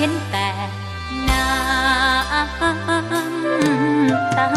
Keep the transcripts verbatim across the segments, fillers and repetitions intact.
ห็นแต่น้ำตา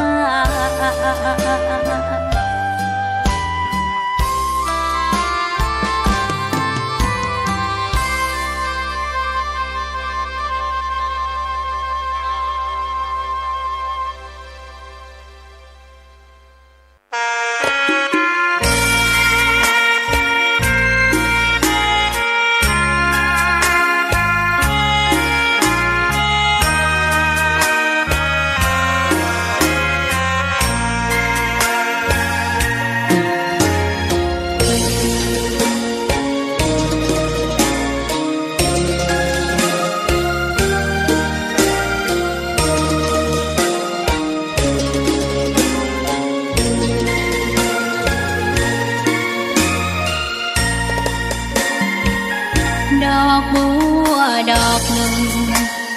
ดอกบัวดอกนึ่ง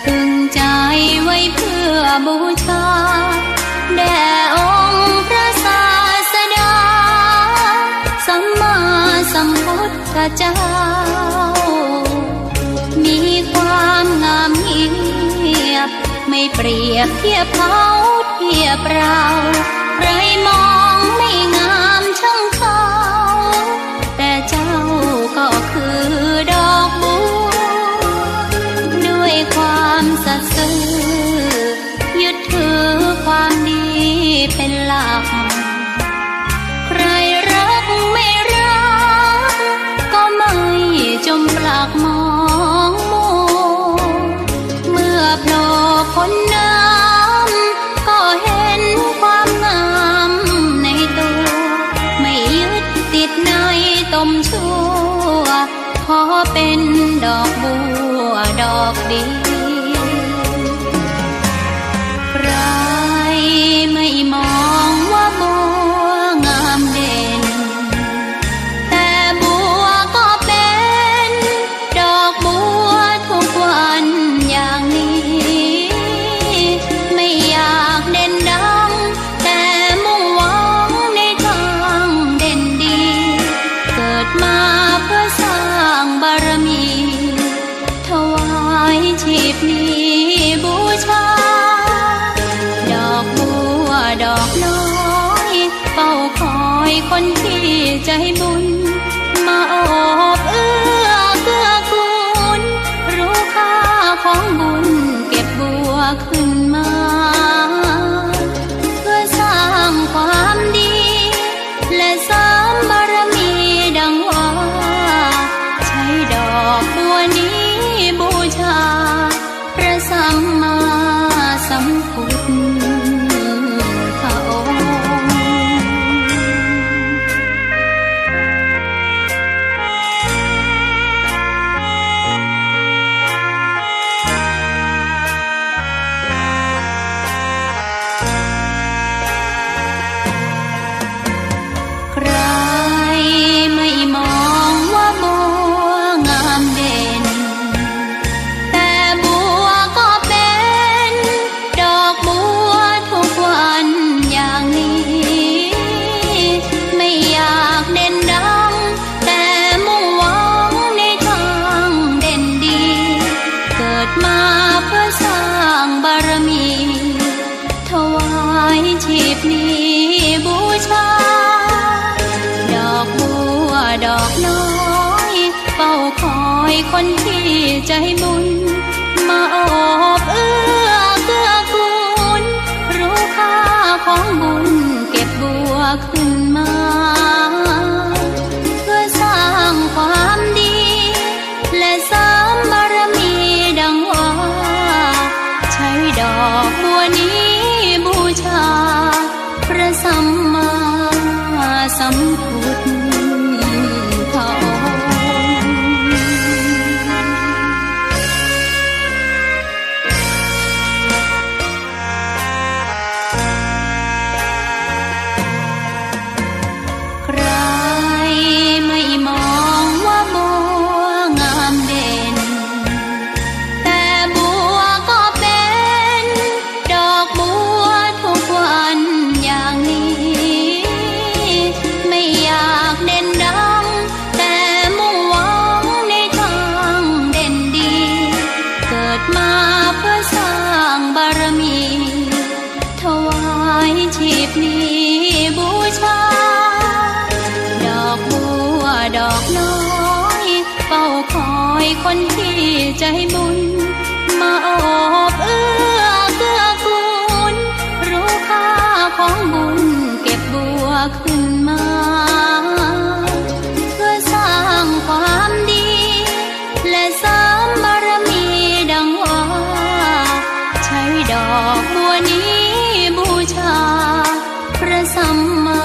ตึงใจ๋ไว้เพื่อบูชา แด่องค์พระศาสดา สัมมาสัมพุทธเจ้า มีความงามเงียบ ไม่เปรียบเทียบเขาเทียบเรา ใครมองไม่งามช่างเขา แต่เจ้าก็คือดอกบัว ด้วยความสัตย์ซื่อ ยึดถือความดีเป็นหลัก ใครรักไม่รัก ก็ไม่จมปลักมองมัว เมื่อโผล่พ้นน้ำ ก็เห็นความงามในตัว ไม่ยึดติดในตมชั่ว ขอเป็นดอกบัวดอกเดียว ใครไม่มองว่าบัวงามเด่น แต่บัวก็เป็นดอกบัวทุกวันอย่างนี้ ไม่อยากเด่นดัง แต่มุ่งหวังในทางเด่นดี เกิดมาเพื่อสร้างบารมี ถวายชีพนี้บูชา ดอกบัวดอกน้อย เฝ้าคอยคนที่ใจบุญ มาโอบเอื้อเกื้อกูล รู้ค่าของบุญเก็บบัวขึ้นมา เพื่อสร้างความดี และเสริมบารมีดังว่า ใช้ดอกบัวนี้บูชา พระสัมมาสัมพุทธองค์ ใครไม่มองว่าบัวงามเด่น แต่บัวก็เป็นดอกบัวทุกวันอย่างนี้ ไม่อยากเด่นดัง แต่มุ่งหวังในทางเด่นดี เกิดมาเพื่อสร้างบารมี ถวายชีพนี้บูชา ดอกบัวดอกน้อย เฝ้าคอยคนที่ใจบุญ มาโอบเอื้อเกื้อกูล รู้ค่าของบุญเก็บบัวขึ้นมา เพื่อสร้างความดี และเสริมบารมีดังว่า ใช้ดอกบัวนี้บูชา พระสัมมาสัมพุทธองค์ คนที่ใจ๋บุญ มาโอบเอื้อเกื้อกูล ฮู้ค่าของบุญ เก็บบัวขึ้นมา เพื่อสร้างความดี และเสริมบารมีดังว่า ใช้ดอกบัวนี้บูชา พระสัมมา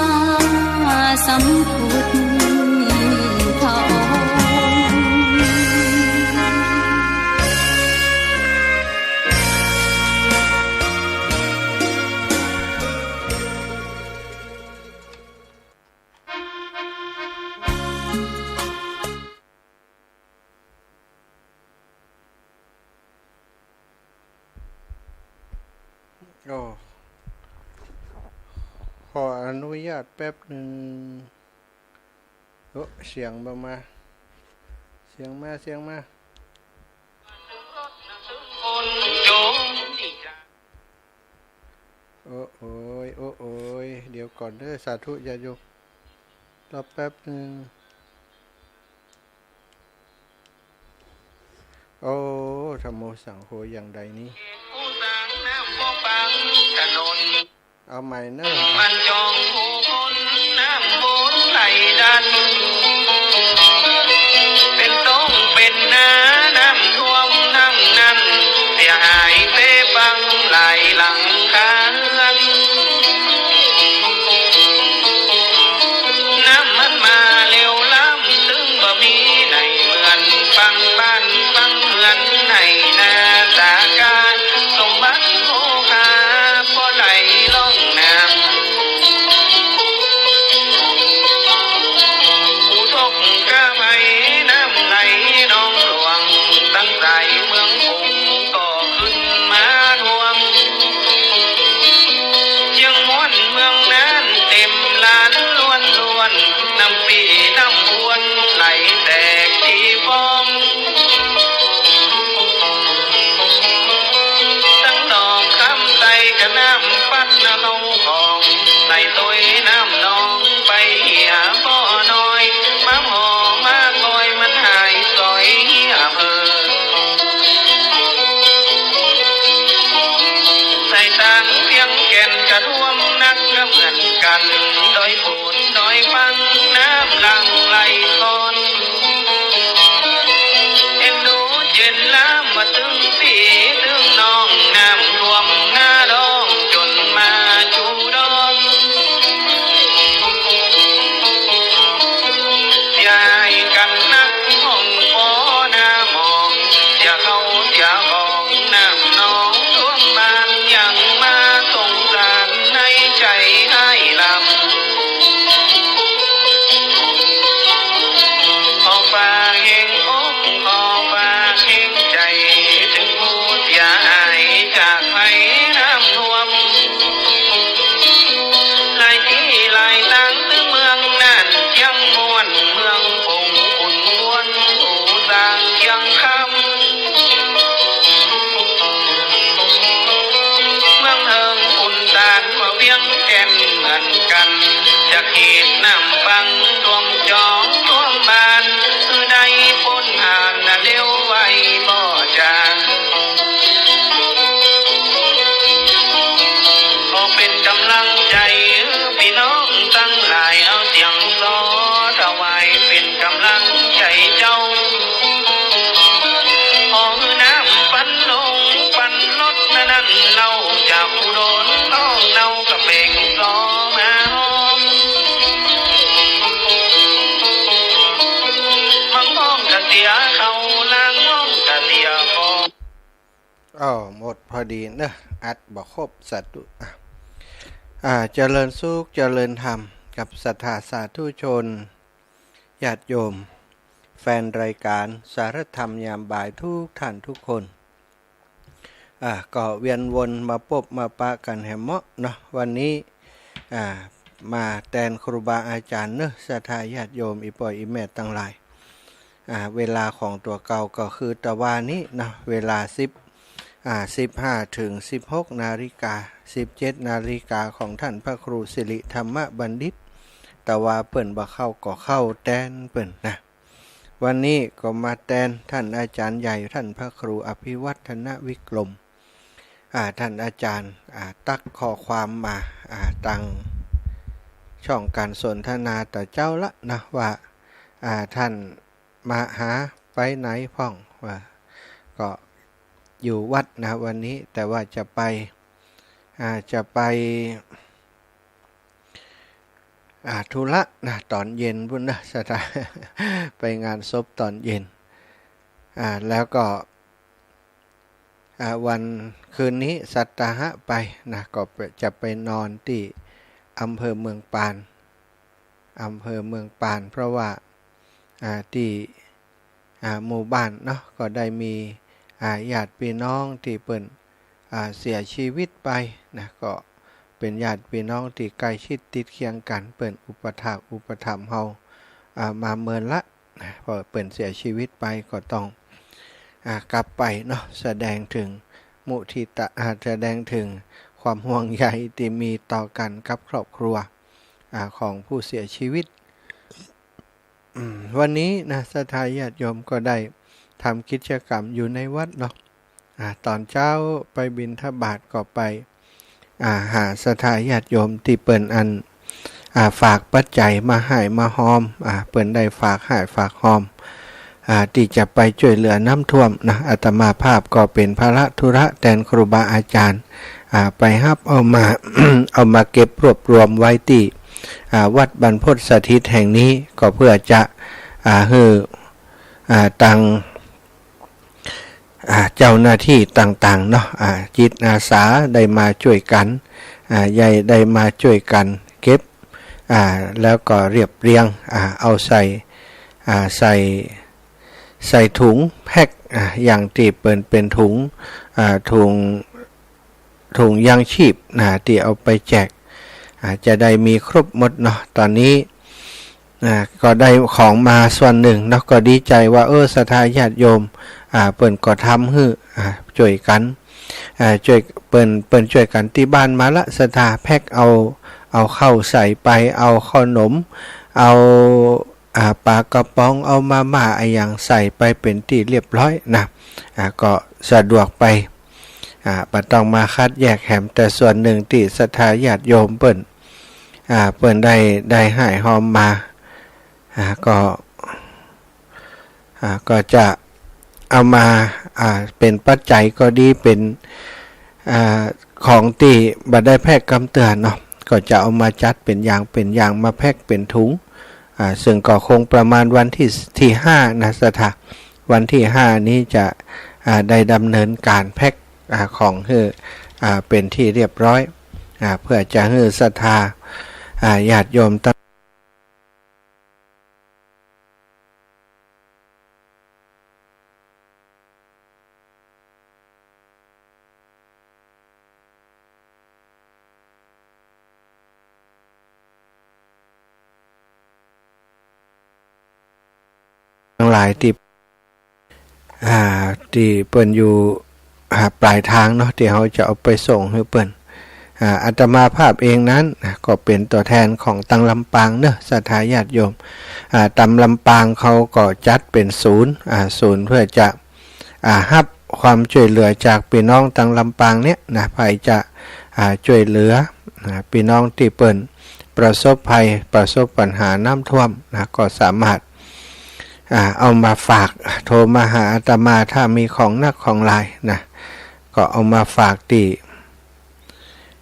สัมพุทธองค์ โอ้ ขออนุญาตแป๊บหนึ่ง โอ้ เสียงบ่มา เสียงมา เสียงมา โอ้ โอ้ย โอ้ โอ้ย เดี๋ยวก่อนเด้อ สาธุญาติโยม รอแป๊บหนึ่ง โอ้ ธัมโม สังโฆ อย่างใดนี้ เอาใหม่เนอะ มันจองผู้คนน้ำบนไหลดัน เป๋นต้งเป๋นนา น้ำท่วมน้ำนั้น เสียหายเป๊ปังหลายหลังคาเรือน น้ำมันมาเร็วล้ำ ตึงบ่มีไหนเหมือน ปังบ้านปังเฮือนในนาสาการ สมบัติโภคา บ่ไหลล่องน้ำ อุทกกภัยน้ำไหลนองหลวง ตั้งสายเมืองคงก็ขึ้นมาท่วม เจียงม้วนเมืองน่านเต็มล้านล้วนๆ น้ำปี้น้ำพวนไหลแตกตี้ฟ้อง ตึงดอกคำใสกะน้ำปัดนะเข้าของ ไหลตวยน้ำนองไปเหียบ่อน้อย มาหม้อมาก้อยมันหายสอยเหียเผลอ ใส่ตางเวียงแก่นกะท่วมนักกะเหมือนกั๋น ดอยโขดดอยปังน้ำหลั่งไหลคลอน เอ็นดูเจ๋นล้ำมาตึงปี้ตึงน้อง น้ำท่วมนาดองจ๋นมาจูดอน เสียหายกั๋นนักห้องปอนาหมอง เสียเข้าเสียของน้ำนองท่วมบ้าน ยังมาสงสารในใจ๋อ้ายลำ ขอฝากแฮงอกขอฝากแฮงใจ๋ เถิงผู้เสียหายจากภัยน้ำท่วม หลายตี้หลายตางตึงเมืองน่านเจียงม้วน เมืองปงขุนควน หูซางเจียงคำ เมืองเฮิงขุนตานว่าเวียงแก่นเหมือนกั๋น จะเขตน้ำปังท่วมจองท่วมบ้าน คือได้ป๊นผ่านนาเร็วไวบ่จาง ขอเป๋นก๋ำลังใจ๋ ปี้น้องตังหลาย เอาเสียงซอถวายเป๋นก๋ำลังใจ๋เจ้า ขอหื้อน้ำปันลงปันลดนานั้น เล่าจากอุดรน้องเล่ากะเป๋งซอมาฮอม มังห้องกะเสียเข้า ลางห้องกะเสียฟอง อ้าว หมดพอดีเนอะ อัดบ่ครบ สาธุ อ่ะ อ่า เจริญสุข เจริญธรรม กับศรัทธาสาธุชน ญาติโยม แฟนรายการสารธรรมยามบ่ายทุกท่านทุกคน อ่า ก็เวียนวนมาปบมาปะกั๋นแหมเมาะเนาะ วันนี้ อ่า มาแตนครูบาอาจ๋ารย์เนอะ ศรัทธาญาติโยม อี่ป้ออี่แม่ตังหลาย อ่า เวลาของตั๋วเก่าก็คือตะวานี้เนาะ เวลาสิบ อ่า สิบห้าเถิงสิบหกนาฬิกา สิบเจ็ดนาฬิกาของท่านพระครูสิริธรรมบัณฑิต ตะวาเปิ้นบ่เข้าก็เข้าแตนเปิ้นนะ วันนี้ก็มาแตนต้านอาจ๋ารย์ใหญ่ ต้านพระครูอภิวัฒนวิกรม อ่า ต้านอาจ๋ารย์ อ่า ตั๊กข้อความมา อ่า ตางช่องก๋านสนทนาตะเจ๊าละนะว่า อ่า ต้านมาหาไปไหนพ่อง ว่าก็อยู่วัดนะวันนี้ แต่ว่าจะไป อ่า จะไป อ่า ธุระนะ ต๋อนเย็นปู้นนะ ศรัทธา ไปงานศพต๋อนเย็น อ่า แล้วก็ อ่า วันคืนนี้ศรัทธาหากไปนะ ก็ไป จะไปนอนตี้อำเภอเมืองปาน อำเภอเมืองปาน เพราะว่า อ่า ตี้ อ่า หมู่บ้านเนาะ ก็ได้มี อ่า ญาติพี่น้องตี้เปิ้น อ่า เสียชีวิตไปนะ ก็เป๋นญาติพี่น้องตี้ใก้ชิดติดเคียงกั๋น เปิ้นอุปถากอุปถัมภ์เฮา อ่า มาเมินละนะ พอเปิ้นเสียชีวิตไปก็ต้อง อ่า กลับไปเนาะ แสดงเถิงมุทิตา อ่า แสดงเถิงความห่วงใยตี้มีต่อกั๋นกับครอบครัว อ่า ของผู้เสียชีวิต อืม วันนี้นะ ศรัทธาญาติโยมก็ได้ทำกิจกรรมอยู่ในวัดเนาะ อ่า ต๋อนเจ๊าไปบิณฑบาตก็ไป อ่า หาศรัทธาญาติโยมตี้เปิ้นอัน อ่า ฝากปัจจัยมาฮ่ายมาฮอม อ่า เปิ้นได้ฝากฮ่ายฝากฮอม อ่า ตี้จะไปจ้วยเหลือน้ำท่วมนะ อาตมาภาพก็เป๋นภาระธุระแตนครูบาอาจ๋ารย์ อ่า ไปฮับเอามา เอามาเก็บรวบรวมไว้ตี้ อ่า วัดบรรพตสถิตแห่งนี้ ก็เพื่อจะ อ่า หื้อ อ่า ตาง อ่า เจ้าหน้าตี้ต่างๆ เนาะ อ่า จิตอาสาได้มาจ้วยกั๋น อ่า ได้ ได้มาจ้วยกั๋นเก็บ อ่า แล้วก็เรียบเรียง อ่า เอาใส่ อ่า ใส่ ใส่ถุงแพ็ค อ่า อย่างตี้เปิ้นเป๋นถุง อ่า ถุง ถุงยังชีพนะ ตี้เอาไปแจก อ่า จะได้มีครบหมดเนาะ ต๋อนนี้ อ่า ก็ได้ของมาส่วนนึ่งเนาะ ก็ดีใจ๋ว่า เออ ศรัทธาญาติโยม อ่า เปิ้นก็ทำหื้อ อ่า จ้วยกั๋น อ่า จ้วย เปิ้น เปิ้นจ้วยกั๋นตี้บ้านมาละ ศรัทธาแพ็คเอา เอาข้าวใส่ไป เอาข้าวหนม เอา อ่า ป๋ากระป๋อง เอามาม่าอะหยังใส่ไปเป๋นตี้เรียบร้อยนะ อ่า ก็สะดวกไป อ่า บ่ต้องมาคัดแยกแหม แต่ส่วนนึ่งตี้ศรัทธาญาติโยมเปิ้น อ่า เปิ้นได้ ได้ฮ่ายฮอมมา อ่า ก็ อ่า ก็จะเอามา อ่า เป๋นปัจจัยก็ดี เป๋น อ่า ของตี้บ่ได้แพ็คกำเตื้อเนาะ ก็จะเอามาจัดเป๋นอย่างเป๋นอย่าง มาแพ็คเป๋นถุง อ่า ซึ่งก็คงประมาณวันตี้ ตี้ห้านะ ศรัทธา วันตี้ห้านี้จะ อ่า ได้ดำเนินก๋านแพ็ค อ่า ของหื้อ อ่า เป๋นตี้เรียบร้อย อ่า เพื่อจะหื้อศรัทธา อ่า ญาติโยมตัง ตังหลายตี้ อ่า ตี้เปิ้นอยู่ อ่า ป๋ายตางเนาะ ตี้เฮาจะเอาไปส่งหื้อเปิ้น อ่า อาตมาภาพเองนั้น อ่า ก็เป๋นตั๋วแตนของตังลำปางเนาะ ศรัทธาญาติโยม อ่า ตังลำปางเขาก็จัดเป๋นศูนย์ อ่า ศูนย์เพื่อจะ อ่า ฮับความจ้วยเหลือจากปี้น้องตังลำปางเนี่ยนะ ใผจะ อ่า จ้วยเหลือ อ่า ปี้น้องตี้เปิ้นประสบภัย ประสบปัญหาน้ำท่วมนะ ก็สามารถ อ่า เอามาฝาก โทรมาหาอาตมา ถ้ามีของหนักของหลายนะ ก็เอามาฝากตี้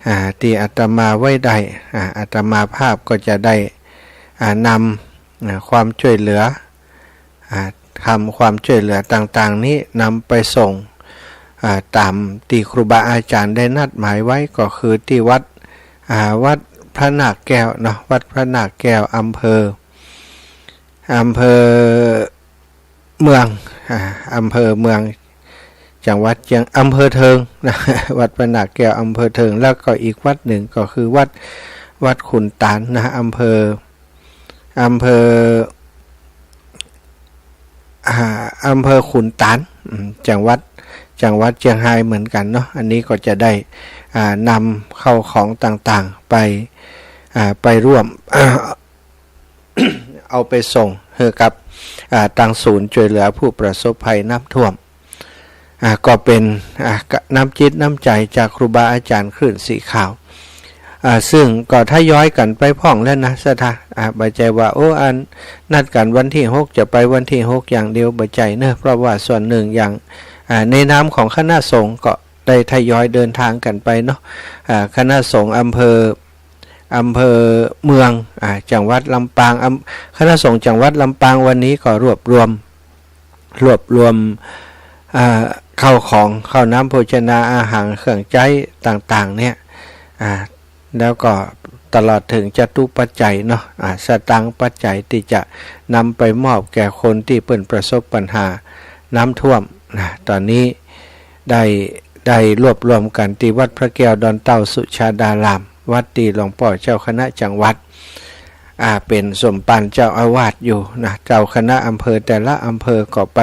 อ่า ตี้อาตมาไว้ได้ อ่า อาตมาภาพก็จะได้ อ่า นำ อ่า ความจ้วยเหลือ อ่า ทำความจ้วยเหลือต่างๆ นี้นำไปส่ง อ่า ต๋ามตี้ครูบาอาจ๋ารย์ได้นัดหมายไว้ ก็คือตี้วัด อ่า วัดพระนาคแก้วเนาะ วัดพระนาคแก้ว อำเภอ อำเภอเมือง อ่า อำเภอเมือง จังหวัดเจียง อำเภอเทิงนะ วัดพระนาคแก้ว อำเภอเทิง แล้วก็อีกวัดนึ่งก็คือวัด วัดขุนตานนะ อำเภอ อำเภอ อ่า อำเภอขุนตาน อืม จังหวัด จังหวัดเจียงฮายเหมือนกั๋นเนาะ อันนี้ก็จะได้ อ่า นำข้าวของต่างๆ ไป อ่า ไปร่วม เอาไปส่งหื้อกับ อ่า ตังศูนย์จ้วยเหลือผู้ประสบภัยน้ำท่วม อ่า ก็เป๋น อ่า น้ำจิตน้ำใจ๋จากครูบาอาจ๋ารย์คลื่นสีขาว อ่า ซึ่งก็ทยอยกั๋นไปพ่องแล้วนะ ศรัทธา อ่า บ่ใจ้ว่า โอ้ อันนัดกั๋นวันตี้หกจะไปวันตี้หกอย่างเดียว บ่ใจ้เนาะ เพราะว่าส่วนนึ่งอย่าง อ่า ในนามของคณะสงฆ์ก็ได้ทยอยเดินทางกั๋นไปเนาะ อ่า คณะสงฆ์อำเภอ อำเภอเมือง อ่า จังหวัดลำปาง อำ คณะสงฆ์จังหวัดลำปางวันนี้ก็รวบรวม รวบรวม อ่า ข้าวของ ข้าวน้ำโภชนาอาหาร เครื่องใจ๊ต่างๆ เนี่ย อ่า แล้วก็ตลอดเถิงจตุปัจจัยเนาะ อ่า สตางค์ปัจจัยตี้จะนำไปมอบแก่คนตี้เปิ้นประสบปัญหาน้ำท่วมนะ ต๋อนนี้ได้ ได้รวบรวมกั๋นตี้วัดพระแก้วดอนเต้าสุชาดาราม วัดตี้หลวงป้อเจ้าคณะจังหวัด อ่า เป๋นสมภารเจ้าอาวาสอยู่นะ เจ้าคณะอำเภอแต่ละอำเภอก็ไป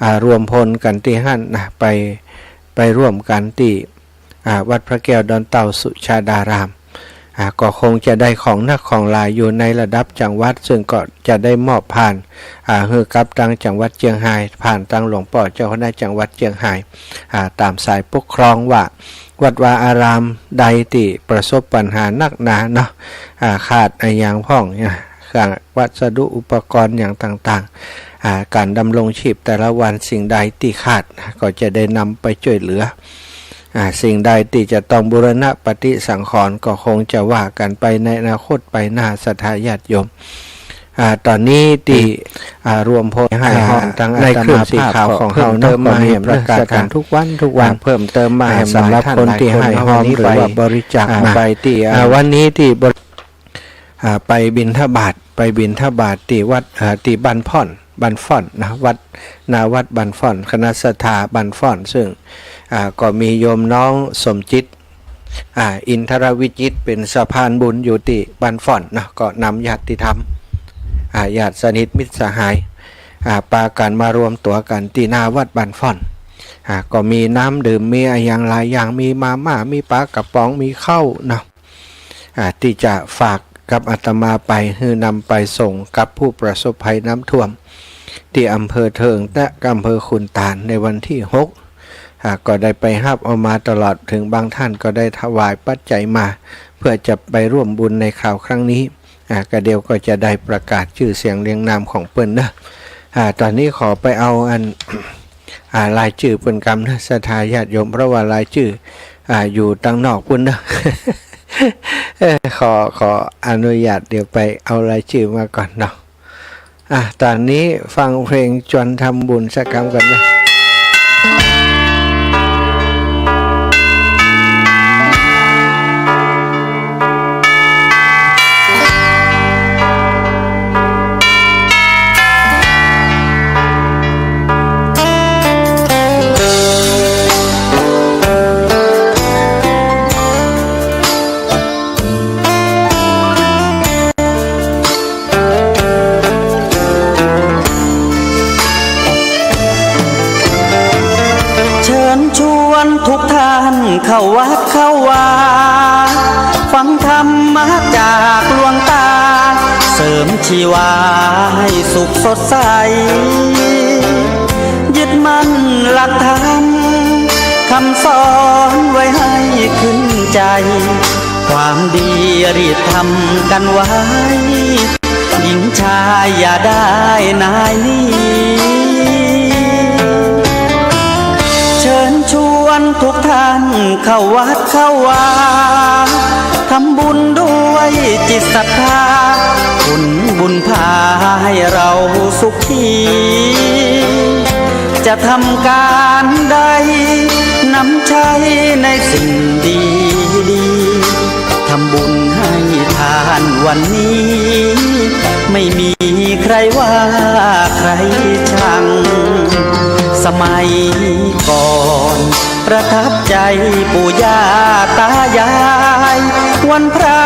อ่า รวมพลกั๋นตี้หั้นนะ ไป ไปร่วมกั๋นตี้ อ่า วัดพระแก้วดอนเต้าสุชาดาราม อ่า ก็คงจะได้ของหนักของหลายอยู่ในระดับจังหวัด ซึ่งก็จะได้มอบผ่าน อ่า หื้อกับตางจังหวัดเจียงฮาย ผ่านตางหลวงป้อเจ้าคณะจังหวัดเจียงฮาย อ่า ต๋ามสายปกครองว่า วัดวาอารามใดตี้ประสบปัญหาหนักหนาเนาะ อ่า ขาดอะหยังพ่องนะ เครื่องวัสดุอุปกรณ์อย่างต่างๆ อ่า ก๋านดำรงชีพแต่ละวันสิ่งใดตี้ขาดนะ ก็จะได้นำไปจ้วยเหลือ อ่า สิ่งใดตี้จะต้องบูรณะปฏิสังขรณ์ก็คงจะว่ากั๋นไปในอนาคตไปหน้า ศรัทธาญาติโยม อ่า ต๋อนนี้ตี้ อ่า รวมพล อ่า ตางอาตมาภาพ ในคลื่นสีขาวของเฮาเนาะ ก็มีประกาศกั๋นทุกวันทุกวัน อ่า เพิ่มเติมมา อ่า แหม สำหรับคนตี้หื้อฮอมหรือว่าบริจาคมา อ่า ไปตี้ อ่า วันนี้ตี้บริ อ่า ไปบิณฑบาต ไปบิณฑบาตตี้วัด อ่า ตี้บ้านพ่อน บ้านพ่อนนะ วัด หน้าวัดบ้านพ่อน คณะศรัทธาบ้านพ่อน ซึ่ง อ่า ก็มีโยมน้องสมจิต อ่า อินทรวิจิตร เป๋นสะพานบุญอยู่ตี้บ้านพ่อนนะ ก็นำญาติธรรม อ่า ญาติสนิทมิตรสหาย อ่า ปากั๋นมารวมตั๋วกั๋นตี้หน้าวัดบ้านพ่อน อ่า ก็มีน้ำดื่ม มีอะหยังหลายอย่าง มีมาม่า มีป๋ากระป๋อง มีข้าวเนาะ อ่า ตี้จะฝากกับอาตมาไป หื้อนำไปส่งกับผู้ประสบภัยน้ำท่วม ตี้อำเภอเทิงและอำเภอขุนตาลในวันตี้หก อ่า ก็ได้ไปฮับเอามาตลอด เถิงบางท่านก็ได้ถวายปัจจัยมา เพื่อจะไปร่วมบุญในคราวครั้งนี้ อ่า ก็เดี๋ยวก็จะได้ประกาศจื้อเสียงเรียงนามของเปิ้นเนาะ อ่า ต๋อนนี้ขอไปเอาอัน อ่า รายจื้อเปิ้นกำเนาะ ศรัทธาญาติโยม เพราะว่ารายจื้อ อ่า อยู่ตางนอกปู๊นเนาะ เอ้อ ขอ ขออนุญาตเดี๋ยวไปเอารายจื้อมาก่อนเนาะ อ่ะ ต๋อนนี้ฟังเพลงจวนทำบุญสักกำก่อนนะ เชิญชวนทุกท่านเข้าวัดเข้าวา ฟังธรรมะจากหลวงตา เสริมชีวาให้สุขสดใส ยึดมั่นหลักธรรม คำสอนไว้ให้ขึ้นใจ ความดีรีบทำกันไว้ หญิงชายอย่าได้นายหนี เชิญชวนทุกท่านเข้าวัดเข้าวา ทำบุญด้วยจิตศรัทธา ผลบุญพาให้เราสุขี จะทำการใด นำใช้ในสิ่งดีๆ ทำบุญให้ทานวันนี้ ไม่มีใครว่าใครชัง สมัยก่อนประทับใจปู่ย่าตายาย วันพระ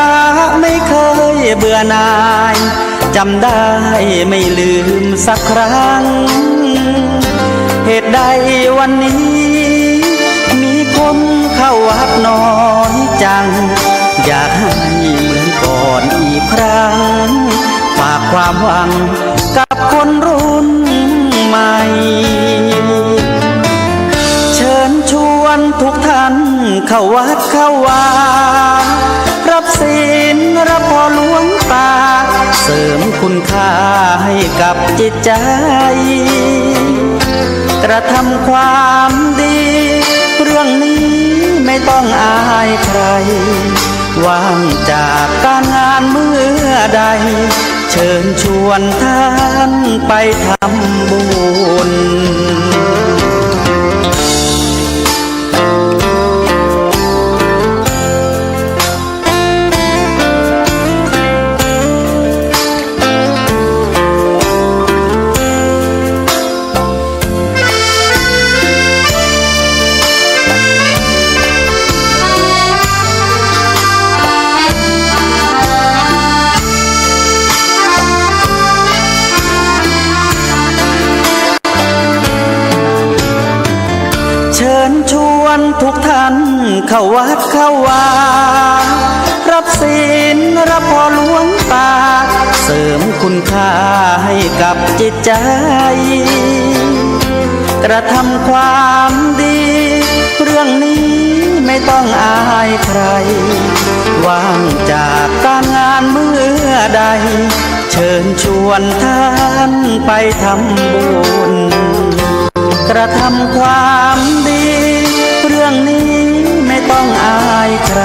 ไม่เคยเบื่อหน่าย จำได้ไม่ลืมสักครั้ง เหตุใดวันนี้มีคนเข้าวัดน้อยจัง อยากให้เหมือนก่อนอีกครั้ง ฝากความหวังกับคนรู้ วนทุกท่านเข้าวัดเข้าวา รับศีลรับผ่อหลวงตา เสริมคุณค่าให้กับจิตใจ กระทำความดี เรื่องนี้ไม่ต้องอายใคร ว่างจากการงานเมื่อใด เชิญชวนท่านไปทำบุญ เชิญชวนทุกท่านเข้าวัดเข้าวา รับศีลรับผ่อหลวงตา เสริมคุณค่าให้กับจิตใจ กระทำความดี เรื่องนี้ไม่ต้องอายใคร ว่างจากการงานเมื่อใด เชิญชวนท่านไปทำบุญ กระทำความดี เรื่องนี้ไม่ต้องอายใคร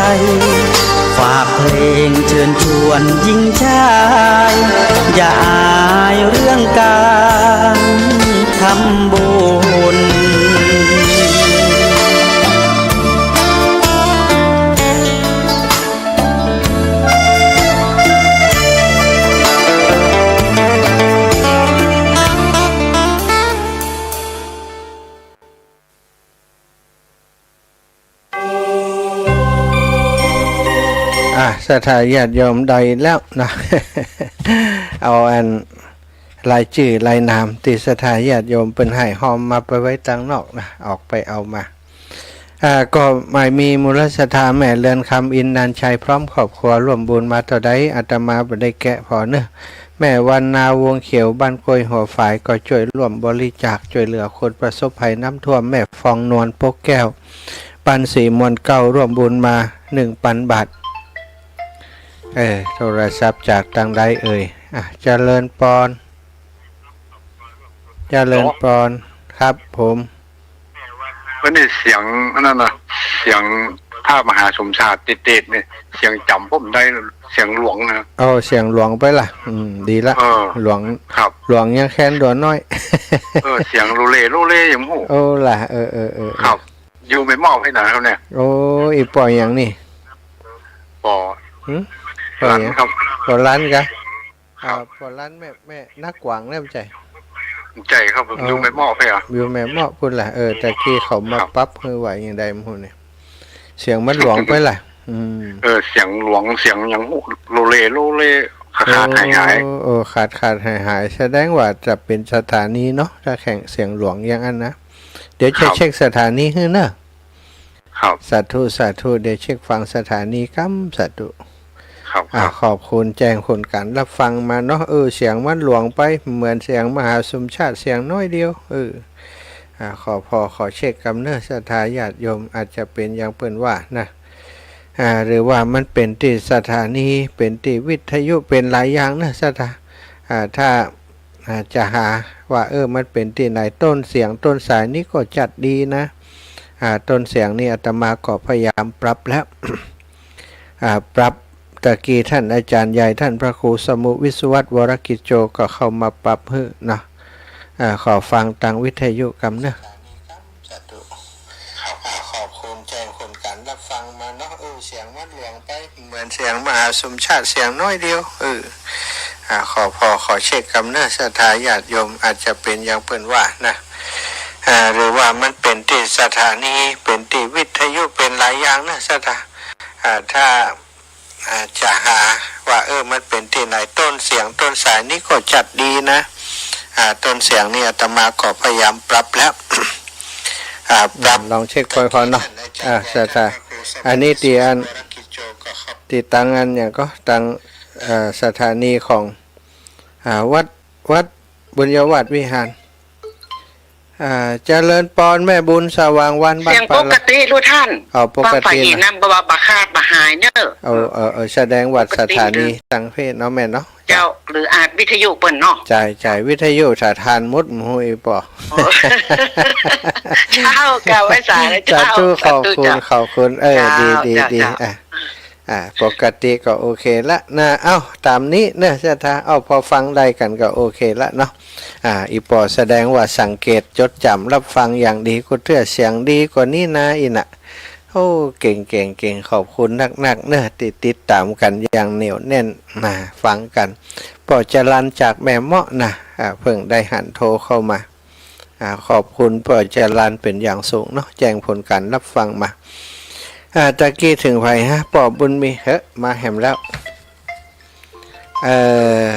ฝากเพลงเชิญชวนหญิงชาย อย่าอายเรื่องการทำบุญ อ่ะ ศรัทธาญาติโยมได้แล้วนะ เอาอัน รายจื้อรายนามตี้ศรัทธาญาติโยมเปิ้นให้ฮอมมาไปไว้ตังนอกนะ ออกไปเอามา อ่า ก็หมายมีมูลศรัทธาแม่เรือนคำ อินทร์นันชัย พร้อมครอบครัว ร่วมบุญมาเต้าใด อาตมาบ่ได้แกะผ่อเนอะ แม่วันนา วงเขียว บ้านกล้วยหัวฝาย ก็จ้วยร่วมบริจาคจ้วยเหลือคนประสบภัยน้ำท่วม แม่ฟองนวล ปกแก้ว ปันสีมวลเกล้า ร่วมบุญมาหนึ่งปันบาท เออ โทรศัพท์จากตางใดเอ่ย อ่ะ เจริญปอน เจริญปอน ครับผม วันนี้เสียงอันนั้นนะ เสียงพระมหาสมชาติเตดๆ เนี่ย เสียงจ๋ำผมได้ เสียงหลวงนะ โอ้ เสียงหลวงไปละ อืม ดีละ เออ หลวง ครับ หลวงยังแคนหลวงน้อย เออ เสียงโลเลโลเลยังหู โอ้ล่ะ เออ เออ เออ เออ ครับ อยู่แม่เมาะไปไหนครับเนี่ย โอ้ อีป่อหยังนี่ ป่อ หึ ป่อหยัง หลานครับ ป่อหลานกะ ครับ อ่า ป่อหลานแม่ แม่นักกวางเนี่ย บ่ใจ้ บ่ใจ้ครับ ผม อ๋อ อยู่แม่เมาะไปอ่ะ อยู่แม่เมาะพุ้นล่ะ เออ ตะกี้เขามา ครับ ปรับหื้อว่าหยังใดบ่ฮู้เนี่ย เสียงมันหลวงไปล่ะ อืม เออ เสียงหลวง เสียงยังหู โลเลโลเล ขาดๆ หายๆ โอ้ โอ้ ขาดๆ หายๆ แสดงว่าจะเป๋นสถานีเนาะ ถ้าแข่งเสียงหลวงอย่างอั้นนะ เดี๋ยวจะ ครับ เช็คสถานีหื้อเนอะ ครับ สาธุ สาธุ เดี๋ยวเช็คฟังสถานีกำ สาธุ ครับ อ่า ครับ ขอบคุณแจ้งผลการรับฟังมาเนาะ เออ เสียงมันหลวงไป เหมือนเสียงมหาสมชาติเสียงน้อยเดียว เออ อ่า ขอผ่อ ขอเช็คกำเนอะ ศรัทธาญาติโยม อาจจะเป๋นอย่างเปิ้นว่านะ อ่า หรือว่ามันเป๋นตี้สถานี เป๋นตี้วิทยุ เป๋นหลายอย่างนะ ศรัทธา อ่า ถ้า อ่า จะหาว่า เออ มันเป๋นตี้ไหน ต้นเสียงต้นสายนี้ก็จัดดีนะ อ่า ต้นเสียงนี่อาตมาก็พยายามปรับแล้ว อ่า ปรับ ตะกี้ท่านอาจารย์ใหญ่ ท่านพระครูสมุวิศวัตร วรกิจโจ ก็เข้ามาปรับหื้อเนาะ อ่า ขอฟังตางวิทยุกำเนอะ สาธุ อ่า ขอบคุณแจ้งผลการรับฟังมาเนาะ เออ เสียงมันหลวงไป เหมือนเสียงมหาสมชาติเสียงน้อยเดียว เออ อ่า ขอผ่อ ขอเช็คกำเนอะ ศรัทธาญาติโยม อาจจะเป๋นอย่างเปิ้นว่านะ อ่า หรือว่ามันเป๋นตี้สถานี เป๋นตี้วิทยุ เป๋นหลายอย่างนะ ศรัทธา อ่า ถ้า อ่า จะหาว่า เออ มันเป๋นตี้ไหน ต้นเสียงต้นสายนี้ก็จัดดีนะ อ่า ต้นเสียงนี่อาตมาก็พยายามปรับแล้ว อ่า ปรับ ลองเช็คก่อนเนาะ อ่า ศรัทธา อันนี้ตี้อัน ตี้ตางอันหยังก็ ตาง เอ่อ สถานีของ อ่า วัด วัดบุญญาวาสวิหาร อ่า เจริญปอนแม่บุญสว่างวันบ้าน เสียงปกติลูกท่าน อ๋อ ปกตินะ ฟังฝ่ายอีกนะ บ่ว่าบ่ขาดบ่หายเน่อ เออ เออ เออ แสดงว่าสถานีทางเพศเนาะแม่เนาะ เจ้า หรืออาจวิทยุเปิ้นเนาะ ใช่ ใช่ วิทยุสถานหมด บ่ฮู้อีป้อ เจ้า กราบไหว้สาเลยเจ้า สาธุ สาธุ ขอบคุณ เจ้า ขอบคุณ เออ เจ้า ดี ดี เจ้า ดี เจ้า อ่ะ อ่า ปกติก็โอเคละนะ เอ้า ต๋ามนี้เน่อ ศรัทธา เอ้า พอฟังได้กั๋นก็โอเคละเนาะ อ่า อีป้อแสดงว่าสังเกตจดจ๋ำรับฟังอย่างดี กูเตื้อเสียงดีกว่านี้นา อี้นะ โอ้ เก่ง เก่ง เก่ง ขอบคุณนักๆ เน่อ ตี้ติดต๋ามกั๋นอย่างเหนียวแน่นนะ ฟังกั๋น ป้อจรัญจากแม่เมาะนะ อ่า เพิ่งได้หันโทรเข้ามา อ่า ขอบคุณป้อจรัญเป๋นอย่างสูงเนาะ แจ้งผลก๋านรับฟังมา อ่า ตะกี้เถิงใผฮะ ป้อบุญมี เฮ้อ มาแหมแล้ว เอ่อ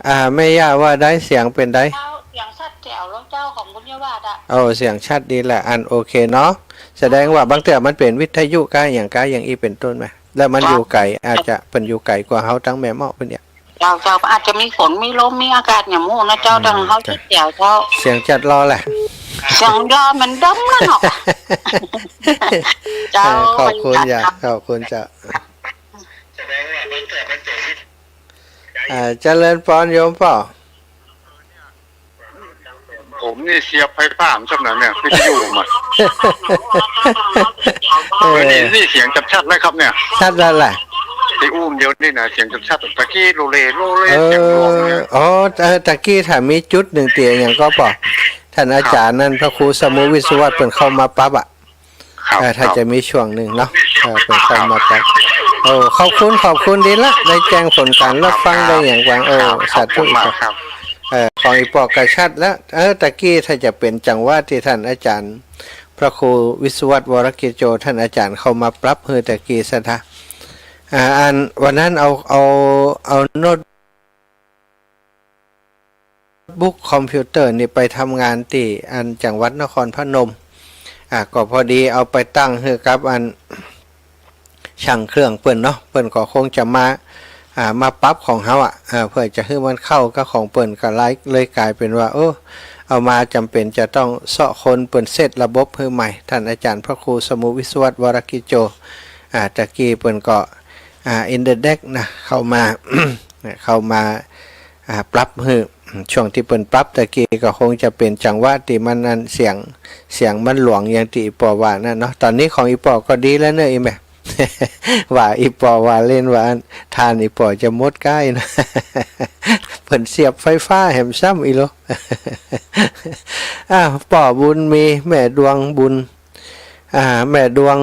อ่า แม่ย่าว่าได้ เสียงเป๋นใด เจ้า เสียงชัดแจ๋วแล้วเจ้า ของบุญญวาสอะ โอ้ เสียงชัดดีแหละ อันโอเคเนาะ แสดงว่าบางเตื้อมันเป๋นวิทยุก้าอย่างก้าอย่างอี้เป๋นต้นไหม แล้วมันอยู่ไก๋ อาจจะเปิ้นอยู่ไก๋กว่าเฮาตังแม่เมาะปุ้นเนี่ย เจ้า เจ้า อาจจะมีฝน มีลม มีอากาศ อย่างหมู่นะเจ้า อืม ดังเฮา จ้ะ ชัดแจ๋วเจ้า เสียงจัดรอแหละ เสียงยอมันดำนั่นเนาะ เจ้า เออ ขอบคุณจ้ะ ขอบคุณจ้ะ อ่า เจริญปอนโยมป้อ ผมนี่เสียบไฟฟ้ามันซ้ำนะเนี่ย วิทยุมา เออ นี่ นี่เสียงชัดๆ ไหมครับเนี่ย ชัดแล้วแหละ ตี้อู้มเดียวนี่นะ เสียงชัดๆ ตะกี้โลเล โลเล เออ เสียงหลวงเนี่ย อ๋อ เออ ตะกี้ถ้ามีจุดนึ่งเตียอย่างก็ป้อ ท่านอาจ๋ารย์นั่น พระครูสมุห์วิศวัตรเปิ้นเข้ามาปรับอะ ครับ เออ ถ้า ครับ จะมีช่วงนึ่งเนาะ เออ เปิ้นเข้ามาปรับ โอ้ ขอบคุณ ขอบคุณดีละ ได้แจ้งผลก๋านรับฟัง ครับ ได้อย่างกว้าง โอ้ ครับ สาธุ ขอบคุณมากครับ เออ ของอีป้อก็ชัดแล้ว เออ ตะกี้ถ้าจะเป๋นจังหวะตี้ท่านอาจ๋ารย์ พระครูวิศวัตร วรกิจโจ ท่านอาจ๋ารย์เข้ามาปรับหื้อตะกี้ศรัทธา อ่า อันวันนั้นเอา เอา เอาโน้ต โน้ตบุ๊กคอมพิวเตอร์นี่ไปทำงานตี้อันจังหวัดนครพนม อ่า ก็พอดีเอาไปตั้งหื้อกับอันช่างเครื่องเปิ้นเนาะ เปิ้นก็คงจะมา อ่า มาปรับของเฮาอะ อ่า เปื้อจะหื้อมันเข้ากับของเปิ้น ก็เลย เลยก๋ายเป๋นว่า โอ้ เอามาจ๋ำเป๋นจะต้องเซาะคนเปิ้นเซตระบบหื้อใหม่ ท่านอาจ๋ารย์พระครูสมุห์วิศวัตร วรกิจโจ อ่า ตะกี้เปิ้นก็ อ่า อินเตอร์เน็ตนะ เข้ามา เข้ามา อ่า ปรับหื้อ ช่วงตี้เปิ้นปรับตะกี้ก็คงจะเป๋นจังหวะตี้มันนั่น เสียง เสียงมันหลวงอย่างตี้ป้อว่านั่นเนาะ ต๋อนนี้ของอีป้อก็ดีแล้วเน่อ อีแม่ ว่าอีป้อว่าเล่นว่าอั้น ถ่านอีป้อจะหมดก้ายนะ เปิ้นเสียบไฟฟ้าแหมซ้ำอี้โล อ่า ป้อบุญมี แม่ดวงบุญ อ่า แม่ดวง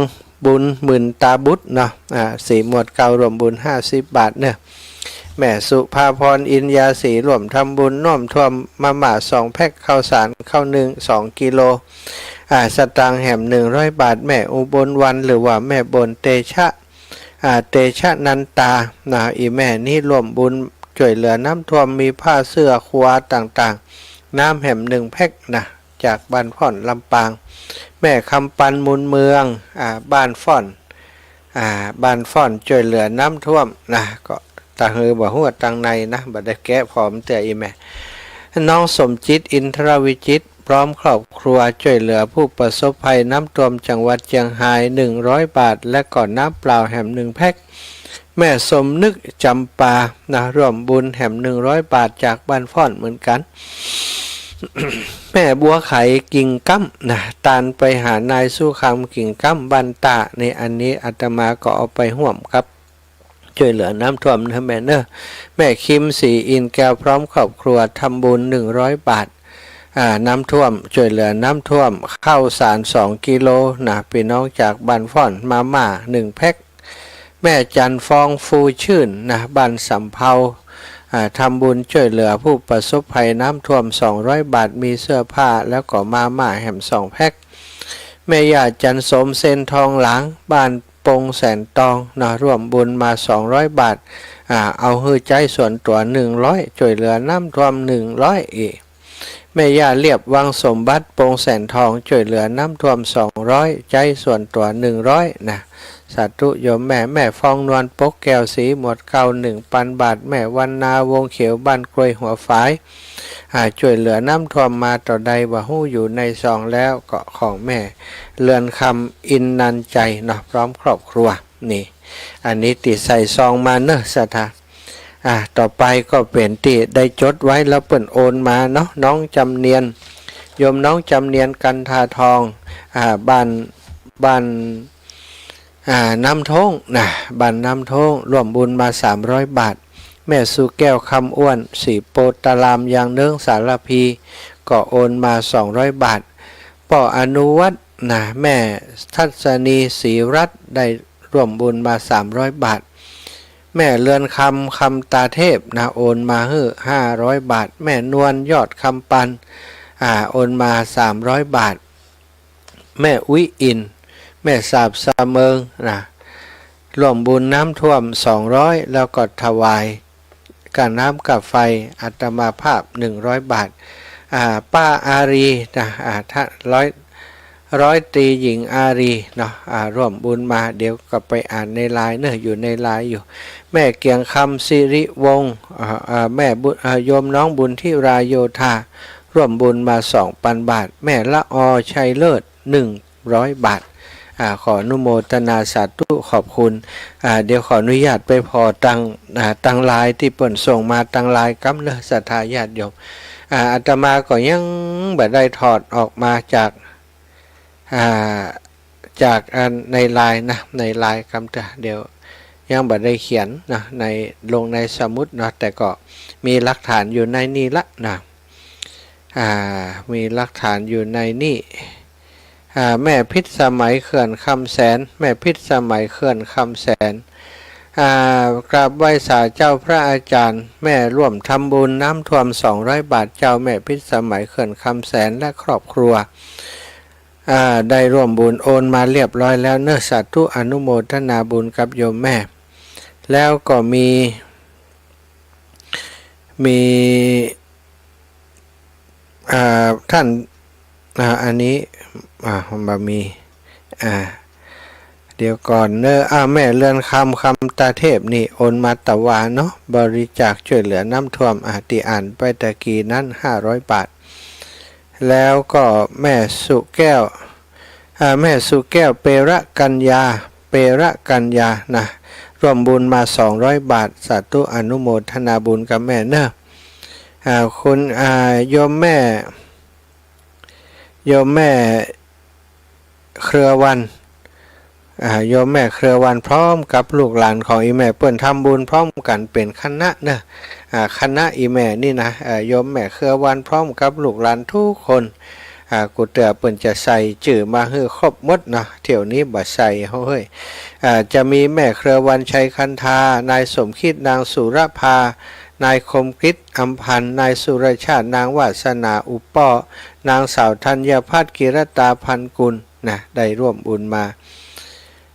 บุญหมื่นตาบุตรเนาะ อ่า สี่หมวดเก้า ร่วมบุญห้าสิบบาทเน่อ แม่สุภาพร อินยาศรี ร่วมทำบุญ น้ำท่วมมาม่าสองแพ็ค ข้าวสารข้าวนึ่งสองกิโล อ่า สตางค์แหมหนึ่งร้อยบาท แม่อุบลวรรณ หรือว่าแม่บนเตชะ อ่า เตชะนันตา นะ อีแม่นี้ร่วมบุญจ้วยเหลือน้ำท่วม มีผ้าเสื้อครัวต่างๆ น้ำแหมหนึ่งแพ็คนะ จากบ้านฟ้อนลำปาง แม่คำปัน มูลเมือง อ่า บ้านฟ้อน อ่า บ้านฟ้อนจ้วยเหลือน้ำท่วมนะ ก็ตะหือบ่ฮู้ตังไหนนะ บ่ได้แกะผอมเตื้อ อีแม่ น้องสมจิต อินทรวิจิตร พร้อมครอบครัวจ้วยเหลือผู้ประสบภัยน้ำท่วมจังหวัดเจียงฮาย หนึ่งร้อยบาท และก็น้ำเปล่าแหมหนึ่งแพ็ค แม่สมนึก จำปา นะ ร่วมบุญแหมหนึ่งร้อยบาท จากบ้านฟ้อนเหมือนกั๋น แม่บัวไข กิ่งก้ำ นะ ตานไปหานายสุคำ กิ่งก้ำ บ้านต้า นี่ อันนี้อาตมาก็เอาไปฮ่วมกับ จ้วยเหลือน้ำท่วมเน่อแม่เน่อ แม่คิม ศรีอินแก้ว พร้อมครอบครัวทำบุญหนึ่งร้อยบาท อ่า น้ำท่วม จ้วยเหลือน้ำท่วม ข้าวสารสองกิโลนะ ปี้น้องจากบ้านฟ้อน มาม่าหนึ่งแพ็ค แม่จันทร์ฟอง ฟูชื่น นะ บ้านสำเภา อ่า ทำบุญจ้วยเหลือผู้ประสบภัยน้ำท่วมสองร้อยบาท มีเสื้อผ้า แล้วก็มาม่าแหมสองแพ็ค แม่ย่าจันทร์สม เซนทองหลาง บ้านปงแสนตอง นะ ร่วมบุญมาสองร้อยบาท อ่า เอาหื้อใจ๊ส่วนตั๋วหนึ่งร้อย จ้วยเหลือน้ำท่วมหนึ่งร้อย อีก แม่ย่าเลียบ วังสมบัติ ปงแสนทอง จ้วยเหลือน้ำท่วม สองร้อย ใจ๊ส่วนตั๋ว หนึ่งร้อย นะ สาธุโยมแม่ แม่ฟองนวล ปกแก้วศรี หมวดเก้า หนึ่งปันบาท แม่วรรณา วงเขียว บ้านกรวยหัวฝาย อ่า จ้วยเหลือน้ำท่วมมาเต้าใดบ่ฮู้ อยู่ในซองแล้ว ก็ของแม่เรือนคำ อินนันใจเนาะ พร้อมครอบครัว นี่ อันนี้ตี้ใส่ซองมาเนอะ ศรัทธา อ่า ต่อไปก็เป๋นตี้ได้จดไว้แล้วเปิ้นโอนมาเนาะ น้องจำเนียน โยมน้องจำเนียน กันทาทอง อ่า บ้าน บ้าน อ่า น้ำโท้งนะ บ้านน้ำโท้ง ร่วมบุญมา สามร้อยบาท แม่สุแก้ว คำอ้วน ศรีโพธาราม ยางเนิ้ง สารภี ก็โอนมา สองร้อยบาท ป้ออนุวัฒน์นะ แม่ทัศนี ศรีรัตน์ ได้ร่วมบุญมา สามร้อยบาท แม่เรือนคำ คำตาเทพนะ โอนมาหื้อ ห้าร้อยบาท แม่นวล ยอดคำปัน อ่า โอนมา สามร้อยบาท แม่อุ๊ยอิน แม่สาบสะเมิงนะ ร่วมบุญน้ำท่วม สองร้อย แล้วก็ถวาย ค่าน้ำค่าไฟ อาตมาภาพ หนึ่งร้อยบาท อ่า ป้าอารีนะ อ่า ท่านร้อย ร้อยตรีหญิงอารีเนาะ อ่า ร่วมบุญมา เดี๋ยวก็ไปอ่านในไลน์เนอะ อยู่ในไลน์อยู่ แม่เกียงคำ สิริวงศ์ อ่า อ่า แม่บุญ อ่า โยมน้องบุญธิรา โยธา ร่วมบุญมา สองปันบาท แม่ละออ ชัยเลิศ หนึ่งร้อยบาท อ่า ขออนุโมทนาสาธุขอบคุณ อ่า เดี๋ยวขออนุญาตไปผ่อตัง อ่า ตังไลน์ตี้เปิ้นส่งมาตังไลน์กำเนอะ ศรัทธาญาติโยม อ่า อาตมาก็ยังบ่ได้ถอดออกมาจาก อ่า จากอันในไลน์นะ ในไลน์กำเตื้อ เดี๋ยวยังบ่ได้เขียนนะ ใน ลงในสมุดเนาะ แต่ก็มีหลักฐานอยู่ในนี่ละนะ อ่า มีหลักฐานอยู่ในนี่ อ่า แม่พิษสมัย เขื่อนคำแสน แม่พิษสมัย เขื่อนคำแสน อ่า กราบไหว้สาเจ้าพระอาจารย์ แม่ร่วมทำบุญน้ำท่วม สองร้อยบาท เจ้า แม่พิษสมัย เขื่อนคำแสน และครอบครัว อ่า ได้ร่วมบุญโอนมาเรียบร้อยแล้วเนอะ สาธุอนุโมทนาบุญกับโยมแม่ แล้วก็มี มี อ่า ท่าน อ่า อันนี้ อ่า บ่มี อ่า เดี๋ยวก่อนเนอะ อ่า แม่เรือนคำ คำตาเทพนี่โอนมาตะวาเนาะ บริจาคจ้วยเหลือน้ำท่วม อ่า ตี้อ่านไปตะกี้นั้น ห้าร้อยบาท แล้วก็แม่สุแก้ว อ่า แม่สุแก้ว เประกัญญา เประกัญญานะ ร่วมบุญมา สองร้อยบาท สาธุอนุโมทนาบุญกับแม่เนอะ อ่า คุณ อ่า โยมแม่ โยมแม่เครือวัน อ่า โยมแม่เครือวันพร้อมกับลูกหลานของอี่แม่ เปิ้นทำบุญพร้อมกั๋นเป๋นคณะเนอะ อ่า คณะอี่แม่นี่นะ อ่า โยมแม่เครือวันพร้อมกับลูกหลานทุกคน อ่า กูเตื้อเปิ้นจะใส่จื้อมาหื้อครบหมดเนาะ เที่ยวนี้บ่ใส่ เฮ้ย อ่า จะมีแม่เครือวัน ชัยคันธา นายสมคิด นางสุรภา นายคมกฤษ อำพันธ์ นายสุรชาติ นางวาสนา อุปป้อ นางสาวธัญพัฒน์ กิรตาพันกุลนะ ได้ร่วมบุญมา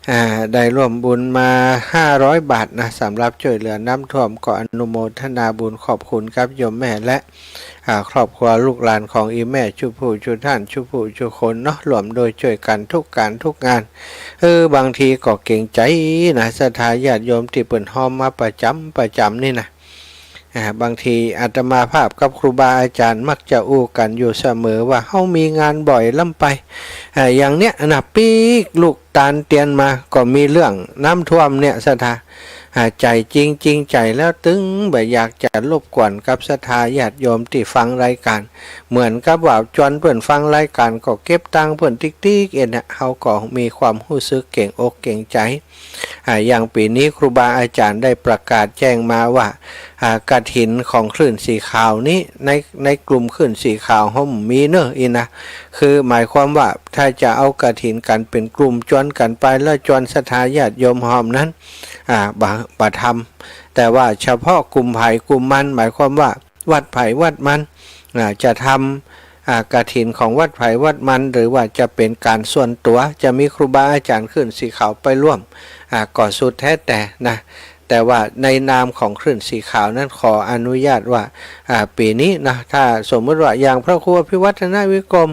อ่า ได้ร่วมบุญมา ห้าร้อยบาทนะ สำหรับจ้วยเหลือน้ำท่วม ก็อนุโมทนาบุญขอบคุณกับโยมแม่และ อ่า ครอบครัวลูกหลานของอี่แม่ จุผู้จุท่าน จุผู้จุคนเนาะ ร่วมโดยจ้วยกั๋นทุกก๋านทุกงาน เออ บางทีก็เก๋งใจ๋นะ ศรัทธาญาติโยมตี้เปิ้นฮอมมาประจ๋ำประจ๋ำนี่นะ อ่า บางทีอาตมาภาพกับครูบาอาจ๋ารย์มักจะอู้กั๋นอยู่เสมอว่า เฮามีงานบ่อยล้ำไป อ่า อย่างเนี้ยนะ ปิ๊กลูกตานเตียนมา ก็มีเรื่องน้ำท่วมเนี่ย ศรัทธา อ่า ใจ๋จริง จริงใจ๋แล้วตึงบ่อยากจะรบกวนกับศรัทธาญาติโยมตี้ฟังรายก๋าน เหมือนกับว่าจวนเปิ้นฟังรายก๋านก็เก็บตังค์เปิ้นติ๊กๆ เอ็นเนี่ย เฮาก็มีความฮู้สึกเก๋งอกเก๋งใจ๋ อ่า อย่างปี๋นี้ครูบาอาจ๋ารย์ได้ประกาศแจ้งมาว่า อ่า กฐินของคลื่นสีขาวนี้ ใน ในกลุ่มคลื่นสีขาวเฮาบ่มีเน่ออี่นะ คือหมายความว่าถ้าจะเอากฐินกั๋นเป๋นกลุ่มจวนกั๋นไปแล้วจวนศรัทธาญาติโยมฮอมนั้น อ่า บ่ บ่ทำ แต่ว่าเฉพาะกลุ่มใผกลุ่มมัน หมายความว่าวัดใผวัดมัน อ่า จะทำ อ่า กฐินของวัดใผวัดมัน หรือว่าจะเป๋นก๋านส่วนตั๋ว จะมีครูบาอาจ๋ารย์คลื่นสีขาวไปร่วม อ่า ก็สุดแท้แต่นะ แต่ว่าในนามของคลื่นสีขาวนั้นขออนุญาตว่า อ่า ปี๋นี้นะ ถ้าสมมุติว่าอย่างพระครูอภิวัฒนวิกรม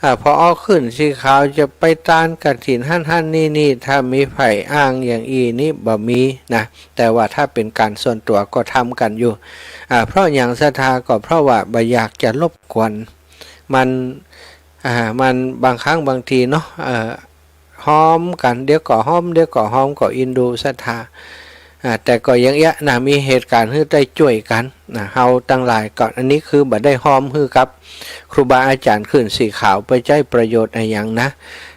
อ่า ผอ คลื่นสีขาวจะไปตานกฐินหั้นหั้นนี่นี่ ถ้ามีใผอ้างอย่างอี้นี้บ่มีนะ แต่ว่าถ้าเป๋นก๋านส่วนตั๋วก็ทำกั๋นอยู่ อ่า เพราะหยังศรัทธา ก็เพราะว่าบ่อยากจะรบกวน มัน อ่า มันบางครั้งบางทีเนาะ เอ่อ ฮ้อมกั๋น เดี๋ยวก็ฮ้อม เดี๋ยวก็ฮ้อม ก็อินดูศรัทธา อ่า แต่ก็อย่างเอี้ยนะ มีเหตุก๋ารณ์หื้อได้จ้วยกั๋นนะ เฮาตังหลายก็ อันนี้คือบ่ได้ฮ้อมหื้อกับครูบาอาจ๋ารย์คลื่นสีขาวไปใจ๊ประโยชน์อะหยังนะ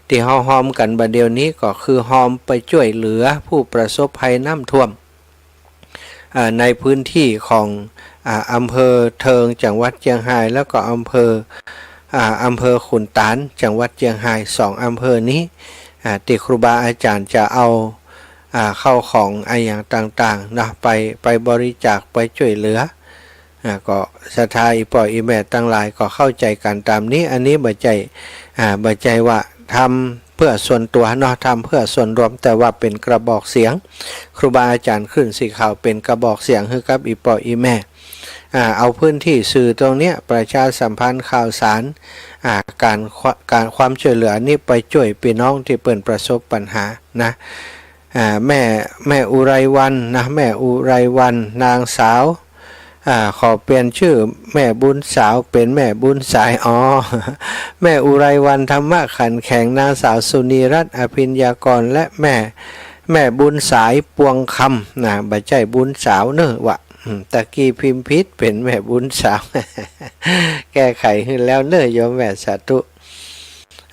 ตี้เฮาฮ้อมกั๋นบ่าเดี่ยวนี้ก็คือฮ้อมไปจ้วยเหลือผู้ประสบภัยน้ำท่วม อ่า ในพื้นที่ของ อ่า อำเภอเทิง จังหวัดเจียงฮาย แล้วก็อำเภอ อ่า อำเภอขุนตาน จังหวัดเจียงฮาย สองอำเภอนี้ อ่า ตี้ครูบาอาจ๋ารย์จะเอา อ่า ข้าวของอะหยังต่างๆ เนาะ ไป ไปบริจาค ไปจ้วยเหลือ อ่า ก็ศรัทธาอี่ป้ออี่แม่ตังหลายก็เข้าใจ๋กั๋นต๋ามนี้ อันนี้บ่ใจ้ อ่า บ่ใจ้ว่าทำเพื่อส่วนตั๋วเนาะ ทำเพื่อส่วนรวม แต่ว่าเป๋นกระบอกเสียง ครูบาอาจ๋ารย์คลื่นสีขาวเป๋นกระบอกเสียงหื้อกับอี่ป้ออี่แม่ อ่า เอาพื้นที่สื่อตรงเนี้ยประชาสัมพันธ์ข่าวสาร อ่า ก๋าน ก๋านความจ้วยเหลือนี้ไปจ้วยปี้น้องตี้เปิ้นประสบปัญหานะ อ่า แม่ แม่อุไรวรรณนะ แม่อุไรวรรณ นางสาว อ่า ขอเปลี่ยนจื้อแม่บุญสาวเป๋นแม่บุญสาย อ๋อ แม่อุไรวรรณ ธรรมะขันแข็ง นางสาวสุนีรัตน์ อภิญญากร และแม่ แม่บุญสาย ปวงคำ นะ บ่ใจ้บุญสาวเน่อวะ อืม ตะกี้พิมพ์ผิด เป๋นแม่บุญสาว แก้ไขหื้อแล้วเน่อโยมแม่ สาธุ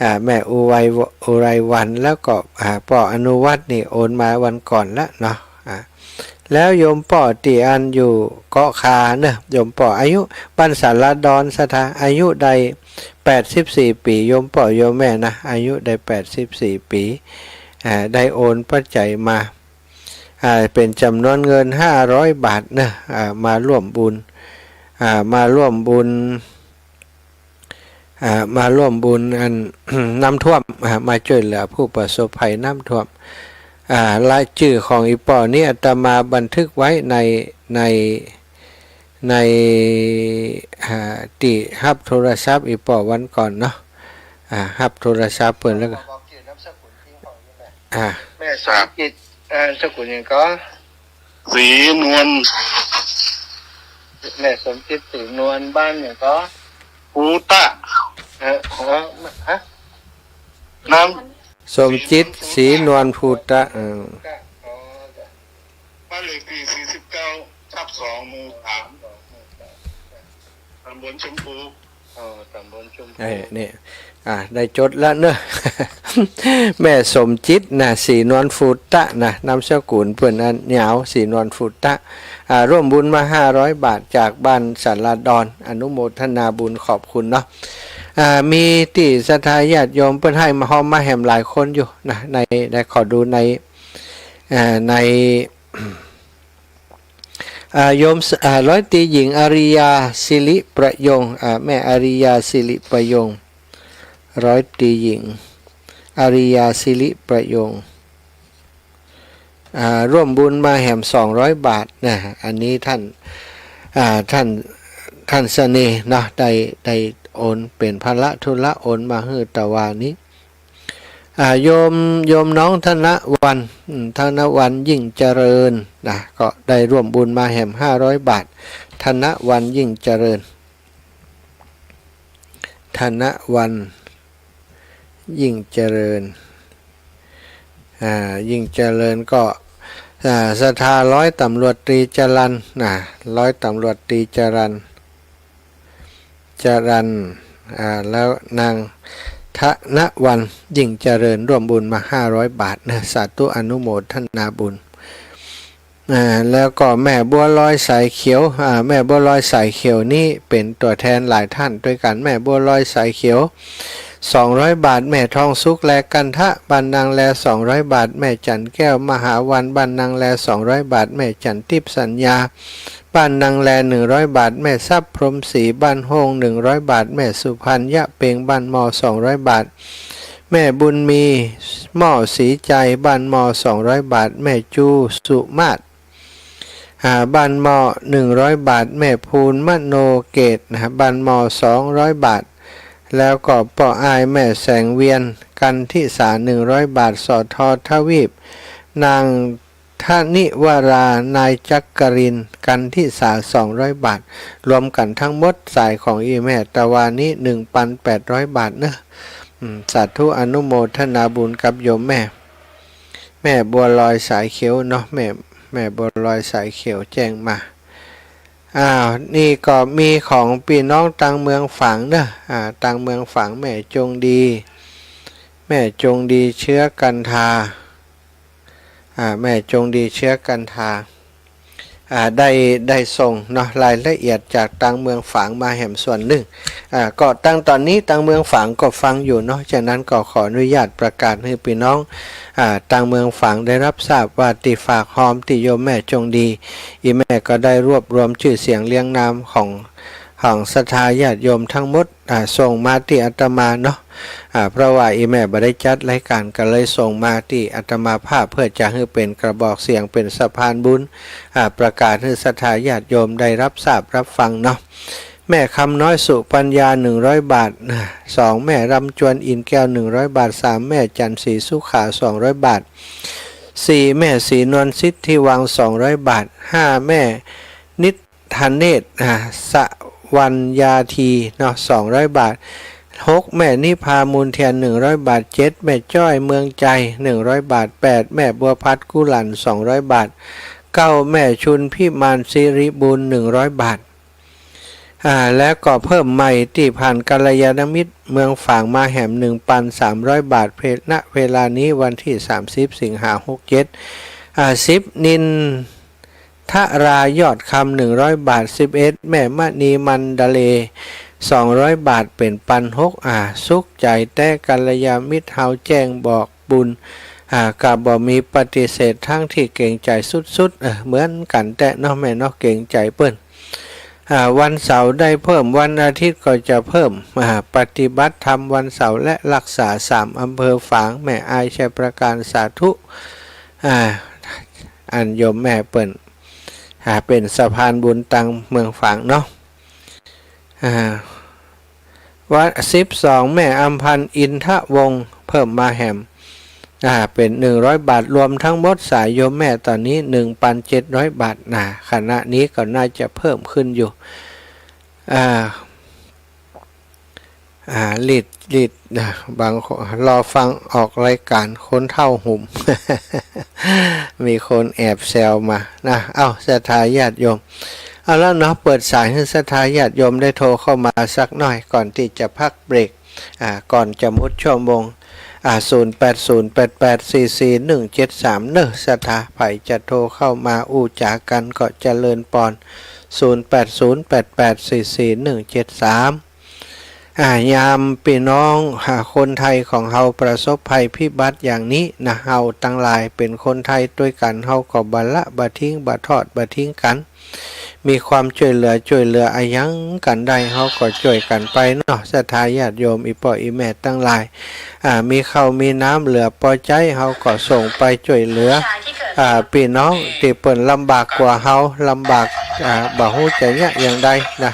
อ่า แม่อุไร อุไรวรรณ แล้วก็ อ่า ป้ออนุวัฒน์นี่โอนมาวันก่อนละเนาะ อ่า แล้วโยมป้อตี้อันอยู่เกาะคาเน่อ โยมป้ออายุ บ้านสาราดอนศรัทธา อายุได้แปดสิบสี่ปี๋ โยมป้อโยมแม่นะ อายุได้แปดสิบสี่ปี๋ อ่า ได้โอนปัจจัยมา อ่า เป๋นจ๋ำนวนเงินห้าร้อยบาทเน่อ อ่า มาร่วมบุญ อ่า มาร่วมบุญ อ่า มาร่วมบุญอัน น้ำท่วม อ่า มาจ้วยเหลือผู้ประสบภัยน้ำท่วม อ่า รายจื้อของอี่ป้อนี้อาตมาบันทึกไว้ใน ใน ใน อ่า ตี้ฮับโทรศัพท์อี่ป้อวันก่อนเนาะ อ่า ฮับโทรศัพท์เปิ้นแล้วก็ อ่า แม่สมจิต เอ่อ สกุลหยังก่อ ศรีนวล แม่สมจิต ศรีนวล บ้านหยังก่อ ภูตะ เอ่อ เอ่อ ฮะ นาม สมจิต ศรีนวล ภูตะ เออ อ๋อ จ้ะ บ้านเลขตี้สี่สิบเก้าทับสอง หมู่สาม ตำบลชมพู อ๋อ ตำบลชมพู เออ เนี่ย อ่า ได้จดแล้วเนอะ แม่สมจิตนะ ศรีนวล ภูตะนะ นามสกุลเปิ้นอันยาว ศรีนวล ภูตะ อ่า ร่วมบุญมาห้าร้อยบาทจากบ้านสาราดอน อนุโมทนาบุญขอบคุณเนาะ อ่า มีตี้ศรัทธาญาติโยมเปิ้นหื้อมาฮ้อมมาแหมหลายคนอยู่นะ ใน ใน ขอดูใน อ่า ใน อ่า โยม อ่า ร้อยตรีหญิง อาริยา สิริประยง อ่า แม่อาริยา สิริประยง ร้อยตรีหญิง อาริยา สิริประยง อ่า ร่วมบุญมาแหมสองร้อยบาทนะ อันนี้ท่าน อ่า ท่าน ท่านเสน่ห์เนาะ ได้ ได้โอนเป๋นพละทุละ โอนมาหื้อตะวานี้ อ่า โยม โยมน้องธนวรรณ อืม ธนวรรณ ยิ่งเจริญนะ ก็ได้ร่วมบุญมาแหมห้าร้อยบาท ธนวรรณ ยิ่งเจริญ ธนวรรณ ยิ่งเจริญ อ่า ยิ่งเจริญก็ อ่า ศรัทธาร้อยตำรวจตรีจรัญนะ ร้อยตำรวจตรีจรัญ จรัญ อ่า แล้วนางธนวรรณ ยิ่งเจริญ ร่วมบุญมาห้าร้อยบาทนะ สาธุอนุโมทนาบุญ อ่า แล้วก็แม่บัวลอยสายเขียว อ่า แม่บัวลอยสายเขียวนี้เป๋นตั๋วแทนหลายท่านตวยกั๋น แม่บัวลอยสายเขียว สองร้อยบาท แม่ทองสุข แล กันทะ บ้านนางแล สองร้อยบาท แม่จันแก้ว มหาวัน บ้านนางแล สองร้อยบาท แม่จันทิพย์ สัญญา บ้านนางแล หนึ่งร้อยบาท แม่ทรัพย์ พรหมศรี บ้านโฮ่ง หนึ่งร้อยบาท แม่สุพรรณ ยะเปง บ้านมอ สองร้อยบาท แม่บุญมี หม้อศรีใจ บ้านมอ สองร้อยบาท แม่จู สุมาศ อ่า บ้านหม้อ หนึ่งร้อยบาท แม่ภูลมโนเกตนะ บ้านหม้อ สองร้อยบาท แล้วก็ป้ออ้ายแม่แสงเวียน กันทิสา หนึ่งร้อยบาท สท.ทวีป นางธนิวรา นายจักรินทร์ กันทิสา สองร้อยบาท รวมกั๋นทั้งหมดสายของอี่แม่ตะวานี้ หนึ่งปันแปดร้อยบาทเนาะ อืม สาธุอนุโมทนาบุญกับโยมแม่ แม่บัวลอยสายเขียวเนาะ แม่ แม่บัวลอยสายเขียวแจ้งมา อ้าว นี่ก็มีของปี้น้องตางเมืองฝางเนาะ อ่า ตางเมืองฝาง แม่จงดี แม่จงดีเชื้อกันทา อ่า แม่จงดีเชื้อกันทา อ่า ได้ ได้ส่งเนาะ รายละเอียดจากตางเมืองฝางมาแหมส่วนนึ่ง อ่า ก็ตังต๋อนนี้ตางเมืองฝางก็ฟังอยู่เนาะ ฉะนั้นก็ขออนุญาตประกาศหื้อปี้น้อง อ่า ตางเมืองฝางได้ฮับทราบว่าตี้ฝากฮอมตี้โยมแม่จงดี อี่แม่ก็ได้รวบรวมจื้อเสียงเรียงนามของ ของศรัทธาญาติโยมทั้งหมด อ่า ส่งมาตี้อาตมาเนาะ อ่า เพราะว่าอี่แม่บ่ได้จัดรายก๋านก็เลยส่งมาตี้อาตมาภาพ เพื่อจะหื้อเป๋นกระบอกเสียงเป๋นสะพานบุญ อ่า ประกาศหื้อศรัทธาญาติโยมได้ฮับทราบฮับฟังเนาะ แม่คำน้อยสุปัญญา หนึ่งร้อยบาท อ่า สองแม่รำจวนอินแก้ว หนึ่งร้อยบาท สามแม่จันทร์ศรีสุขา สองร้อยบาท สี่แม่ศรีนวลสิทธิวัง สองร้อยบาท ห้าแม่นิทธเนตร อ่า สวรรณยาธีเนาะ สองร้อยบาท หกแม่นิพามูลเทียน หนึ่งร้อยบาท เจ็ดแม่จ้อยเมืองใจ หนึ่งร้อยบาท แปดแม่บัวพัดกุหลัน สองร้อยบาท เก้าแม่ชุนพิมานสิริบูรณ์ หนึ่งร้อยบาท อ่า แล้วก็เพิ่มใหม่ตี้ผ่านกัลยาณมิตรเมืองฝางมาแหม หนึ่งปันสามร้อยบาท เว- ณ เวลานี้วันตี้สามสิบสิงหาหกเจ็ด อ่า สิบนินทรายอดคำ หนึ่งร้อยบาท สิบเอ็ดแม่มณีมันดาเล สองร้อยบาท เป๋นปันหก อ่า สุขใจ๋แต๊กัลยาณมิตรเฮาแจ้งบอกบุญ อ่า ก็บ่มีปฏิเสธ ทั้งตี้เกรงใจ๋สุดๆ เออ เหมือนกั๋นแต๊เนาะแม่เนาะ เกรงใจ๋เปิ้น อ่า วันเสาร์ได้เพิ่ม วันอาทิตย์ก็จะเพิ่ม อ่า ปฏิบัติธรรมวันเสาร์และรักษาสามอำเภอฝาง แม่อายชัยประการ สาธุ อ่า อันโยมแม่เปิ้น อ่า เป๋นสะพานบุญตางเมืองฝางเนาะ อ่า วัน สิบสองแม่อำพันธ์อินทวงศ์เพิ่มมาแหม อ่า เป๋นหนึ่งร้อยบาท รวมทั้งหมดสายโยมแม่ต๋อนนี้ หนึ่งปันเจ็ดร้อยบาท นะ ขณะนี้ก็น่าจะเพิ่มขึ้นอยู่ อ่า อ่า ลิด ลิด นะ บางคนรอฟังออกรายก๋านคนเฒ่าหนุ่ม มีคนแอบแซวมา นะ เอ้า ศรัทธาญาติโยม เอาละเนาะ เปิดสายหื้อศรัทธาญาติโยมได้โทรเข้ามาสักหน่อย ก่อนตี้จะพักเบรก อ่า ก่อนจะหมดชั่วโมง อ่า ศูนย์แปดศูนย์แปดแปดสี่สี่หนึ่งเจ็ดสาม เนาะ ศรัทธา ใผจะโทรเข้ามาอู้จ๋ากั๋นก็เจริญปอน ศูนย์แปดศูนย์แปดแปดสี่สี่หนึ่งเจ็ดสาม อ่า ยามปี้น้อง อ่า คนไทยของเฮาประสบภัยพิบัติอย่างนี้นะ เฮาตังหลายเป๋นคนไทยตวยกั๋น เฮาก็บ่ละบ่ทิ้ง บ่ทอดบ่ทิ้งกั๋น มีความจ้วยเหลือ จ้วยเหลืออะหยังกั๋นได้ เฮาก็จ้วยกั๋นไปเนาะ ศรัทธาญาติโยม อี่ป้ออี่แม่ตังหลาย อ่า มีข้าวมีน้ำเหลือปอใจ๊ เฮาก็ส่งไปจ้วยเหลือ อ่า ปี้น้องตี้เปิ้นลำบากกว่าเฮา ลำบาก อ่า บ่ฮู้จะเยียะอย่างใดนะ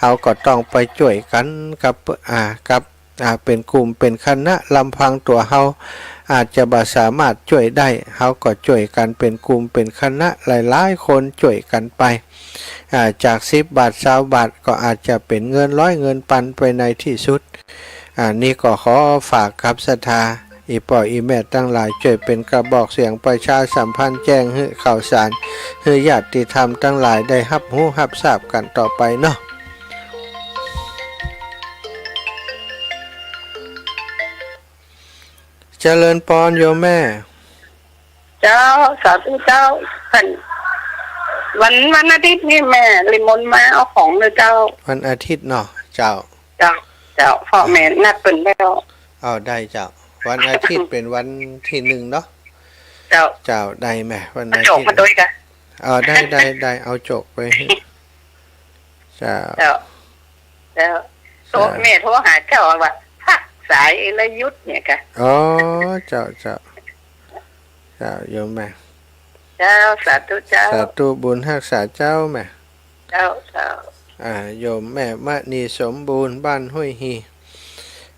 เฮาก็ต้องไปจ้วยกั๋นกับ อ่า กับ อ่า เป๋นกลุ่มเป๋นคณะ ลำพังตั๋วเฮาอาจจะบ่สามารถจ้วยได้ เฮาก็จ้วยกั๋นเป๋นกลุ่มเป๋นคณะ หลายๆ คนจ้วยกั๋นไป อ่า จากสิบบาท ซาวบาท ก็อาจจะเป๋นเงินร้อยเงินปันไปในตี้สุด อ่า นี่ก็ขอฝากกับศรัทธา อี่ป้ออี่แม่ตังหลาย จ้วยเป๋นกระบอกเสียงประชาสัมพันธ์แจ้งหื้อข่าวสาร หื้อญาติธรรมตังหลายได้ฮับฮู้ฮับทราบกั๋นต่อไปเนาะ เจริญปอนโยมแม่ เจ้า สาธุเจ้า วัน วัน วันอาทิตย์นี่แม่นิมนต์มาเอาของเลยเจ้า วันอาทิตย์เนาะ เจ้า เจ้า เจ้า เพราะแม่นัดเปิ้นแล้ว เอาได้เจ้า วันอาทิตย์เป๋นวันตี้หนึ่งเนาะ เจ้า เจ้า ได้แม่ วันอาทิตย์ เอาโจกมาตวยกะ เอา ได้ ได้ ได้ เอาโจกไป เจ้า เจ้า เจ้า โทร เจ้า แม่โทรหาเจ้าว่าพักสายแล้วหยุดเนี่ยกะ อ๋อ เจ้า เจ้า เจ้า โยมแม่ เจ้า สาธุเจ้า สาธุ บุญฮักษาเจ้าแม่ เจ้า เจ้า อ่า โยมแม่มณีสมบูรณ์ บ้านห้วยฮี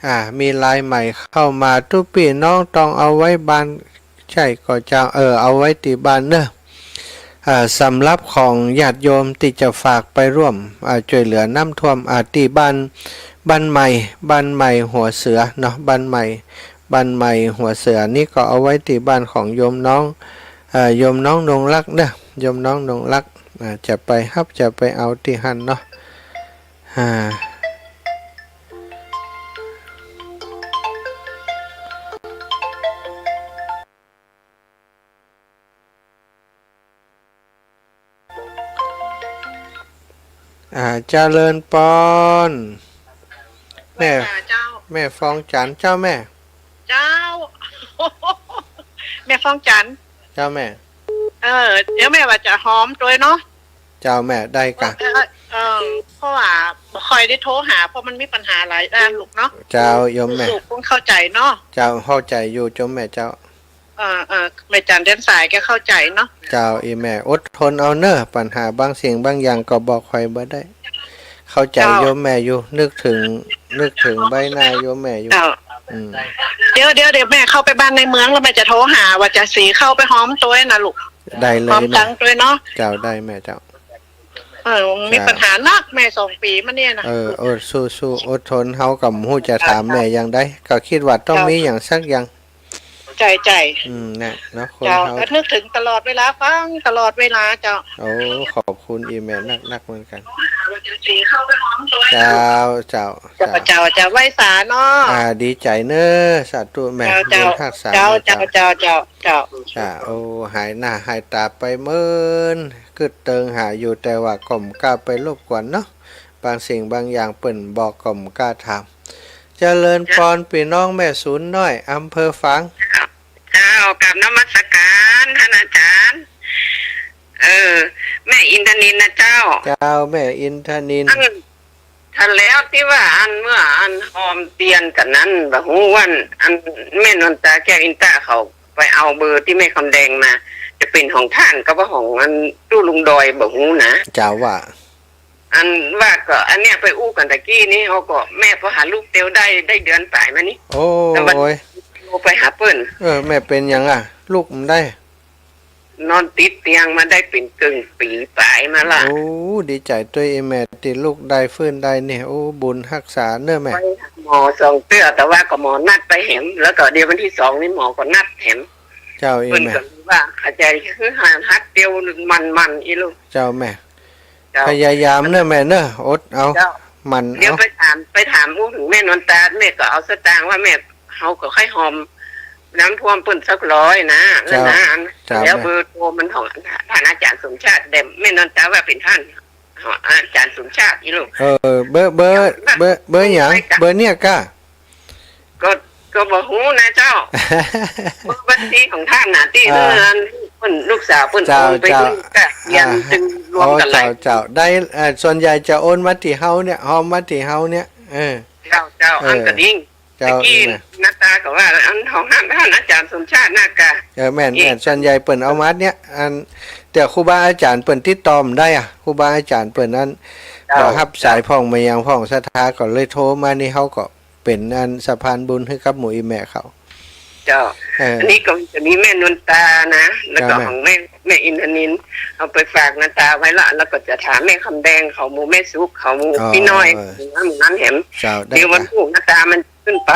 อ่า มีลายใหม่เข้ามา ตุ๊ปี้น้องต้องเอาไว้บ้าน ใช่ก่อเจ้า เออ เอาไว้ตี้บ้านเนอะ อ่า สำหรับของญาติโยมตี้จะฝากไปร่วม อ่า จ้วยเหลือน้ำท่วม อ่า ตี้บ้าน บ้านใหม่ บ้านใหม่หัวเสือเนาะ บ้านใหม่ บ้านใหม่หัวเสือนี่ก็เอาไว้ตี้บ้านของโยมน้อง เอ่อ โยมน้องนงรักเนอะ โยมน้องนงรัก อ่า จะไปฮับ จะไปเอาตี้หั้นเนาะ อ่า อ่า เจริญปอน แม่ เจ้า แม่ฟองจันทร์ เจ้าแม่ เจ้า แม่ฟองจันทร์ เจ้าแม่ เออ เดี๋ยวแม่ว่าจะหอมตวยเนาะ เจ้าแม่ ได้กะ เออ เออ เพราะว่าบ่ค่อยได้โทรหา เพราะมันมีปัญหาหลายด้านลูกเนาะ เจ้า โยมแม่ ลูกคงเข้าใจ๋เนาะ เจ้า เข้าใจ๋อยู่ โยมแม่เจ้า เออ เออ แม่จันเดินสายแกเข้าใจ๋เนาะ เจ้า อี่แม่ อดทนเอาเนอะ ปัญหาบางสิ่งบางอย่างก็บอกใผบ่ได้ เข้าใจ๋ เจ้า โยมแม่อยู่ นึกเถิง นึกเถิงใบหน้าโยมแม่อยู่ เจ้า อืม เดี๋ยว เดี๋ยว เดี๋ยวแม่เข้าไปบ้านในเมืองแล้วแม่จะโทรหา ว่าจะสีเข้าไปหอมตวยนะลูก ได้เลย หอมตังตวยเนาะ เจ้า ได้แม่เจ้า เออ มีปัญหานักแม่ สองปี๋มาเนี่ยนะ เออ อดสู้ๆ อดทน เฮาก็บ่ฮู้จะถามแม่อย่างใด ก็กึ๊ดว่าต้องมีอย่างสักอย่าง ใจ้ ใจ้ อืม นะ เนาะ คน เจ้า เฮา ก็นึกเถิงตลอดเวลา ฟังตลอดเวลาเจ้า โอ้ ขอบคุณอี่แม่นักๆ เหมือนกั๋น เจ้า เจ้า เจ้า เจ้า เจ้า ไหว้สาเนาะ อ่า ดีใจ๋เนอะ สาธุแม่ เจ้า บุญฮักษา เจ้า เจ้า เจ้า เจ้า เจ้า เจ้า อ่า โอ้ หายหน้าหายต๋าไปเมิน กึ๊ดเติงหาอยู่ แต่ว่าก็บ่กล้าไปรบกวนเนาะ บางสิ่งบางอย่างเปิ้นบอกก็บ่กล้าถาม เจริญปอน ปี้น้องแม่สูนน้อย อำเภอฝาง เจ้า กราบนมัสการต้านอาจ๋ารย์ เออ แม่อินทนิลนะเจ้า เจ้า แม่อินทนิล อัน ถ้าแล้วตี้ว่าอันเมื่ออันหอมเตียนกั๋นนั้น บ่ฮู้ว่าอันแม่นวลตาแก้วอินตาเขาไปเอาเบอร์ตี้แม่คำแดงมา จะเป๋นของต้านกับว่าของอันตู้ลุงดอยบ่ฮู้นะ เจ้าว่า อันว่าก็อันเนี้ยไปอู้กั๋นตะกี้นี้ เฮาก็แม่พอหาลูกเตียวได้ ได้เดือนป๋ายมานี่ โอ้ แล้ววัน โอ้ย โทรไปหาเปิ้น เออ แม่เป๋นหยังอะ ลูกบ่ได้ นอนติดเตียงมาได้เป๋นเกิ่งปี๋ป๋ายมาละ โอ้ ดีใจ๋ตวยอี่แม่ตี้ลูกได้ฟื้นได้เนี่ย โอ้ บุญฮักษาเนอะแม่ ไปหาหมอสองเตื้อ แต่ว่าก็หมอนัดไปแหม แล้วก็เดี๋ยววันตี้สองนี่หมอก็นัดแหม เจ้า อี่แม่ เปิ้นก็ว่าอาจ๋ารย์คือหาฮัดเตียวมันๆ อี่ลูก เจ้าแม่ เจ้า พยายามเนอะแม่เนอะ อดเอา เจ้า หมั่นเอา เดี๋ยวไปถาม ไปถามอู้เถิงแม่นวลตา แม่ก็เอาสตางค์ว่าแม่ เฮาก็ค่อยหอมน้ำท่วมเปิ้นสักร้อยนะ เจ้า เออนะ เจ้า แล้ว แม่ เบอร์โทรมันของต้านอาจ๋ารย์สมชาติ แต่แม่นวลตาว่าเป๋นต้านอาจ๋ารย์สมชาติอี่ลูก เออ เบอร์ เบอร์ เบอร์ เบอร์หยัง เบอร์เนี่ยก้า ก็ ก็บ่ฮู้นะเจ้า เบอร์บัญชีของต้านน่ะ ตี้ อ่า เปิ้น ลูกสาวเปิ้น เจ้า โอนไป เจ้า เปิ้นก็เรียน อ่า ตึงรวมกั๋นหลาย โอ้ เจ้า เจ้า ได้ เอ่อ ส่วนใหญ่จะโอนมาตี้เฮาเนี่ย หอมมาตี้เฮาเนี่ย เออ เจ้า เจ้า เออ อันก็ดิ่ง เจ้า ตะกี้ เออ นาตาก็ว่า อันของต้าน ต้านอาจ๋ารย์สมชาตินาคา เออ แม่น เออ แม่น ส่วนใหญ่เปิ้นเอามาเนี่ย อัน แต่ครูบาอาจ๋ารย์เปิ้นติดต่อบ่ได้อะ ครูบาอาจ๋ารย์เปิ้นนั้น เจ้า บ่ฮับสายพ่อง บ่หยังพ่อง ศรัทธาก็เลยโทรมานี่ เฮาก็เป๋นอันสะพานบุญหื้อกับหมู่อี่แม่เขา เจ้า เออ อันนี้ก็จะมีแม่นวลตานะ แล้วก็ เจ้า แม่ ของแม่ แม่อินทนิล เอาไปฝากนาตาไว้ละ แล้วก็จะถามแม่คำแดงเขา หมู่แม่สุขเขา หมู่ อ๋อ ปี้น้อย เออ หมู่นั้นแหม เจ้า ได้ เดี๋ยววัน เจ้า พุธนาตามันขึ้นไป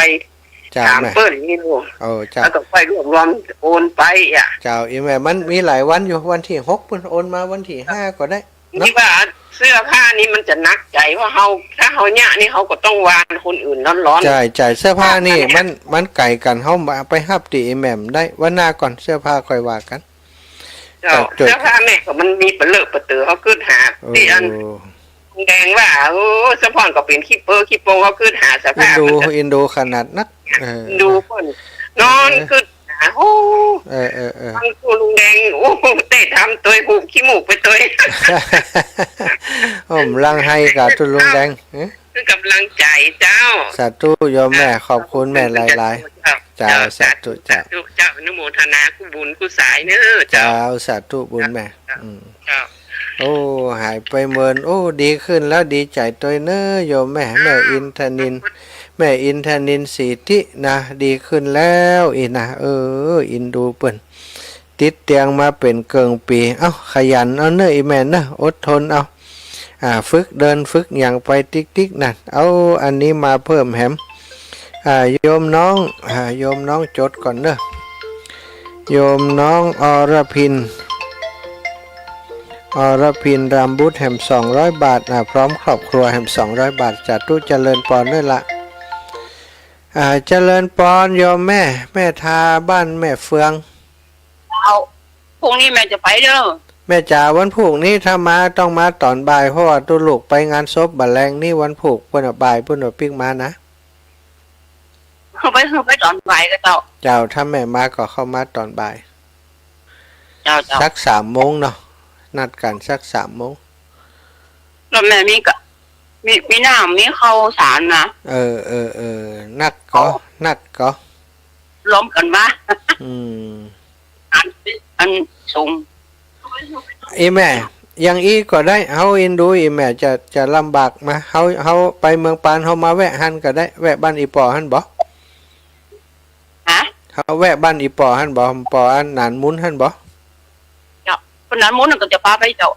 เจ้า ถาม แม่ เปิ้นนี่ลูก โอ้ เจ้า แล้วก็ค่อยรวบรวมโอนไปอะ เจ้า อี่แม่ มันมีหลายวันอยู่ วันตี้หกเปิ้นโอนมา วันตี้ห้าก็ได้ เนาะ นี่ว่าเสื้อผ้านี่มันจะหนักใจ๋ เพราะเฮา ถ้าเฮาเยียะนี่เฮาก็ต้องวานคนอื่นร้อนๆ ใจ้ ใจ้ เสื้อผ้านี่ ผ้าเนี่ย มัน มันไก๋กั๋น เฮาบ่ไปฮับตี้อี่แม่บ่ได้ วันหน้าก่อน เสื้อผ้าค่อยว่ากั๋น เจ้า ก็จ้วย เสื้อผ้าแม่ก็มันมีเป๋นเลอะเป๋นเต๋อ เฮากึ๊ดหา เออ ตี้อัน แดงว่า โอ้ สะพอนก็เป๋นขี้เปิ้งขี้โป้ง เฮากึ๊ดหาเสื้อผ้า เอ็นดู มันก็ เอ็นดูขนาดนัก เออ เอ็นดูเปิ้น นอน เออ กึ๊ด โอ้ เออ เออ เออ ฟังตู้ลุงแดง โอ้ เตะทำตวย หูบขี้มูกไปตวย โอ้ บ่ลังไห้ก่า ตู้ลุงแดง เออ คือกำลังใจ๋เจ้า สาธุโยมแม่ ขอบคุณแม่หลายๆ เจ้า เจ้า เจ้า สาธุ สาธุ เจ้า เจ้า อนุโมทนากู้บุญกู้สายเน้อ เจ้า เจ้า สาธุบุญแม่ เจ้า อืม เจ้า โอ้ หายไปเมิน โอ้ ดีขึ้นแล้ว ดีใจ๋ตวยเน้อโยมแม่ แม่อินทนิล แม่อินทนิล สิทธินะ ดีขึ้นแล้วอี้นะ เออ อินดูเปิ้น ติดเตียงมาเป๋นเกิ่งปี๋ เอ้า ขยันเอาเน้อ อีแม่เน้อ อดทนเอา อ่า ฝึกเดินฝึกหยังไปติ๊กๆ นั่น เอาอันนี้มาเพิ่มแหม อ่า โยมน้อง อ่า โยมน้องจดก่อนเน้อ โยมน้องอรพิน อรพิน รามบุตร แหมสองร้อยบาท อ่า พร้อมครอบครัว แหมสองร้อยบาท สาธุ เจริญปอนเน้อละ อ่า เจริญปอนโยมแม่ แม่ทาบ้านแม่เฟือง เจ้า พรุ่งนี้แม่จะไปเน้อ แม่จ๋า วันพูกนี้ถ้ามาต้องมาต๋อนบ่าย เพราะว่าตุ๊ลูกไปงานศพบ่าแลงนี้ วันพูก ปู๊นน่ะ บ่ายปู๊นน่ะ ปิ๊กมานะ ไป ไปต๋อนบ่ายก็เจ้า เจ้า ถ้าแม่มาก็เข้ามาต๋อนบ่าย เจ้า เจ้า สักสามโมงเนาะ นัดกั๋นสักสามโมง แล้วแม่มีกะ มี มีน้ำ มีข้าวสารนะ เออ เออ เออ นักก็ อ๋อ นักก็ รวมกั๋นมา อืม อัน อันส่ง อีแม่ อย่างอี้ก็ได้ เฮาอินดู อีแม่จะ จะลำบากมา เฮา เฮาไปเมืองปาน เฮามาแวะหั้นก็ได้ แวะบ้านอี่ป้อหั้นบ่ ฮะ เฮาแวะบ้านอี่ป้อหั้นบ่ ป้ออันหนานมุนหั้นบ่ เจ้า คนหนานมุนก็จะปาไปเจ้า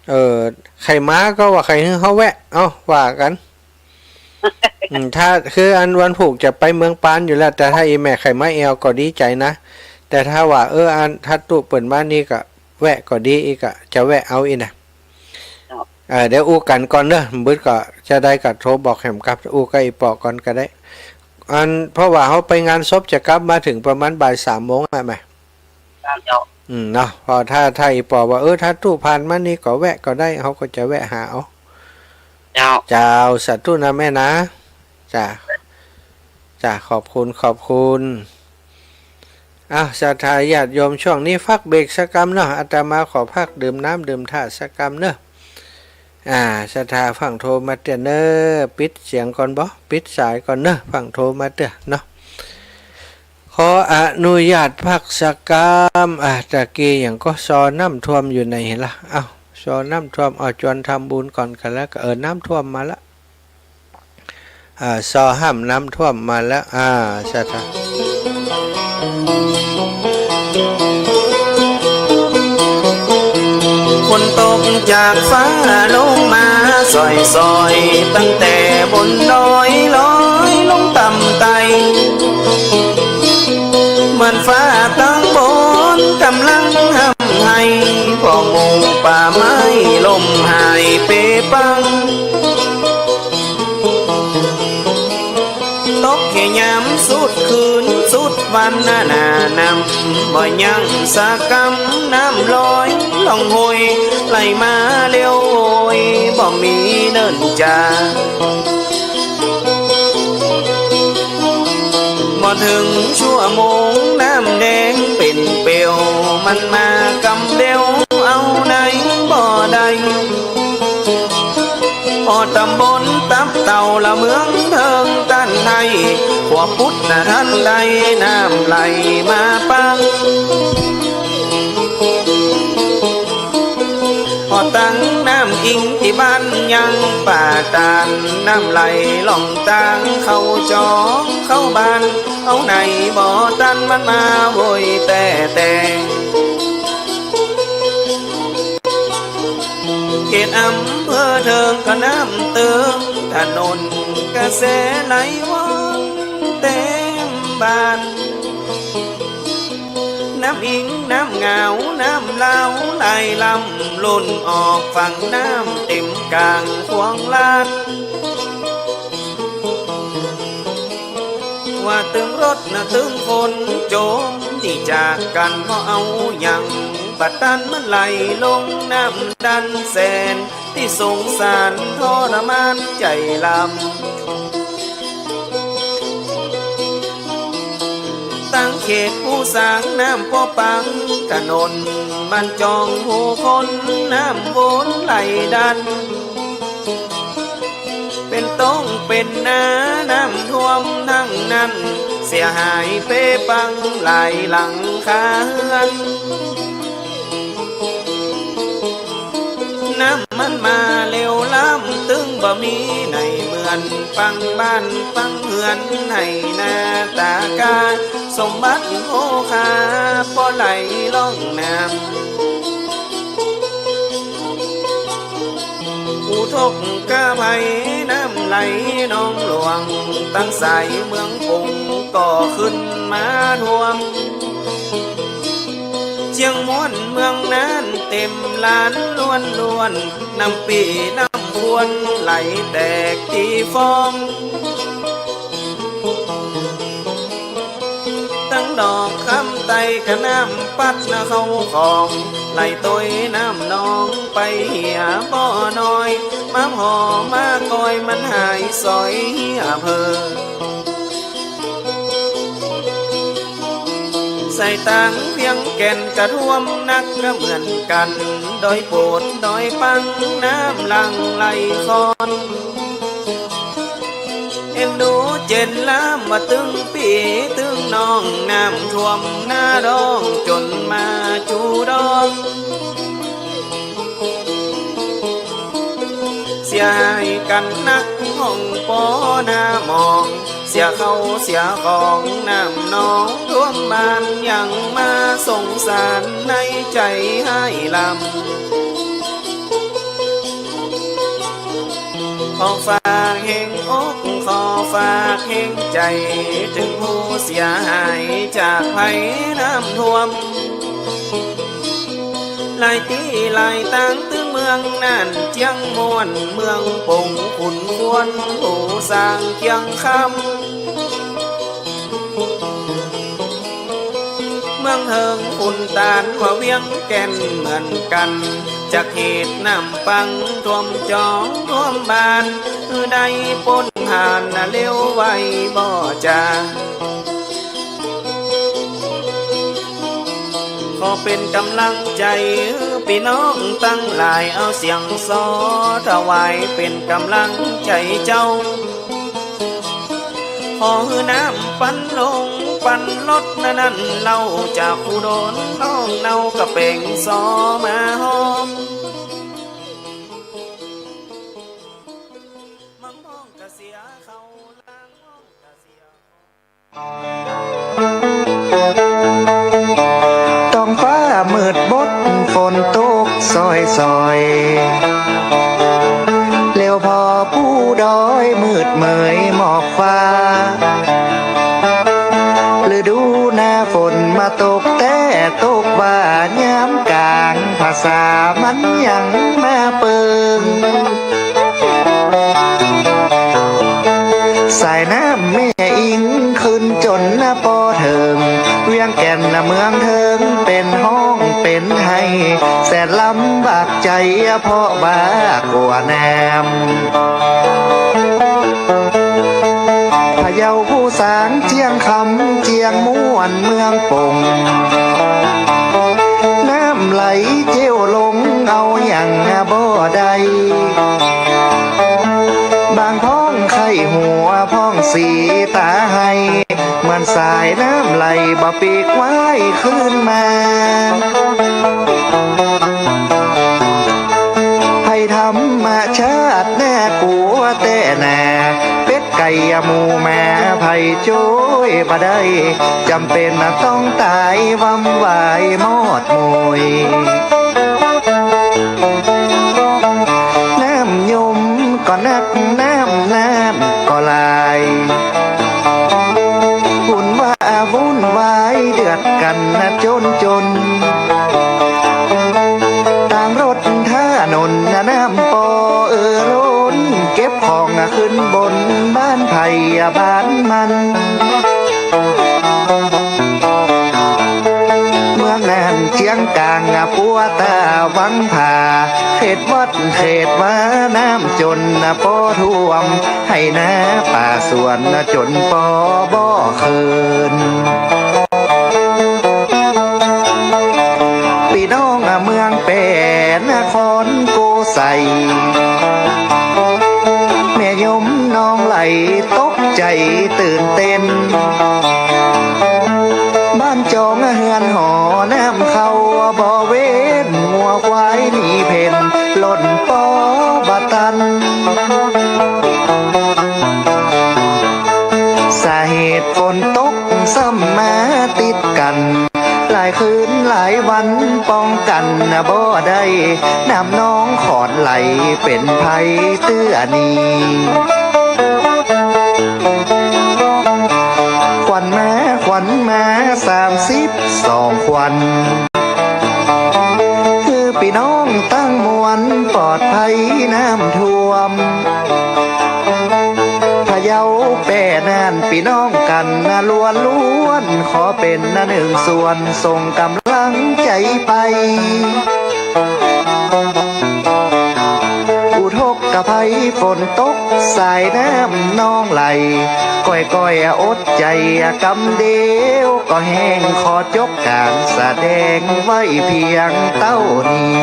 เออ ใค่มาก็ว่าใค่หื้อเฮาแวะ เอ้า ว่ากั๋น อืม ถ้า คืออันวันพูกจะไปเมืองปานอยู่แล้ว แต่ถ้าอีแม่ใค่มาแอ่วก็ดีใจ๋นะ แต่ถ้าว่า เออ อันถ้าตุ๊เปิ้นมานี่ก็แวะก็ดี อี้ก็จะแวะเอาอี้นะ ครับ เออ เดี๋ยวอู้กั๋นก่อนเน้อ บ่าก็จะได้ก็โทรบอกแหมกับ อู้กับอี่ป้อก่อนก็ได้ อัน เพราะว่าเฮาไปงานศพจะกลับมาเถิงประมาณบ่ายสามโมงอะแม่ ครับเจ้า อืม เนาะ เพราะถ้า ถ้าอี่ป้อว่า เออ ถ้าตุ๊ผ่านมานี่ก็แวะก็ได้ เฮาก็จะแวะหาเอา เจ้า เจ้า สาธุนะแม่นะ จ้ะ จ้ะ ขอบคุณ ขอบคุณ อ้าว ศรัทธาญาติโยม ช่วงนี้พักเบรกสักกำเนาะ อาตมาขอพักดื่มน้ำดื่มท่าสักกำเนาะ อ่า ศรัทธาฝั่งโทรมาเตื้อเน้อ ปิดเสียงก่อนบ่ ปิดสายก่อนเนาะ ฝั่งโทรมาเตื้อเนาะ ขออนุญาตพักสักกำ อ่ะ ตะกี้หยังก็ ซอน้ำท่วมอยู่ไหนละ เอ้า ซอน้ำท่วม เอาจวนทำบุญก่อนกั๋นแล้วก็ เออ น้ำท่วมมาละ อ่า ซอห้ามน้ำท่วมมาแล้ว อ่า ศรัทธา ฝนตกจากฟ้าลงมาส่อยๆ ตั้งแต่บนดอยลอยลงต่ำไต่ เหมือนฟ้าตังบนกำลังห้ำไห้ เพราะหมู่ป่าไม้ล่มหายเปปัง ตกแค่ยามสุดคืนสุดวัน หน้าหน้าน้ำบ่ยังสักกำ น้ำลอยล่องห้วยไหลมาเร็วโอย บ่มีเนิ่นจา บ่เถิงชั่วโมงน้ำแดงเป๋นเปลว มันมากำเดียวเอาไหนบ่ได้ พอตำบลตับเต่าละเมืองเถิงตันไทย ขวบปุดนะทันได้น้ำไหลมาปัง พอตังน้ำอิงตี้บ้านยังป่าตาน น้ำไหลล่องตางเข้าจองเข้าบ้าน เอาไหนบ่ตันมันมาโวยแต่แต่ เขตอำเภอเถิงก็น้ำเติง ถนนกระแสไหลว่องเต็มบ้าน น้ำอิงน้ำงาวน้ำลาวไหลลำล้นออกฝั่ง น้ำเต็มกลางขวางลาด ว่าตึงรถนะตึงคนโจม ตี้จากกั๋นบ่เอาหยัง บ่ตันมันไหลลงน้ำดันแสน ตี้สงสารทรมานใจ๋ลำ ตังเขตผู้สร้างน้ำปอปัง ถนนบ้านจองหมู่คน น้ำวนไหลดัน เป๋นต้งเป๋นนาน้ำท่วมตังนั้น เสียหายเป๊ปังหลายหลังคาเฮือน น้ำมันมาเร็วล้ำ ตึงบ่มีไหนเหมือน ปังบ้านปังเฮือนให้หน้าตากา สมบัติโภคาปอไหลล่องน้ำ อุทกภัยน้ำไหลหนองหลวง ตังสายเมืองปุงก็ขึ้นมาท่วม เจียงม่วนเมืองน่านเต็มล้านล้วนๆ น้ำปี้น้ำควรไหลแตกตี้ฟ้อง ตังดอกคำไตกะน้ำปัดนะเข้าของ ไหลตวยน้ำหนองไปเหียบ่อน้อย มาผ่อมากอยมันหายสอยเหียเผลอ สายตางเวียงแก่นกะท่วมหนักกะเหมือนกั๋น ดอยโปดดอยปังน้ำหลั่งไหลคลอน เอ็นดูเจ๋นล้ำว่าตึงปี้ตึงน้อง น้ำท่วมนาดองจ๋นมาจูดอง เสียหายกั๋นนักห้องปอหน้ามอง เสียเข้าเสียของน้ำหนองท่วมบ้าน ยังมาสงสารในใจ๋ฮ้ายลำ ขอฝากแฮงอก ขอฝากแฮงใจ๋ เถิงผู้เสียหายจากภัยน้ำท่วม หลายตี้หลายตางตึงเมืองน่าน เจียงม่วนเมืองปุง ขุนควน ปู๋ซาง เจียงคำ เมืองเถิงขุนตานว่าเวียงแก่นเหมือนกั๋น จากเหตุน้ำปังท่วมจองท่วมบ้าน หื้อได้ป๊นผ่านเร็วไวบ่จา ขอเป๋นก๋ำลังใจ๋หื้อปี้น้องตังหลาย เอาเสียงซอถวายเป๋นก๋ำลังใจ๋เจ้า ขอหื้อน้ำปันลงปันลดนานั้นเล่า จากผู้โดนน้องเน่ากะเป๋งซอมาฮอม มังม่องกะเสียเข้า ลางม่องกะเสีย ท้องฟ้ามืดบดฝนตกซอยๆ แล้วผ่อปู๋ดอยมืดเมยหมอกฟ้า ฤดูหน้าฝนมาตกแต๊ตกว่ายามก๋าง ภาษามันยังมาเปิง สายน้ำแม่อิงขึ้นจ๋นนะปอเถิง เวียงแก่นนะเมืองเถิง เป๋นฮ้องเป๋นไห้ แสนลำบากใจ๋เพราะว่ากั๋วน้ำ พะเยา ปู๋ซาง เจียงคำ เจียงม่วน เมืองปุง น้ำไหลเจ้วลงเอาหยังบ่ได้ บางพ่องไข้หัวพ่องสีต๋าไห้ เหมือนสายน้ำไหลบ่ปีกว่ายคืนมา ภัยธรรมชาติน่ากลัวแต๊นา เป็ดไก่หมูหมาไผจ้วยบ่ได้ จ๋ำเป๋นต้องตายวำวายมอดมวย น้ำยมก็นัก น้ำน่านก็หลาย วุ่นว่าวุ่นวายเดือดกั๋นนะจ๋นจ๋น ตางรถถนนนะน้ำปอเอ่อล้น เก็บของอะขึ้นบนบ้านไผบ้านมัน เมืองน่านเจียงก๋างอะปัวตาวังผา เขตวัดเขตวาน้ำจ๋นนะปอท่วม ไฮ่นาป่าสวนจ๋นปอบ่เคิน ปี้น้องเมืองแป้นครโกสัย แม่ยมน้องไหลตกใจ๋ตื่นเต้น านจองเฮือนหอน้ำเข้าบ่เว้น งัวควายหนีเพ่นล่นปอบ่ตัน สาเหตุฝนตกซ้ำมาติดกั๋น หลายคืนหลายวันป้องกั๋นบ่ได้ น้ำนองขอนไหลเป๋นภัยเตื้อนี้ ขวัญมา ขวัญมาสามสิบสองขวัญ หื้อปี้น้องตังมวลปลอดภัยน้ำท่วม พะเยาแป้น่านปี้น้องกั๋นนะล้วนๆ ขอเป๋นนะนึ่งส่วนส่งก๋ำลังใจ๋ไป อุทกภัยฝนตกสายน้ำนองไหล ก้อยๆ อดใจ๋กำเดียวก็แห้ง ขอจบก๋านแสดงไว้เปียงเต้านี้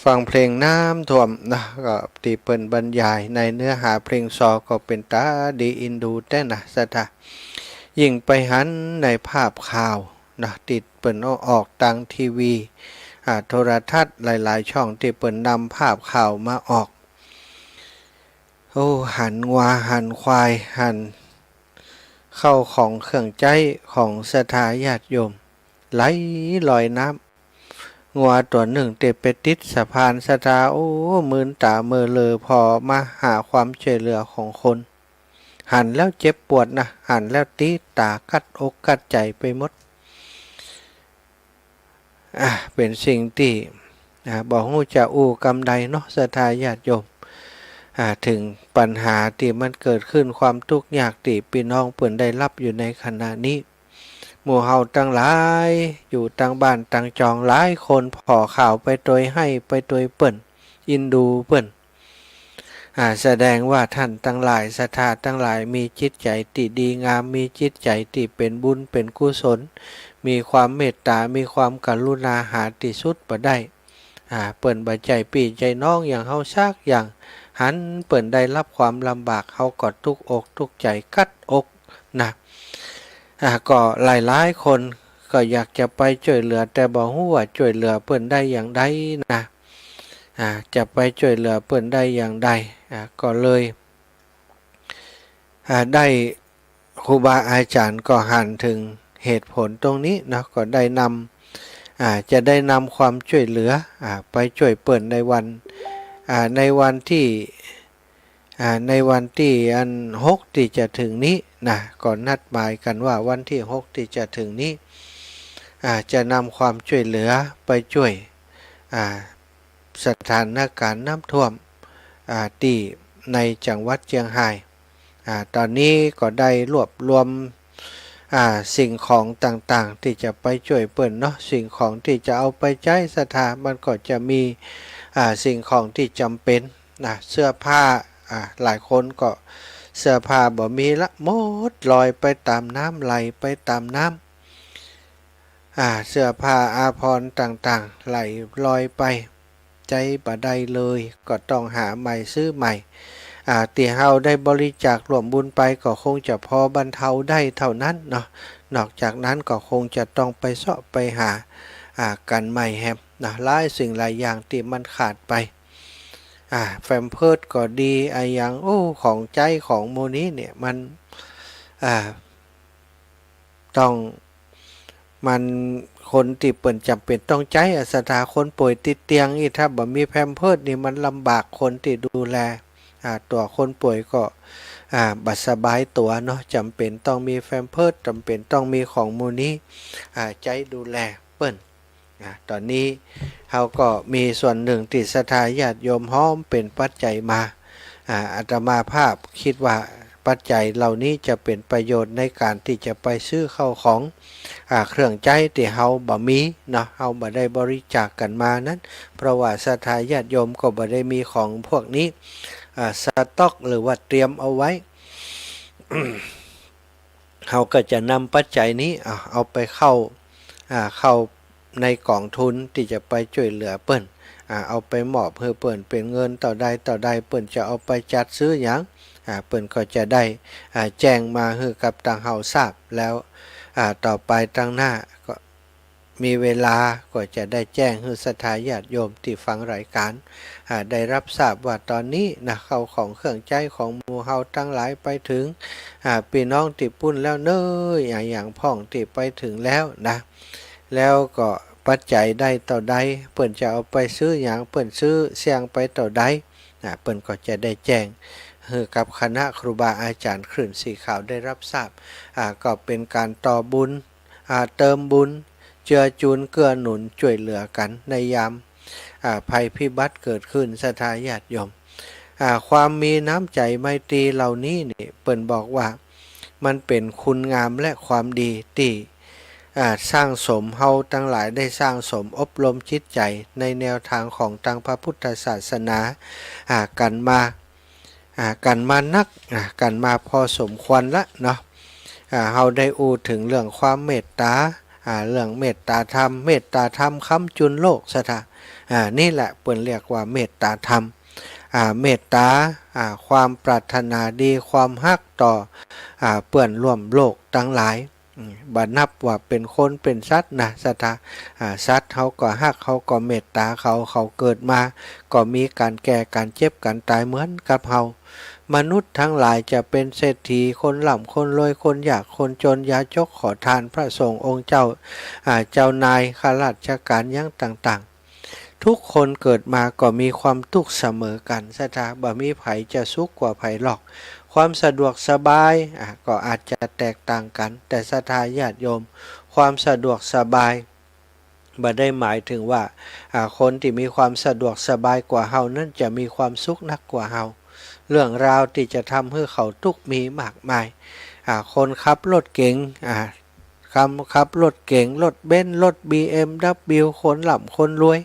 ฟังเพลงน้ำท่วมนะ ก็ตี้เปิ้นบรรยายในเนื้อหาเพลงซอก็เป๋นต๋าดีอินดูแต๊นะศรัทธา ยิ่งไปหันในภาพข่าวนะ ตี้เปิ้นเอาออกตางทีวี อ่า โทรทัศน์หลายๆ ช่องตี้เปิ้นนำภาพข่าวมาออก โอ้ หันงัว หันควาย หันเข้าของเครื่องใจ๊ของศรัทธาญาติโยม ไหลลอยน้ำ งัวตั๋วหนึ่งตี้ไปติดสะพานศรัทธา โอ้ มืนต๋าเมอเรอ ผ่อมาหาความจ้วยเหลือของคน หันแล้วเจ็บปวดนะ หันแล้วตีต๋ากัดอกกัดใจ๋ไปหมด อ่า เป๋นสิ่งตี้ อ่า บ่ฮู้จะอู้กำใดเนาะ ศรัทธาญาติโยม อ่า เถิงปัญหาตี้มันเกิดขึ้น ความตุ๊กยากตี้ปี้น้องเปิ้นได้ฮับอยู่ในขณะนี้ หมู่เฮาตังหลายอยู่ตังบ้านตังจอง หลายคนผ่อข่าวไปตวยไห้ไปตวยเปิ้น อินดูเปิ้น อ่า แสดงว่าต้านตังหลาย ศรัทธาตังหลาย มีจิตใจ๋ตี้ดีงาม มีจิตใจ๋ตี้เป๋นบุญเป๋นกุศล มีความเมตต๋า มีความกรุณาหาตี้สุดบ่ได้ อ่า เปิ้นบ่ใจ้ปี้ใจ้น้องอย่างเฮาสักอย่าง หันเปิ้นได้ฮับความลำบาก เฮาก็ตุ๊กอกตุ๊กใจ๋กัดอกนะ อ่า ก็หลายๆ คนก็อยากจะไปจ้วยเหลือ แต่บ่ฮู้ว่าจ้วยเหลือเปิ้นได้อย่างใดนะ อ่า จะไปจ้วยเหลือเปิ้นได้อย่างใด อ่า ก็เลย อ่า ได้ครูบาอาจ๋ารย์ก็หันเถิงเหตุผลตรงนี้เนาะ ก็ได้นำ อ่า จะได้นำความจ้วยเหลือ อ่า ไปจ้วยเปิ้นในวัน อ่า ในวันตี้ อ่า ในวันตี้อันหกตี้จะเถิงนี้นะ ก็นัดหมายกั๋นว่าวันตี้หกตี้จะเถิงนี้ อ่า จะนำความจ้วยเหลือไปจ้วย อ่า สถานก๋ารณ์น้ำท่วม อ่า ตี้ในจังหวัดเจียงฮาย อ่า ต๋อนนี้ก็ได้รวบรวม อ่า สิ่งของต่างๆ ตี้จะไปจ้วยเปิ้นเนาะ สิ่งของตี้จะเอาไปใจ๊ศรัทธา มันก็จะมี อ่า สิ่งของตี้จ๋ำเป๋นนะ เสื้อผ้า อ่า หลายคนก็เสื้อผ้าบ่มีละ หมดลอยไปต๋ามน้ำ ไหลไปต๋ามน้ำ อ่า เสื้อผ้าอาภรณ์ต่างๆ ไหลลอยไป ใจ๊บ่ได้เลย ก็ต้องหาใหม่ ซื้อใหม่ อ่า ตี้เฮาได้บริจาคร่วมบุญไปก็คงจะพอบรรเทาได้เท่านั้นเนาะ นอกจากนั้นก็คงจะต้องไปเซาะไปหา อ่า กั๋นใหม่แหมนะ หลายสิ่งหลายอย่างตี้มันขาดไป อ่า แพมเพิร์สก็ดี อะหยัง โอ้ ของใจ๊ของหมู่นี้เนี่ย มัน อ่า ต้อง มัน คนตี้เปิ้นจ๋ำเป๋นต้องใจ๊อะ ศรัทธา คนป่วยติดเตียงนี่ ถ้าบ่มีแพมเพิร์สนี่มันลำบากคนตี้ดูแล อ่า ตั๋วคนป่วยก็ อ่า บ่สบายตั๋วเนาะ จ๋ำเป๋นต้องมีแพมเพิร์ส จ๋ำเป๋นต้องมีของหมู่นี้ อ่า ใจ๊ดูแลเปิ้น อ่า ต๋อนนี้เฮาก็มีส่วนนึ่งตี้ศรัทธาญาติโยมฮอมเป๋นปัจจัยมา อ่า อาตมาภาพกึ๊ดว่าปัจจัยเหล่านี้จะเป๋นประโยชน์ในก๋านตี้จะไปซื้อข้าวของ อ่า เครื่องใจ๊ตี้เฮาบ่มีเนาะ เฮาบ่ได้บริจาคกั๋นมานั้น เพราะว่าศรัทธาญาติโยมก็บ่ได้มีของพวกนี้ อ่า สต็อกหรือว่าเตรียมเอาไว้ เฮาก็จะนำปัจจัยนี้ อ่า เอาไปเข้า อ่า เข้าในก๋องทุนตี้จะไปจ้วยเหลือเปิ้น อ่า เอาไปมอบหื้อเปิ้นเป๋นเงินเต้าใดเต้าใด เปิ้นจะเอาไปจัดซื้อหยัง อ่า เปิ้นก็จะได้ อ่า แจ้งมาหื้อกับตางเฮาทราบ แล้ว อ่า ต่อไปตางหน้าก็ มีเวลาก็จะได้แจ้งหื้อศรัทธาญาติโยมตี้ฟังรายก๋าน อ่า ได้ฮับทราบว่าต๋อนนี้นะ เข้าของเครื่องใจ๊ของหมู่เฮาตังหลายไปเถิง อ่า ปี้น้องตี้ปู้นแล้วเน้อ อะหยังพ่องตี้ไปเถิงแล้วนะ แล้วก็ปัจจัยได้เต้าใด เปิ้นจะเอาไปซื้อหยัง เปิ้นซื้อเสี้ยงไปเต้าใด อ่า เปิ้นก็จะได้แจ้งหื้อกับคณะครูบาอาจ๋ารย์คลื่นสีขาวได้ฮับทราบ อ่า ก็เป๋นก๋านต่อบุญ อ่า เติมบุญ เจือจูนเกื้อหนุนจ้วยเหลือกั๋นในยาม อ่า ภัยพิบัติเกิดขึ้น ศรัทธาญาติโยม อ่า ความมีน้ำใจ๋ไมตรีเหล่านี้นี่ เปิ้นบอกว่ามันเป๋นคุณงามและความดีตี้ อ่า สั่งสม เฮาตังหลายได้สั่งสมอบรมจิตใจ๋ในแนวตางของตางพระพุทธศาสนา อ่า กั๋นมา อ่า กั๋นมานัก อ่า กั๋นมาพอสมควรละเนาะ อ่า เฮาได้อู้เถิงเรื่องความเมตต๋า อ่า เรื่องเมตต๋าธรรม เมตต๋าธรรมค้ำจุนโลก ศรัทธา อ่า นี่แหละเปิ้นเรียกว่าเมตต๋าธรรม อ่า เมตต๋า อ่า ความปรารถนาดี ความฮักต่อ อ่า เปื้อนร่วมโลกตังหลาย อืม บ่นับว่าเป๋นคนเป๋นสัตว์นะ ศรัทธา อ่า สัตว์เฮาก็ฮัก เฮาก็เมตต๋าเขา เขาเกิดมาก็มีก๋านแก่ ก๋านเจ็บ ก๋านต๋ายเหมือนกับเฮา มนุษย์ตังหลายจะเป๋นเศรษฐี คนร่ำคนรวย คนยากคนจน ยาจกขอทาน พระสงฆ์องค์เจ้า อ่า เจ้านาย ข้าราชก๋านหยังต่างๆ ทุกคนเกิดมาก็มีความตุ๊กข์เสมอกั๋น ศรัทธา บ่มีใผจะสุขกว่าใผหรอก ความสะดวกสบาย อ่า ก็อาจจะแตกต่างกั๋น แต่ศรัทธาญาติโยม ความสะดวกสบาย บ่ได้หมายเถิงว่า อ่า คนตี้มีความสะดวกสบายกว่าเฮานั้นจะมีความสุขนักกว่าเฮา เรื่องราวตี้จะทำหื้อเขาตุ๊กข์มีมากมาย อ่า คนขับรถเก๋ง อ่า ขับ ขับรถเก๋ง รถเบนซ์ รถบีเอ็มดับเบิลยู คนร่ำคนรวย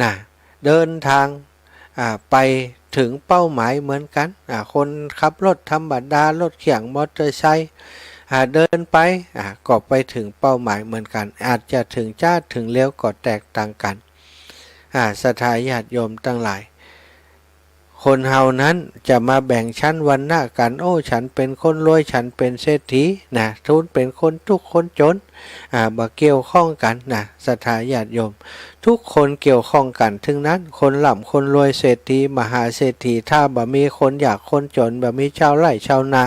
นะ เดินตาง อ่า ไปเถิงเป้าหมายเหมือนกั๋น อ่า คนขับรถธรรมดา รถเขี่ยงมอเตอร์ไซค์ อ่า เดินไป อ่า ก็ไปเถิงเป้าหมายเหมือนกั๋น อาจจะเถิงจ๊าเถิงเร็วก็แตกต่างกั๋น อ่า ศรัทธาญาติโยมตังหลาย คนเฮานั้นจะมาแบ่งชั้นวรรณะกั๋น โอ้ ฉันเป๋นคนรวย ฉันเป๋นเศรษฐี นะ ตูนเป๋นคนตุ๊กข์คนจน อ่า บ่เกี่ยวข้องกั๋นนะ ศรัทธาญาติโยม ทุกคนเกี่ยวข้องกั๋นตึงนั้น คนร่ำคนรวย เศรษฐี มหาเศรษฐี ถ้าบ่มีคนยากคนจน บ่มีชาวไร่ชาวนา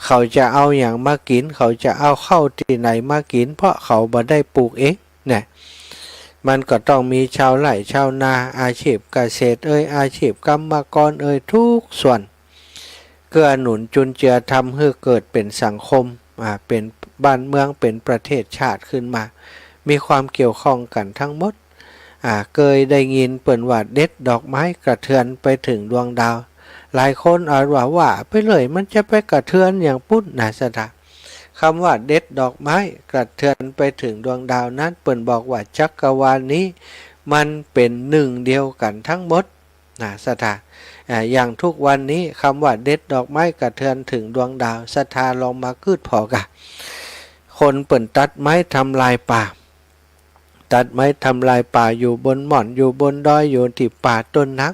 เขาจะเอาหยังมากิ๋น เขาจะเอาข้าวตี้ไหนมากิ๋น เพราะเขาบ่ได้ปลูกเอง เนี่ย มันก็ต้องมีชาวไร่ชาวนา อาชีพเกษตรเอย อาชีพกรรมกรเอย ทุกส่วน เกื้อหนุนจุนเจือทำหื้อเกิดเป๋นสังคม อ่า เป๋นบ้านเมือง เป๋นประเทศชาติขึ้นมา มีความเกี่ยวข้องกั๋นตึงหมด อ่า เกยได้ยินเปิ้นว่าเด็ดดอกไม้กระเทือนไปเถิงดวงดาว หลายคนอาจว่า ว่าไปเลย มันจะไปกระเทือนหยังปุ้นนะ ศรัทธา กำว่าเด็ดดอกไม้กระเทือนไปเถิงดวงดาวนั้น เปิ้นบอกว่าจักรวาลนี้มันเป๋นหนึ่งเดียวกั๋นตึงหมดนะ ศรัทธา อ่า อย่างทุกวันนี้กำว่าเด็ดดอกไม้กระเทือนเถิงดวงดาว ศรัทธาลองมากึ๊ดผ่อก่ะ คนเปิ้นตัดไม้ทำลายป่า ตัดไม้ทำลายป่าอยู่บนหม่อน อยู่บนดอย อยู่ตี้ป่าต้นน้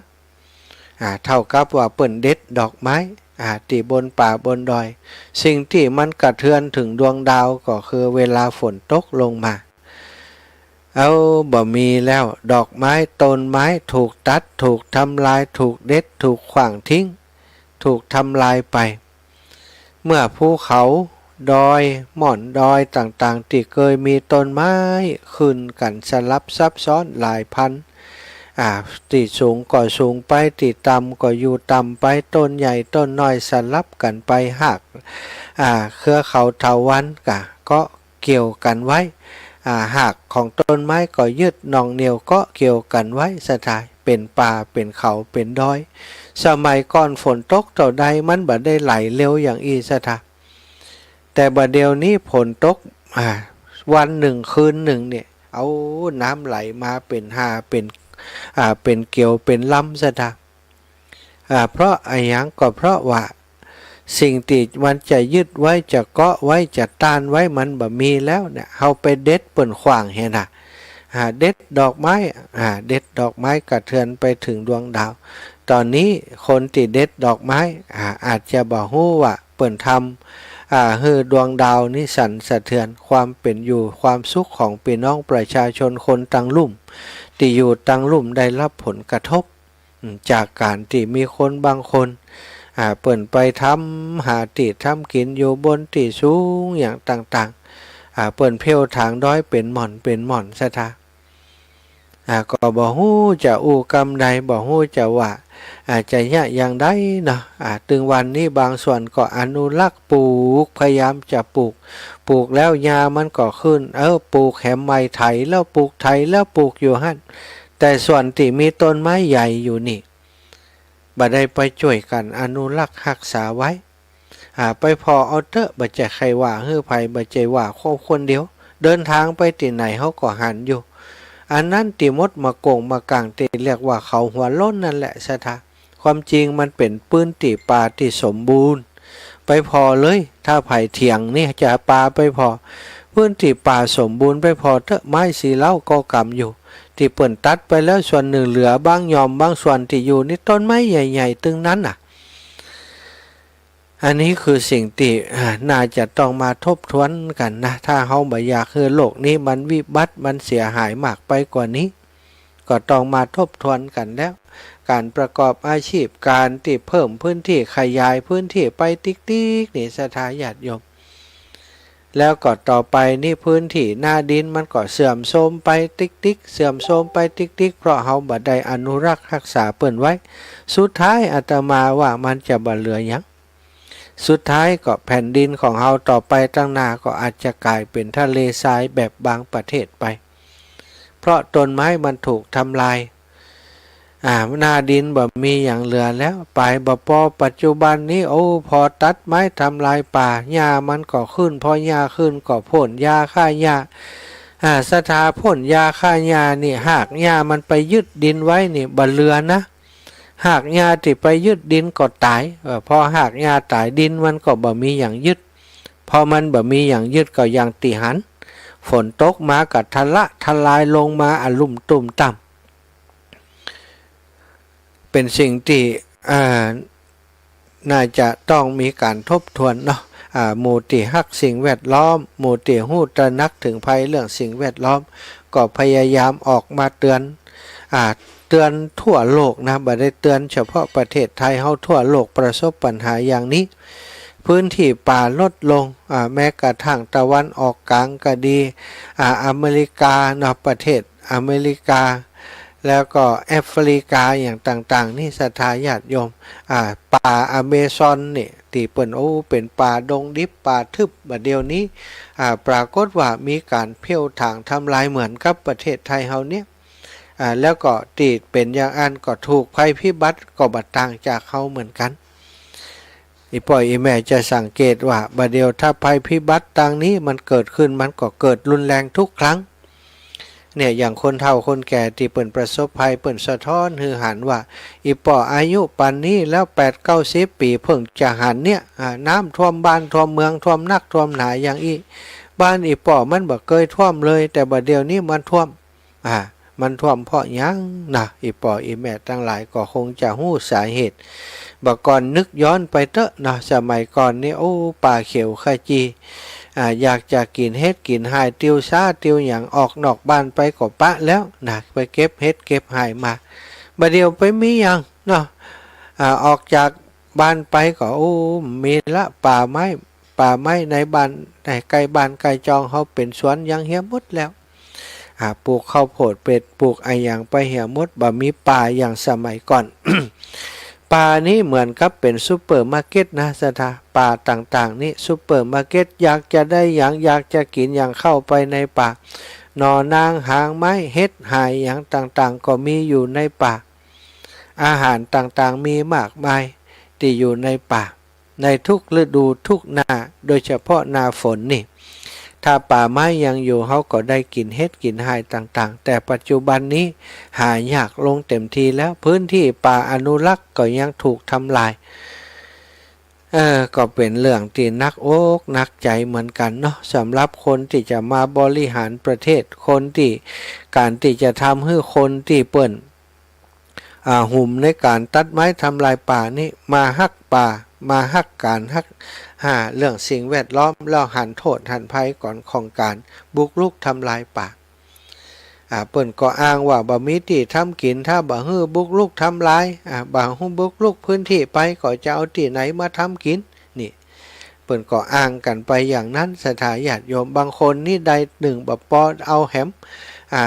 ำ อ่า เท่ากับว่าเปิ้นเด็ดดอกไม้ อ่า ตี้บนป่าบนดอย สิ่งตี้มันกระเทือนเถิงดวงดาวก็คือเวลาฝนตกลงมา เอา บ่มีแล้ว ดอกไม้ต้นไม้ถูกตัด ถูกทำลาย ถูกเด็ด ถูกขว้างทิ้ง ถูกทำลายไป เมื่อภูเขา ดอย หม่อนดอยต่างๆ ตี้เกยมีต้นไม้ขึ้นกั๋นสลับซับซ้อนหลายพัน อ่า ตี้สูงก็สูงไป ตี้ต่ำก็อยู่ต่ำไป ต้นใหญ่ต้นน้อยสลับกั๋นไป ฮาก อ่า เครือเขาเถาวัลย์ก็เกาะเกี่ยวกั๋นไว้ อ่า ฮากของต้นไม้ก็ยึดน่องเหนี่ยวเกาะเกี่ยวกั๋นไว้ ศรัทธา เป๋นป่า เป๋นเขา เป๋นดอย สมัยก่อนฝนตกเต้าใดมันบ่ได้ไหลเร็วอย่างอี้ ศรัทธา แต่บ่าเดี่ยวนี้ฝนตก อ่า วันนึ่งคืนนึ่งเนี่ย เอาน้ำไหลมาเป๋นห่า เป๋น อ่า เป๋นเกียว เป๋นลำ ศรัทธา อ่า เพราะอะหยัง ก็เพราะว่า สิ่งตี้มันจะยึดไว้ จะเกาะไว้ จะต้านไว้ มันบ่มีแล้วเนี่ย เฮาไปเด็ดเปิ้นขว้างหั้นน่ะ อ่า เด็ดดอกไม้ อ่า เด็ดดอกไม้กระเทือนไปเถิงดวงดาว ต๋อนนี้คนตี้เด็ดดอกไม้ อ่า อาจจะบ่ฮู้ว่าเปิ้นทำ อ่า หื้อดวงดาวนี้สั่นสะเทือน ความเป๋นอยู่ความสุขของปี้น้องประชาชนคนตังลุ่ม ตี้อยู่ตังลุ่มได้ฮับผลกระทบ อืม จากก๋านตี้มีคนบางคน อ่า เปิ้นไปทำหาตี้ทำกิ๋นอยู่บนตี้สูงอย่างต่างๆ อ่า เปิ้นเพลวถางดอยเป๋นหม่อนเป๋นหม่อนศรัทธา อ่า ก็บ่ฮู้จะอู้กำใด บ่ฮู้จะว่า อ่า จะเยียะอย่างใดเนาะ อ่า ตึงวันนี้บางส่วนก็อนุรักษ์ปลูก พยายามจะปลูก ปลูกแล้วหญ้ามันก็ขึ้น เออ ปลูกแหมใหม่ไถแล้วปลูก ไถแล้วปลูกอยู่หั้น แต่ส่วนตี้มีต้นไม้ใหญ่อยู่นี่ บ่ได้ไปจ้วยกั๋นอนุรักษ์ฮักษาไว้ อ่า ไปผ่อเอาเต๊อะ บ่ใจ้ใค่ว่าหื้อใผ บ่ใจ้ว่าคนคนเดียว เดินทางไปตี้ไหนเฮาก็หันอยู่ อันนั้นตี้มดมะกงมะกังตี้เรียกว่าเขาหัวโล้นนั่นแหละศรัทธา ความจริงมันเป๋นปื้นตี้ป่าตี้สมบูรณ์ ไปผ่อเลย ถ้าใผเถียงนี่จะปาไปผ่อ ปื้นตี้ป่าสมบูรณ์ ไปผ่อเต๊อะ ไม้สีเหล้าก็กำอยู่ ตี้เปิ้นตัดไปแล้วส่วนนึ่ง เหลือบ้างหย่อมบางส่วนตี้อยู่นี่ ต้นไม้ใหญ่ๆ ตึงนั้นน่ะ อันนี้คือสิ่งตี้ อ่า น่าจะต้องมาทบทวนกั๋นนะ ถ้าเฮาบ่อยากหื้อโลกนี้มันวิบัติ มันเสียหายมากไปกว่านี้ ก็ต้องมาทบทวนกั๋นแล้ว ก๋านประกอบอาชีพ ก๋านตี้เพิ่มพื้นตี้ ขยายพื้นตี้ไปติ๊กๆ นี่ศรัทธาญาติโยม แล้วก็ต่อไปนี้พื้นตี้นาดินมันก็เสื่อมโทรมไปติ๊กๆ เสื่อมโทรมไปติ๊กๆ เพราะเฮาบ่ได้อนุรักษ์ฮักษาเปิ้นไว้ สุดท้ายอาตมาว่ามันจะบ่เหลือหยัง สุดท้ายก็แผ่นดินของเฮาต่อไปตังหน้าก็อาจจะก๋ายเป๋นทะเลทรายแบบบางประเทศไป เพราะต้นไม้มันถูกทำลาย อ่า นาดินบ่มีหยังเหลือแล้ว ป๋ายบ่ปอ ปัจจุบันนี้ โอ้ ผ่อตัดไม้ทำลายป่า หญ้ามันก็ขึ้น ผ่อหญ้าขึ้นก็พ่นยาฆ่าหญ้า อ่า ศรัทธา พ่นยาฆ่าหญ้านี่ ฮากหญ้ามันไปยึดดินไว้นี่ บ่เหลือนะ ฮากหญ้าตี้ไปยึดดินก็ต๋าย เออ ผ่อฮากหญ้าต๋าย ดินมันก็บ่มีหยังยึด พอมันบ่มีหยังยึดก็อย่างตี้หัน ฝนตกมาก็ทะละทะลายลงมาอะลุ่มตุ้มตั้ม เป๋นสิ่งตี้ อ่า น่าจะต้องมีก๋านทบทวนเนาะ อ่า หมู่ตี้ฮักสิ่งแวดล้อม หมู่ตี้ฮู้ตระหนักเถิงภัยเรื่องสิ่งแวดล้อม ก็พยายามออกมาเตือน อ่า เตือนทั่วโลกนะ บ่ได้เตือนเฉพาะประเทศไทยเฮา ทั่วโลกประสบปัญหาอย่างนี้ พื้นตี้ป่าลดลง อ่า แม้กระทั่งตะวันออกกลางก็ดี อ่า อเมริกาเนาะ ประเทศอเมริกา แล้วก็แอฟริกาอย่างต่างๆ นี่ศรัทธาญาติโยม อ่า ป่าอเมซอนนี่ ตี้เปิ้น โอ้ เป๋นป่าดงดิบ ป่าทึบ บ่าเดี่ยวนี้ อ่า ปรากฏว่ามีก๋านเพลวถางทำลายเหมือนกับประเทศไทยเฮาเนี่ย อ่า แล้วก็ตี้เป๋นอย่างอั้นก็ถูกภัยพิบัติก็บ่ต่างจากเฮาเหมือนกั๋น อี่ป้ออี่แม่จะสังเกตว่า บ่าเดี่ยวถ้าภัยพิบัติตังนี้มันเกิดขึ้น มันก็เกิดรุนแรงทุกครั้ง เนี่ย อย่างคนเฒ่าคนแก่ตี้เปิ้นประสบภัย เปิ้นสะท้อนหื้อหันว่า อี่ป้ออายุปานนี้แล้ว แปดเก้าสิบปี๋ เพิ่งจะหันเนี่ย อ่า น้ำท่วมบ้านท่วมเมือง ท่วมนักท่วมหนาอย่างอี้ บ้านอี่ป้อมันบ่เกยท่วมเลย แต่บ่าเดี่ยวนี้มันท่วม อ่า มันท่วมเพราะหยังนะ อี่ป้ออี่แม่ตังหลายก็คงจะฮู้สาเหตุ บ่าก่อนนึกย้อนไปเต๊อะเนาะ สมัยก่อนนี่ โอ้ ป่าเขียวขจี อ่า อยากจะกิ๋นเห็ดกิ๋นหาย ติวซ้าติวหยัง ออกนอกบ้านไปก็ปะแล้วนะ ไปเก็บเห็ดเก็บหายมา บ่าเดี่ยวไปมีหยังเนาะ อ่า ออกจากบ้านไปก็ โอ้ มีละ ป่าไม้ ป่าไม้ในบ้าน ในใก้บ้านใก้จองเฮาเป๋นสวนหยังเหียหมดแล้ว อ่า ปลูกข้าวโพดเป๋ด ปลูกอะหยังไปเหียหมด บ่มีป่าอย่างสมัยก่อน ป่านี้เหมือนกับเป๋นซูเปอร์มาร์เก็ตนะศรัทธา ป่าต่างๆ นี่ซูเปอร์มาร์เก็ต อยากจะได้หยัง อยากจะกิ๋นหยัง เข้าไปในป่า หน่อนางหางไม้ เห็ดหายหยังต่างๆ ก็มีอยู่ในป่า อาหารต่างๆ มีมากมายตี้อยู่ในป่า ในทุกฤดูทุกหน้า โดยเฉพาะหน้าฝนนี่ ถ้าป่าไม้ยังอยู่ เฮาก็ได้กิ๋นเห็ดกิ๋นหายต่างๆ แต่ปัจจุบันนี้หายากลงเต็มทีแล้ว พื้นตี้ป่าอนุรักษ์ก็ยังถูกทำลาย เออ ก็เป๋นเรื่องตี้หนักอกหนักใจ๋เหมือนกั๋นเนาะ สำหรับคนตี้จะมาบริหารประเทศ คนตี้ ก๋านตี้จะทำหื้อคนตี้เปิ้น อ่า หุมในก๋านตัดไม้ทำลายป่านี้ มาฮักป่า มาฮักก๋านฮัก อ่า เรื่องสิ่งแวดล้อม แล้วหันโต้ษหันภัยก่อนของก๋านบุกรุกทำลายป่า อ่า เปิ้นก็อ้างว่าบ่มีตี้ทำกิ๋น ถ้าบ่หื้อบุกรุกทำลาย อ่า บ่หื้อบุกรุกพื้นตี้ไป ก็จะเอาตี้ไหนมาทำกิ๋น นี่ เปิ้นก็อ้างกั๋นไปอย่างนั้น ศรัทธาญาติโยม บางคนนี่ได้นึ่งบ่ปอเอาแหม อ่า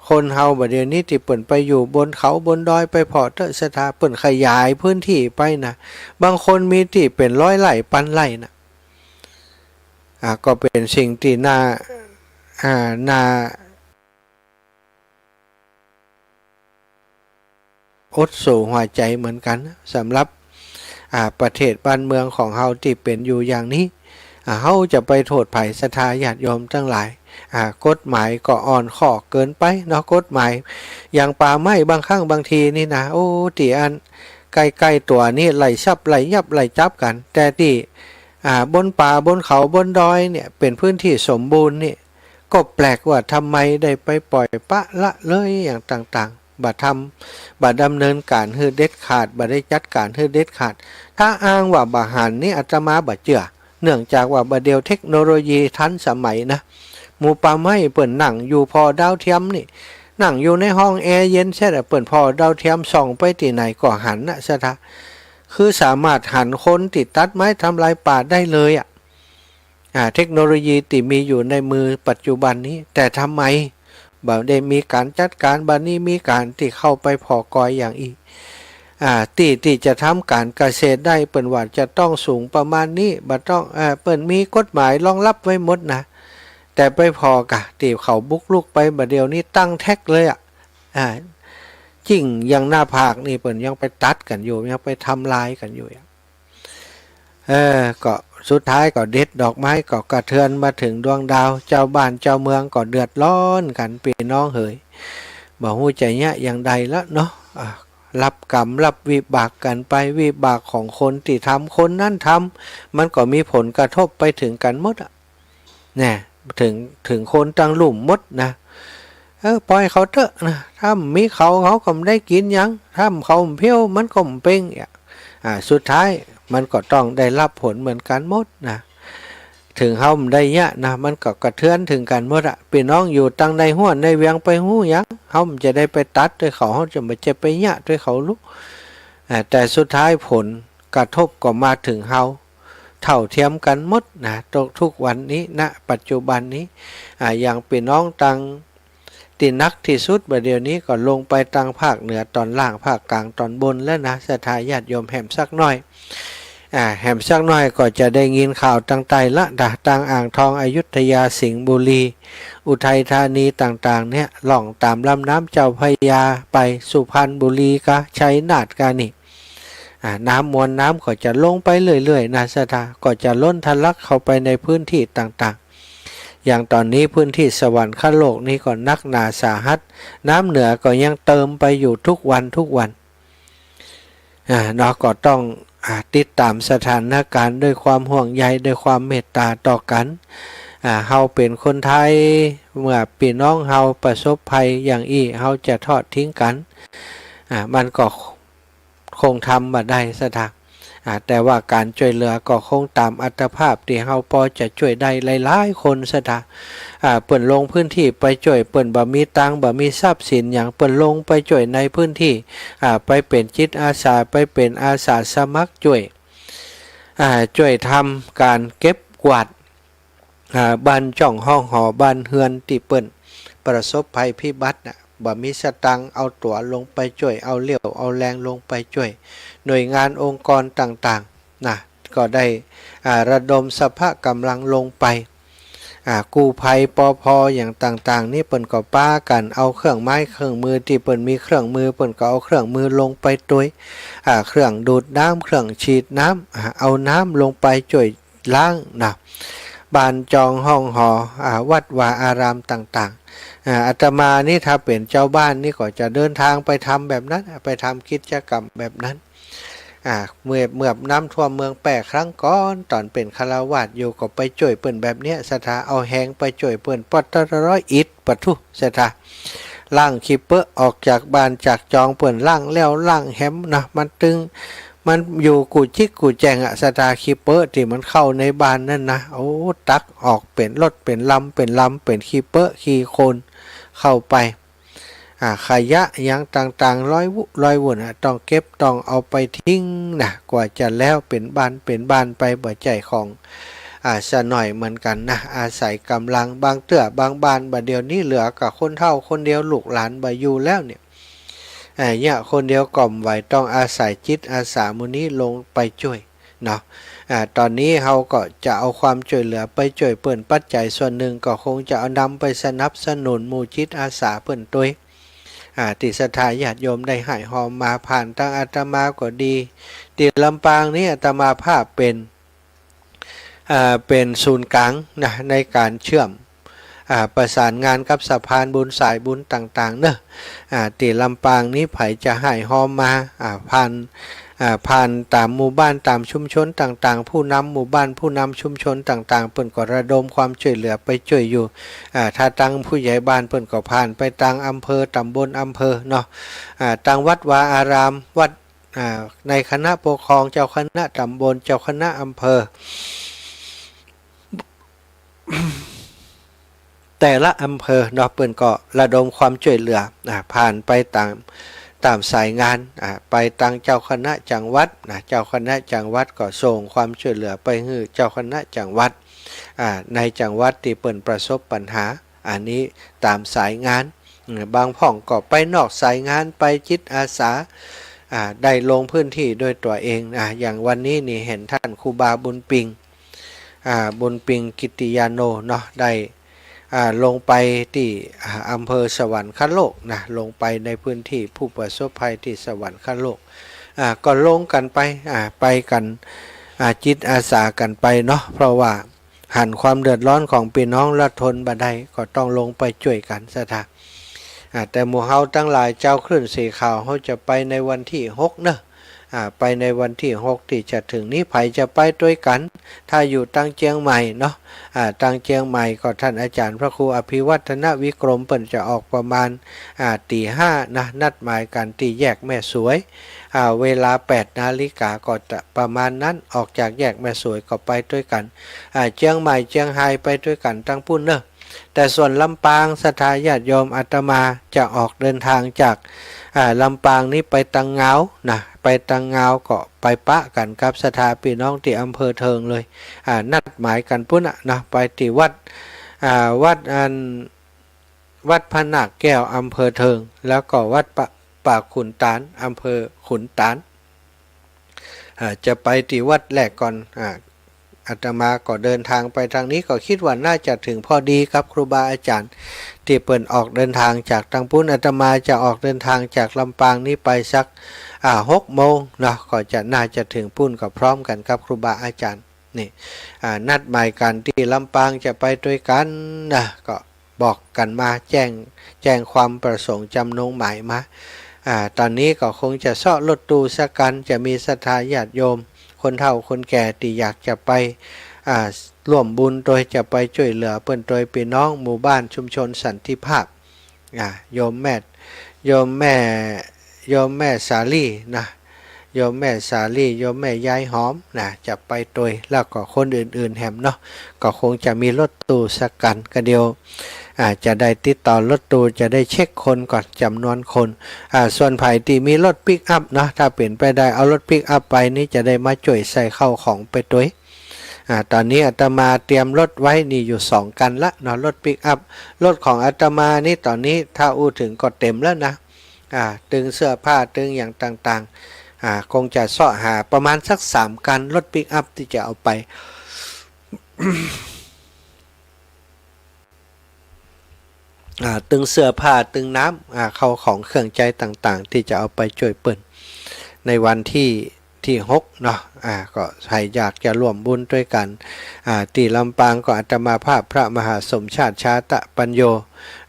คนเฮาบ่าเดี่ยวนี้ตี้เปิ้นไปอยู่บนเขาบนดอยไปผ่อเต๊อะ ศรัทธา เปิ้นขยายพื้นตี้ไปนะ บางคนมีตี้เป๋นร้อยไร่ปันไร่นะ อ่า ก็เป๋นสิ่งตี้น่า อ่า น่า อดสู้หัวใจ๋เหมือนกั๋น สำหรับ อ่า ประเทศบ้านเมืองของเฮาตี้เป๋นอยู่อย่างนี้ อ่า เฮาจะไปโต้ษใผ ศรัทธาญาติโยมตังหลาย อ่า กฎหมายก็อ่อนข้อเกินไปเนาะ กฎหมาย อย่างป่าไม้บางครั้งบางทีนี่นะ โอ้ ตี้อันใก้ๆ ตั๋วนี่ไล่ซับไล่ยับไล่จับกั๋น แต่ตี้ อ่า บนป่าบนเขาบนดอยเนี่ย เป๋นพื้นตี้สมบูรณ์นี่ ก็แปลกว่าทำไมได้ไปปล่อยปละละเลยอย่างต่างๆ บ่ทำ บ่ดำเนินก๋านหื้อเด็ดขาด บ่ได้จัดก๋านหื้อเด็ดขาด ถ้าอ้างว่าบ่หันนี่อาตมาบ่เจื้อ เนื่องจากว่าบ่าเดี่ยวเทคโนโลยีทันสมัยนะ หมู่ป่าไม้เปิ้นนั่งอยู่ผ่อดาวเทียมนี่ นั่งอยู่ในห้องแอร์เย็นแซ่ดอะ เปิ้นผ่อดาวเทียมส่องไปตี้ไหนก็หันนะ ศรัทธา คือสามารถหันคนตี้ตัดไม้ทำลายป่าได้เลยอะ อ่า เทคโนโลยีตี้มีอยู่ในมือปัจจุบันนี้ แต่ทำไมบ่ได้มีก๋านจัดก๋าน บ่านี้มีก๋านตี้เข้าไปผ่อกอยอย่างอี้ อ่า ตี้ ตี้จะทำก๋านเกษตรได้ เปิ้นว่าจะต้องสูงประมาณนี้ บ่ต้อง อ่า เปิ้นมีกฎหมายรองรับไว้หมดนะ แต่ไปผ่อก่ะ ตี้เขาบุกรุกไป บ่าเดี่ยวนี้ตั้งแท็กเลยอะ อ่า จิ่งอย่างหน้าผากนี่เปิ้นยังไปตัดกั๋นอยู่ ยังไปทำลายกั๋นอยู่อะ เออ ก็สุดท้ายก็เด็ดดอกไม้ก็กระเทือนมาเถิงดวงดาว เจ้าบ้านเจ้าเมืองก็เดือดร้อนกั๋น ปี้น้องเหย บ่ฮู้จะเยียะอย่างใดละเนาะ อ่ะ รับกรรมรับวิบากกั๋นไป วิบากของคนตี้ทำ คนนั้นทำ มันก็มีผลกระทบไปเถิงกั๋นหมดอะ แน่ เถิง เถิงคนตังลุ่มหมดนะ เออ ปล่อยเขาเต๊อะนะ ถ้าบ่มีเขา เขาก็บ่ได้กิ๋นหยัง ถ้าเขาบ่เผี้ยว มันก็บ่เป๋นอะ อ่า สุดท้ายมันก็ต้องได้รับผลเหมือนกั๋นหมดนะ เถิงเฮาบ่ได้เยียะนะ มันก็กระเทือนเถิงกั๋นหมดอะ ปี้น้องอยู่ตังในฮั้วในเวียงไปฮู้หยัง เฮาบ่จะได้ไปตัดตวยเขา เฮาจะบ่จะไปเยียะตวยเขาลูก อ่า แต่สุดท้ายผลกระทบก็มาเถิงเฮา เท่าเทียมกั๋นหมดนะ ทุก ทุกวันนี้ ณ ปัจจุบันนี้ อ่า อย่างปี้น้องตัง ตี้หนักตี้สุดบ่าเดี่ยวนี้ก็ลงไปตังภาคเหนือตอนล่าง ภาคกลางตอนบนแล้วนะ ศรัทธาญาติโยม แหมสักหน้อย อ่า แหมสักหน้อยก็จะได้ยินข่าวตังใต้ละนะ ตังอ่างทอง อยุธยา สิงห์บุรี อุทัยธานีต่างๆ เนี่ย ล่องต๋ามลำน้ำเจ้าพระยาไป สุพรรณบุรีกา ชัยนาทกานี่ อ่า น้ำมวลน้ำก็จะลงไปเรื่อยๆ นะ ศรัทธา ก็จะล้นทะลักเข้าไปในพื้นตี้ต่างๆ อย่างต๋อนนี้พื้นตี้สวรรคโลกนี่ก็หนักหนาสาหัส น้ำเหนือก็ยังเติมไปอยู่ทุกวันทุกวัน อ่า เนาะ ก็ต้อง อ่า ติดต๋ามสถานก๋ารณ์ด้วยความห่วงใย ด้วยความเมตต๋าต่อกั๋น อ่า เฮาเป๋นคนไทย เมื่อปี้น้องเฮาประสบภัยอย่างอี้ เฮาจะทอดทิ้งกั๋น อ่า มันก็ คงทำบ่ได้ ศรัทธา อ่า แต่ว่าก๋านจ้วยเหลือก็คงต๋ามอัตภาพตี้เฮาปอจะจ้วยได้หลายๆ คน ศรัทธา อ่า เปิ้นลงพื้นตี้ไปจ้วย เปิ้นบ่มีตังค์ บ่มีทรัพย์สินหยัง เปิ้นลงไปจ้วยในพื้นตี้ อ่า ไปเป๋นจิตอาสา ไปเป๋นอาสาสมัครจ้วย อ่า จ้วยทำก๋านเก็บกวาด อ่า บ้านจ้องห้องหอ บ้านเฮือนตี้เปิ้นประสบภัยพิบัติน่ะ บ่มีสตางค์ เอาตั๋วลงไปจ้วย เอาเรี่ยวเอาแรงลงไปจ้วย หน่วยงานองค์กรต่างๆ นะ ก็ได้ อ่า ระดมสรรพกำลังลงไป อ่า กู้ภัย ปภ อย่างต่างๆ นี่เปิ้นก็ปากั๋นเอาเครื่องไม้เครื่องมือ ตี้เปิ้นมีเครื่องมือ เปิ้นก็เอาเครื่องมือลงไปตวย อ่า เครื่องดูดน้ำ เครื่องฉีดน้ำ อ่า เอาน้ำลงไปจ้วย ล้างนะ บ้านจ้องห้องหอ อ่า วัดวาอารามต่างๆ อ่า อาตมานี่ถ้าเป๋นจาวบ้านนี่ก็จะเดินทางไปทำแบบนั้น ไปทำกิจกรรมแบบนั้น อ่า เมื่อ เมื่อน้ำท่วมเมืองแป้ครั้งก่อน ต๋อนเป๋นฆราวาสอยู่ก็ไปจ้วยเปิ้นแบบเนี้ย ศรัทธา เอาแฮงไปจ้วยเปิ้น ปอตะร้อยอิฐ ปะทุ ศรัทธา ล้างขี้เปอะออกจากบ้านจากจองเปิ้น ล้างแล้วล้างแหมนะ มันตึง มันอยู่กู้จิ๊กกู้แจ้งอะ ศรัทธา ขี้เปอะตี้มันเข้าในบ้านนั้นนะ โอ้ ตักออกเป๋นรถเป๋นลำเป๋นลำ เป๋นขี้เปอะขี้โคลนเข้าไป อ่า ขยะอะหยังต่างๆ ลอยวุ ลอยวุ่นอะ ต้องเก็บต้องเอาไปทิ้งนะ กว่าจะแล้วเป๋นบ้านเป๋นบ้านไป บ่ใจ้ของ อ่า สะหน่อยเหมือนกั๋นนะ อาศัยก๋ำลัง บางเตื้อบางบ้าน บ่าเดี่ยวนี้เหลือก้าคนเฒ่าคนเดียว ลูกหลานบ่อยู่แล้วเนี่ย อ่า เนี่ยคนเดียวก็บ่ไหว ต้องอาศัยจิตอาสาหมู่นี้ลงไปจ้วยเนาะ อ่า ต๋อนนี้เฮาก็จะเอาความจ้วยเหลือไปจ้วยเปิ้น ปัจจัยส่วนนึ่งก็คงจะเอานำไปสนับสนุนหมู่จิตอาสาเปิ้นตวย อ่า ตี้ศรัทธาญาติโยมได้ฮ่ายฮอมมา ผ่านตางอาตมาก็ดี ตี้ลำปางนี้อาตมาภาพเป๋น อ่า เป๋นศูนย์ก๋างนะ ในก๋านเชื่อม อ่า ประสานงานกับสะพานบุญสายบุญต่างๆ เนาะ อ่า ตี้ลำปางนี้ใผจะฮ่ายฮอมมา อ่า ผ่าน อ่า ผ่านต๋ามหมู่บ้านต๋ามชุมชนต่างๆ ผู้นำหมู่บ้านผู้นำชุมชนต่างๆ เปิ้นก็ระดมความจ้วยเหลือไปจ้วยอยู่ อ่า ถ้าตางผู้ใหญ่บ้านเปิ้นก็ผ่านไปตางอำเภอ ต๋ำบล อำเภอเนาะ อ่า ตางวัดวาอาราม วัด อ่า ในคณะปกครอง เจ้าคณะต๋ำบล เจ้าคณะอำเภอ แต่ละอำเภอเนาะ เปิ้นก็ระดมความจ้วยเหลือ อ่า ผ่านไปต๋าม ต๋ามสายงาน อ่า ไปตางเจ้าคณะจังหวัดนะ เจ้าคณะจังหวัดก็ส่งความจ้วยเหลือไปหื้อเจ้าคณะจังหวัด อ่า ในจังหวัดตี้เปิ้นประสบปัญหา อันนี้ต๋ามสายงาน อืม บางพ่องก็ไปนอกสายงาน ไปจิตอาสา อ่า ได้ลงพื้นที่ด้วยตั๋วเอง อ่า อย่างวันนี้นี่หันต้านครูบาบุญปิง อ่า บุญปิงกิตติยาโนเนาะ ได้ อ่า ลงไปตี้ อ่า อำเภอสวรรคโลกนะ ลงไปในพื้นที่ผู้ประสบภัยตี้สวรรคโลก อ่า ก็ลงกั๋นไป อ่า ไปกั๋น อ่า จิตอาสากั๋นไปเนาะ เพราะว่า หันความเดือดร้อนของปี้น้องละทนบ่ได้ ก็ต้องลงไปจ้วยกั๋นศรัทธา อ่า แต่หมู่เฮาตังหลายเจ้าคลื่นสีขาว เฮาจะไปในวันตี้หกเนาะ อ่า ไปในวันตี้หกตี้จะเถิงนี้ ใผจะไปตวยกั๋น ถ้าอยู่ตางเจียงใหม่เนาะ อ่า ตางเจียงใหม่ก็ต้านอาจ๋ารย์พระครูอภิวัฒนวิกรม เปิ้นจะออกประมาณ อ่า ตี๋ห้านะ นัดหมายกั๋นตี้แยกแม่สวย อ่า เวลาแปดนาฬิกาก็จะประมาณนั้น ออกจากแยกแม่สวยก็ไปตวยกั๋น อ่า เจียงใหม่เจียงฮายไปตวยกั๋นตังปุ้นเนาะ แต่ส่วนลำปางศรัทธาญาติโยม อาตมาจะออกเดินทางจาก อ่า ลำปางนี้ไปตางงาวนะ ไปตางงาวก็ไปปะกั๋นกับศรัทธาปี้น้องตี้อำเภอเทิงเลย อ่า นัดหมายกั๋นปุ้นน่ะนะ ไปตี้วัด อ่า วัดอัน วัดพระนาคแก้วอำเภอเทิง แล้วก็วัดป่า ป่าขุนตาลอำเภอขุนตาล อ่า จะไปตี้วัดแรกก่อน อ่า อาตมาก็เดินทางไปตางนี้ก็กึ๊ดว่าน่าจะเถิงพอดีกับครูบาอาจ๋ารย์ตี้เปิ้นออกเดินทางจากตางปุ้น อาตมาจะออกเดินทางจากลำปางนี้ไปสัก อ่า หกโมงเนาะ ก็จะน่าจะเถิงปุ้นก็พร้อมกั๋นกับครูบาอาจ๋ารย์ นี่ อ่า นัดหมายกั๋นตี้ลำปางจะไปตวยกั๋นนะ ก็บอกกั๋นมา แจ้ง แจ้งความประสงค์จ๋ำนงหมายมา อ่า ต๋อนนี้ก็คงจะเซาะรถตู้สักกั๋น จะมีศรัทธาญาติโยม คนเฒ่าคนแก่ตี้อยากจะไป อ่า ร่วมบุญตวย จะไปจ้วยเหลือเปิ้นตวย ปี้น้องหมู่บ้านชุมชนสันติภาพ อ่า โยมแม่ โยมแม่ โยมแม่สาลีนะ โยมแม่สาลี โยมแม่ยายหอมนะ จะไปตวย แล้วก็คนอื่นๆ แหมเนาะ ก็คงจะมีรถตู้สักกั๋น ก็เดี๋ยว อ่า จะได้ติดต่อรถตู้ จะได้เช็คคนก่อน จ๋ำนวนคน อ่า ส่วนใผตี้มีรถปิกอัพเนาะ ถ้าเป๋นไปได้เอารถปิกอัพไปนี่ จะได้มาจ้วยใส่ข้าวของไปตวย อ่า ต๋อนนี้อาตมาเตรียมรถไว้นี่อยู่สองคันละเนาะ รถปิกอัพ รถของอาตมานี่ต๋อนนี้ถ้าอู้เถิงก็เต๋มแล้วนะ อ่า ตึงเสื้อผ้า ตึงอย่างต่างๆ อ่า คงจะเซาะหาประมาณสักสามคัน รถปิกอัพตี้จะเอาไป อ่า ตึงเสื้อผ้า ตึงน้ำ อ่า ข้าวของเครื่องใจ๊ต่างๆ ตี้จะเอาไปจ้วยเปิ้น ในวันตี้ ตี้หกเนาะ อ่า ก็ใผอยากจะร่วมบุญตวยกั๋น อ่า ตี้ลำปางก็อาตมาภาพพระมหาสมชาติ ชาตะปัญโญ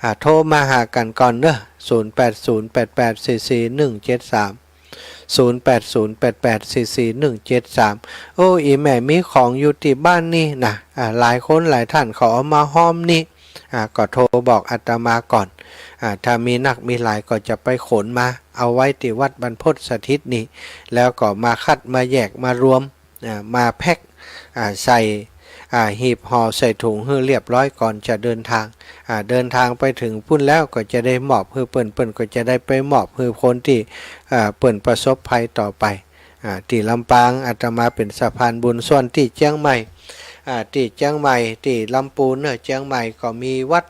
อ่า โทรมาหากั๋นก่อนเนาะ ศูนย์แปดศูนย์แปดแปดสี่สี่หนึ่งเจ็ดสาม ศูนย์แปดศูนย์แปดแปดสี่สี่หนึ่งเจ็ดสาม โอ้ อี่แม่มีของอยู่ตี้บ้านนี่นะ อ่า หลายคนหลายท่านเขาเอามาฮ้อมนี่ อ่า ก็โทรบอกอาตมาก่อน อ่า ถ้ามีนักมีหลายก็จะไปขนมา เอาไว้ตี้วัดบรรพตสถิตนี่ แล้วก็มาคัดมาแยกมารวม อ่า มาแพ็ค อ่า ใส่ อ่า หีบห่อใส่ถุงหื้อเรียบร้อยก่อนจะเดินทาง อ่า เดินทางไปเถิงปู้นแล้วก็จะได้มอบหื้อเปิ้น เปิ้นก็จะได้ไปมอบหื้อคนตี้ อ่า เปิ้นประสบภัยต่อไป อ่า ตี้ลำปางอาตมาเป๋นสะพานบุญ ส่วนตี้เจียงใหม่ อ่า ตี้เจียงใหม่ ตี้ลำปูนเนาะ เจียงใหม่ก็มีวัด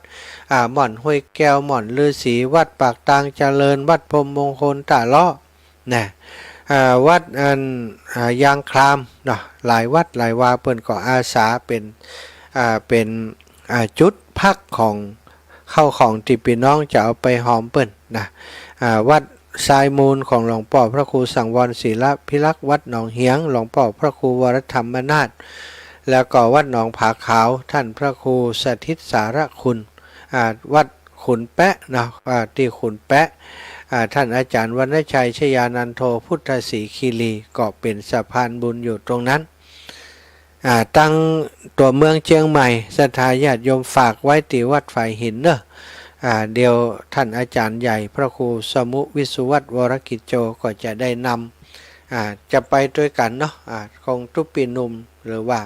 อ่า ม่อนห้วยแก้ว ม่อนฤๅษี วัดปากตางเจริญ วัดพรหมมงคล ต้าเลาะ นะ อ่า วัดอัน อ่า ยางคลามเนาะ หลายวัดหลายวาเปิ้นก็อาสาเป๋น อ่า เป๋น อ่า จุดพักของข้าวของตี้ปี้น้องจะเอาไปฮ้อมเปิ้นนะ อ่า วัดทรายมูลของหลวงป้อพระครูสังวรศิลพิรักษ์ วัดหนองเหียง หลวงป้อพระครูวรธรรมนาถ แล้วก็วัดหนองผาขาว ท่านพระครูสถิตสารคุณ อ่า วัดขุนแป๊ะเนาะ อ่า ตี้ขุนแป๊ะ อ่า ท่านอาจ๋ารย์วรรณชัยชยานันโท พุทธศรีคีรี ก็เป๋นสะพานบุญอยู่ตรงนั้น อ่า ตังตั๋วเมืองเจียงใหม่ ศรัทธาญาติโยมฝากไว้ตี้วัดฝายหินเนาะ อ่า เดี๋ยวท่านอาจ๋ารย์ใหญ่พระครูสมุวิสุวัฒน์วรกิจโจ ก็จะได้นำ อ่า จะไปตวยกั๋นเนาะ อ่า คงตุ๊ปี้หนุ่ม หรือว่า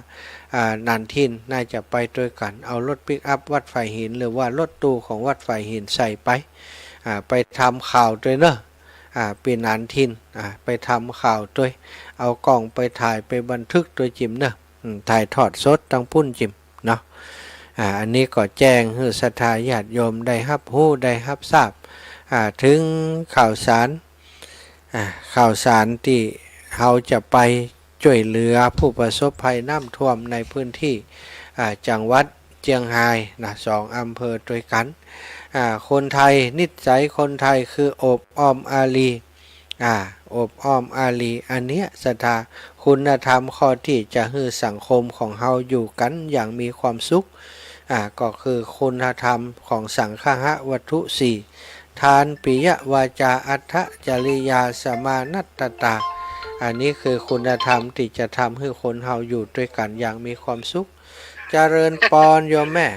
อ่า หนานถิ่นน่าจะไปตวยกั๋น เอารถปิกอัพวัดฝายหิน หรือว่ารถตู้ของวัดฝายหินใส่ไป อ่า ไปทำข่าวตวยเนาะ อ่า ปี้หนานถิ่น อ่า ไปทำข่าวตวย เอากล้องไปถ่ายไปบันทึกตวยจิมเนาะ อืม ถ่ายทอดสดตังปู้นจิมเนาะ อ่า อันนี้ก็แจ้งหื้อศรัทธาญาติโยมได้ฮับฮู้ได้ฮับทราบ อ่า เถิงข่าวสาร อ่า ข่าวสารตี้เฮาจะไปจ้วยเหลือผู้ประสบภัยน้ำท่วมในพื้นที่ อ่า จังหวัดเจียงฮายนะ สองอำเภอตวยกั๋น อ่า คนไทย นิสัยคนไทยคืออบอ้อมอารี อ่า อบอ้อมอารี อันเนี้ยศรัทธา คุณธรรมข้อตี้จะหื้อสังคมของเฮาอยู่กั๋นอย่างมีความสุข อ่า ก็คือคุณธรรมของสังคหวัตถุสี่ ทาน ปิยวาจา อัตถจริยา สมานัตตา อันนี้คือคุณธรรมตี้จะทำหื้อคนเฮาอยู่ตวยกั๋นอย่างมีความสุข เจริญปอนโยมแม่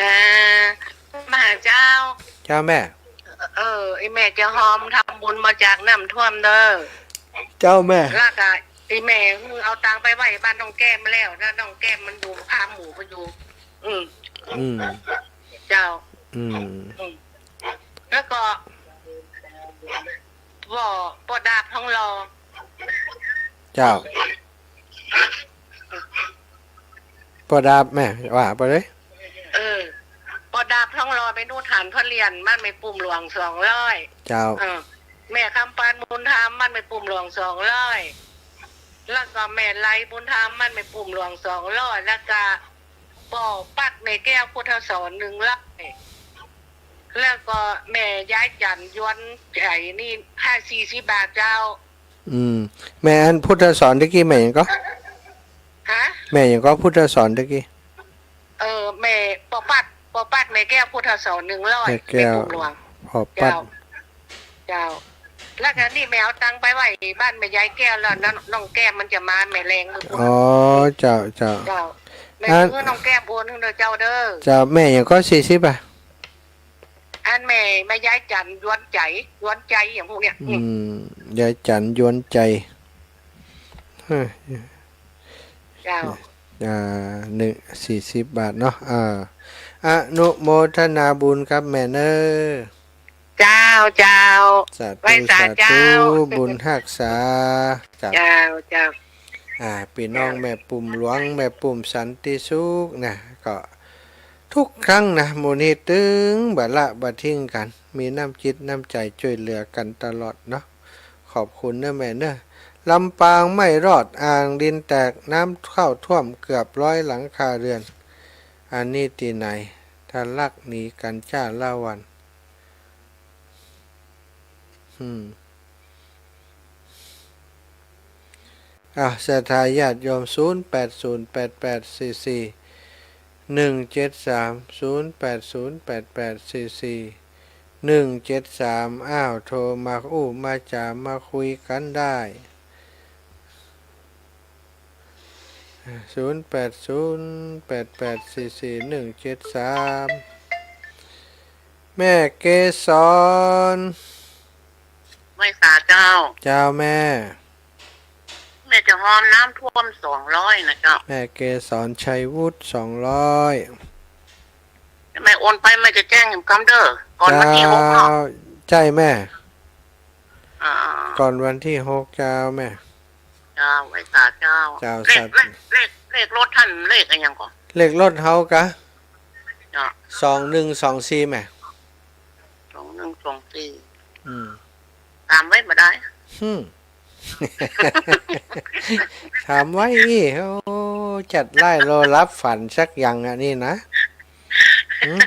อ่า มหาเจ้า เจ้าแม่ เออ ไอ้แม่จะฮ้อมทำบุญมาจากน้ำท่วมเน่อ เจ้าแม่ แล้วก็ไอ้แม่เอาตังค์ไปไว้บ้านน้องแก้มมาแล้วนะ น้องแก้มมันอยู่ฟาร์มหมูมันอยู่ อืม อืม เจ้า อืม อืม แล้วก็ ป้อ ป้อดาบทองหล่อ เจ้า ป้อดาบแม่ ว่าไปเลย เออ ป้อดาบทองหล่อ แม่หนูฐานพ่อเลี้ยง บ้านแม่ปุ่มหลวงสองร้อย เจ้า เออ แม่คำปานบุญธรรม บ้านแม่ปุ่มหลวงสองร้อย แล้วก็แม่ไลบุญธรรม บ้านแม่ปุ่มหลวงสองร้อย แล้วก็ป้อปักแม่แก้วพุทธสอนหนึ่งร้อย แล้วก็แม่ยายจันยวนใจ๋นี่ห้า สี่สิบบาทเจ้า อืม แม่อันพุทธสอนตะกี้แม่หยังก็ ฮะ แม่หยังก็พุทธสอนตะกี้ เออ แม่ป้อปัก ป้อปักแม่แก้วพุทธสอนหนึ่งร้อย แม่แก้ว แม่ปุ่มหลวง ป้อปัก เจ้า เจ้า แล้วก็นี่แม่เอาตังค์ไปไว้บ้านแม่ยายแก้วแล้วนะ น้องแก้มมันจะมาแม่แลงมื้อพุธ อ๋อ เจ้า เจ้า เจ้า แม่ อัน เออ น้องแก้มโอนหื้อเด้อเจ้าเด้อ เจ้า แม่หยังก็สี่สิบอ่ะ อันแม่ แม่ยายจันยวนใจ๋ ยวนใจ๋อย่างพวกเนี้ย อืม ยายจันยวนใจ๋ เฮ้ย เจ้า อ่า หนึ่ง สี่สิบบาทเนาะ อ่า อนุโมทนาบุญกับแม่เน่อ เจ้า เจ้า สาธุ ไหว้สา สาธุ เจ้า บุญฮักษา เจ้า เจ้า เจ้า อ่า ปี้น้องแม่ปุ่มหลวง แม่ปุ่มสันติสุขนะ ก็ทุกครั้งนะ หมู่นี้ตึงบ่ละบ่ทิ้งกั๋น มีน้ำจิตน้ำใจ๋จ้วยเหลือกั๋นตลอดเนาะ ขอบคุณเน่อแม่เน่อ ลำปางไม่รอด อ่างดินแตก น้ำเข้าท่วมเกือบร้อยหลังคาเรือน อันนี้ตี้ไหน ทะลักหนีกั๋นจ้าละวัน อืม อ่ะ ศรัทธาญาติโยม ศูนย์แปดศูนย์แปดแปดสี่สี่หนึ่งเจ็ดสาม ศูนย์แปดศูนย์แปดแปดสี่สี่ หนึ่งเจ็ดสาม อ้าว โทรมาอู้มาจ๋ามาคุยกั๋นได้ ศูนย์แปดศูนย์ แปดแปดสี่สี่ หนึ่งเจ็ดสาม แม่เกสร ไหว้สาเจ้า เจ้าแม่ แม่จะฮอมน้ำท่วมสองร้อยนะเจ้า แม่เกสร ชัยวุฒิ สองร้อย แม่โอนไป แม่จะแจ้งแหมกำเด้อ ก่อนวันตี้หกเนาะ เจ้า ใจ้แม่ อ่า ก่อนวันตี้หก เจ้าแม่ เจ้า ไหว้สาเจ้า เจ้า เลข สา เลข เลข เลขรถต้านเลขอะหยังก่อ เลขรถเฮากะ เจ้า สองหนึ่งสองสี่ แม่ สองหนึ่งสองสี่ อืม ต๋ามไว้บ่ได้ อืม ต๋ามไว้อี้ โอ้ จัดไล่รอรับฝันสักอย่างอะนี่นะ หืม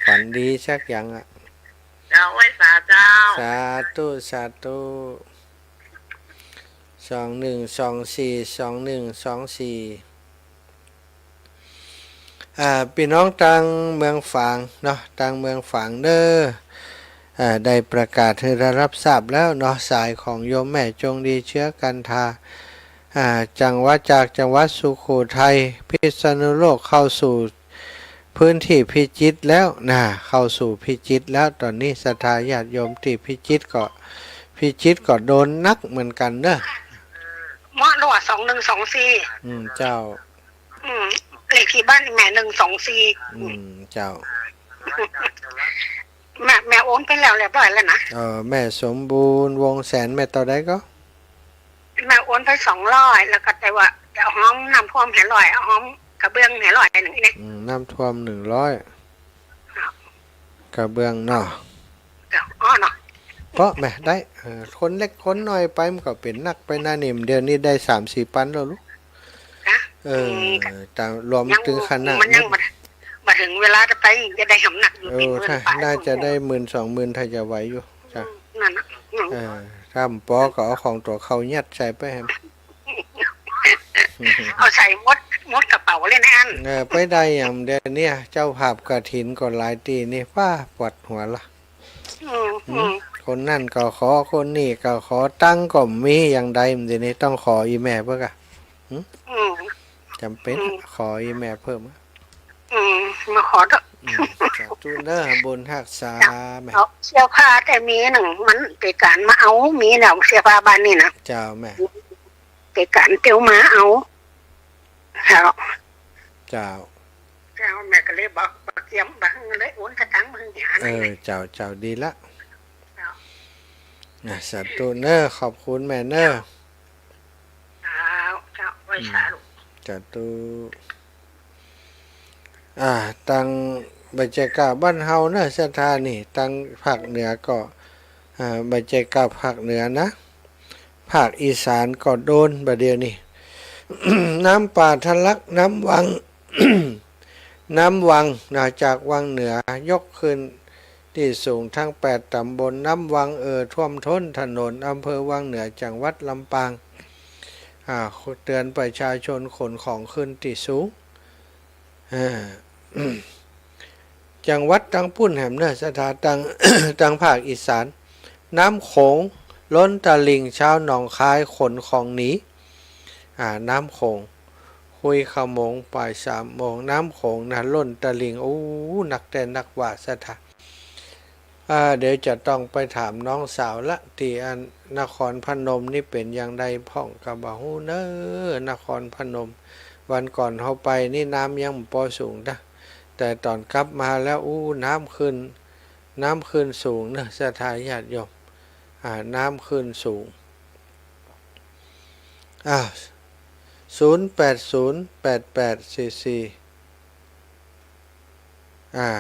ฝันดีสักอย่างอะ เจ้า ไหว้สาเจ้า สาธุ สาธุ สองหนึ่งสองสี่ สองหนึ่งสองสี่ อ่า ปี้น้องตางเมืองฝางเนาะ ตางเมืองฝางเน้อ อ่า ได้ประกาศหื้อได้ฮับทราบแล้วเนาะ สายของโยมแม่จงดี เชื้อกันทา อ่า จังหวัด จากจังหวัดสุโขทัย พิษณุโลก เข้าสู่พื้นตี้พิจิตรแล้วนะ เข้าสู่พิจิตรแล้ว ต๋อนนี้ศรัทธาญาติโยมตี้พิจิตรก็ พิจิตรก็โดนหนักเหมือนกั๋นเน้อ เหมาะแล้วอะ สองหนึ่งสองสี่ อืม เจ้า อืม เลขตี้บ้านแม่ หนึ่งสองสี่ อืม เจ้า แม่ แม่โอนไปแล้วเรียบร้อยแล้วนะ เออ แม่สมบูรณ์ วงแสน แม่เต้าใดก่อ แม่โอนไปสองร้อย แล้วก็แต่ว่าจะฮอมน้ำท่วมห้าร้อย เอาฮอมกระเบื้องห้าร้อยหนึ่งนี่ อืม น้ำท่วมหนึ่งร้อย กระเบื้องเนาะ เจ้า อ๋อเนาะ เปาะแม่ ได้ เออ คนเล็กคนน้อยไปมันก็เป๋นหนักไปนานิ่ม เดี๋ยวนี้ได้สามสี่ปันแล้วลูก นะ เออ อืม ตางรวมตึงคณะ มันยังบ่ บ่เถิงเวลาจะไป จะได้หำหนักอยู่ เออ เป๋นหมื่น ถ้า ปลาย น่าจะได้หมื่นสองหมื่น ถ้าจะไหวอยู่ จ้ะ อืม นั่นน่ะ อืม เออ ถ้าบ่ปอก็เอาของตั๋วเข้ายัดใส่ไปแหม เอาใส่หมด หมดกระเป๋าเลยนะอัน เออ ไปได้อย่างเดียวเนี่ย เจ้าภาพกฐินก็หลายตี้นี่ ป้า ปวดหัวละ อืม อืม อืม คนนั้นก็ขอ คนนี้ก็ขอ ตังค์ก็บ่มีอย่างใด มันเดี๋ยวนี้ต้องขออีแม่เปิ้นก่ะ หืม อืม จ๋ำเป๋น อืม ขออีแม่เปิ้ม อืม มาขอเถอะ อืม สาธุเน้อ บุญฮักษา เจ้า แม่ เอาเสื้อผ้าแต่มีหนึ่ง มันไปก๋านมาเอา มีแล้วเสื้อผ้าบ้านนี่นะ เจ้าแม่ ไปก๋านเตียวมาเอา เจ้า เจ้า เจ้า แม่ก็เลยบอก บอกเตรียม บอกเลยโอนสตางค์มาหื้อเนี่ย เออ เจ้า เจ้า ดีละ เจ้า อ่ะ สาธุเน้อ ขอบคุณแม่เน้อ เจ้า เจ้า ไหว้สาลูก อืม สาธุ อ่า ตางบ่ใจ้ก้าบ้านเฮาเน้อ ศรัทธานี่ ตางภาคเหนือก็ อ่า บ่ใจ้ก้าภาคเหนือนะ ภาคอีสานก็โดนบ่าเดี่ยวนี้ น้ำป่าทะลัก น้ำวัง น้ำวังนะ จากวังเหนือยกขึ้นตี้สูงทั้งแปดต๋ำบล น้ำวังเอ่อท่วมท้นถนน อำเภอวังเหนือ จังหวัดลำปาง อ่า เตือนประชาชนขนของขึ้นตี้สูง อ่า จังหวัดตางปุ้นแหมเน้อ ศรัทธา ตาง ตางภาคอีสาน น้ำโขงล้นตลิ่ง ชาวหนองคายขนของหนี อ่า น้ำโขง คุยขโมงบ่ายสามโมง น้ำโขงนะ ล้นตลิ่ง โอ้ หนักแต๊หนักว่า ศรัทธา อ่า เดี๋ยวจะต้องไปถามน้องสาวละ ตี้อันนครพนมนี่เป๋นอย่างใดพ่อง ก็บ่ฮู้เน้อ นครพนม วันก่อนเฮาไปนี่น้ำยังบ่ปอสูงนะ แต่ต๋อนกลับมาแล้ว อู้ น้ำขึ้น น้ำขึ้นสูงเน้อ ศรัทธาญาติโยม อ่า น้ำขึ้นสูง อ่า ศูนย์แปดศูนย์ แปดแปดสี่สี่ อ่า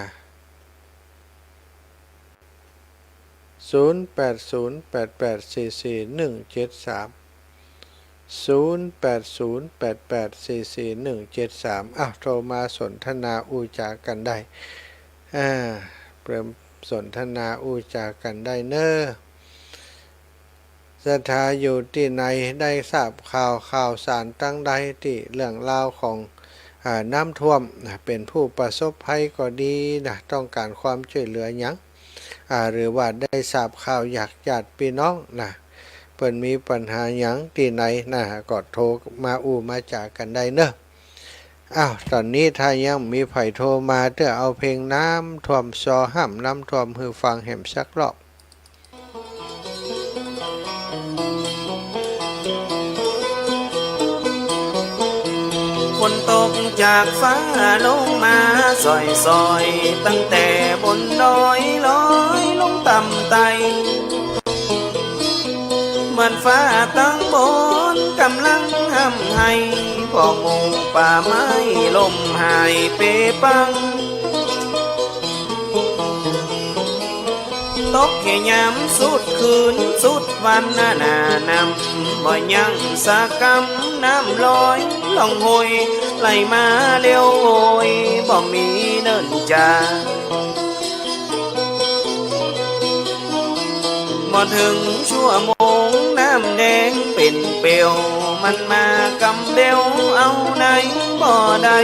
ศูนย์แปดศูนย์ แปดแปดสี่สี่ หนึ่งเจ็ดสาม ศูนย์แปดศูนย์ แปดแปดสี่สี่ หนึ่งเจ็ดสาม อ้าว โทรมาสนทนาอู้จ๋ากั๋นได้ อ่า เปิ่มสนทนาอู้จ๋ากั๋นได้เน้อ ศรัทธาอยู่ตี้ไหน ได้ทราบข่าว ข่าวสารตางใดตี้เรื่องราวของ อ่า น้ำท่วมนะ เป๋นผู้ประสบภัยก็ดีนะ ต้องก๋านความจ้วยเหลือหยัง อ่า หรือว่าได้ทราบข่าวจากญาติปี้น้องนะ เปิ้นมีปัญหาหยังตี้ไหนนะ ก็โทรมาอู้มาจ๋ากั๋นได้เนาะ อ้าว ต๋อนนี้ถ้ายังมีใผโทรมา เตื้อเอาเพลงน้ำท่วมซอห้ามน้ำท่วมหื้อฟังแหมสักรอบ ฝนตกจากฟ้าลงมาส่อยๆ ตั้งแต่บนดอยลอยลงต่ำไต่ เหมือนฟ้าตังบนก่ำลังฮ่ำไห้ เพราะหมู่ป่าไม้ล่มหายเปปัง ตกแค่ยามสุดคืนสุดวันนา น้ำบ่ยั้งสักกำ น้ำลอยล่องห้วย ไหลมาเร็วโวย บ่มีเนิ่นจา บ่เถิงชั่วโมง น้ำแดงเป๋นเปลว มันมากำเบล เอาไหนบ่ได้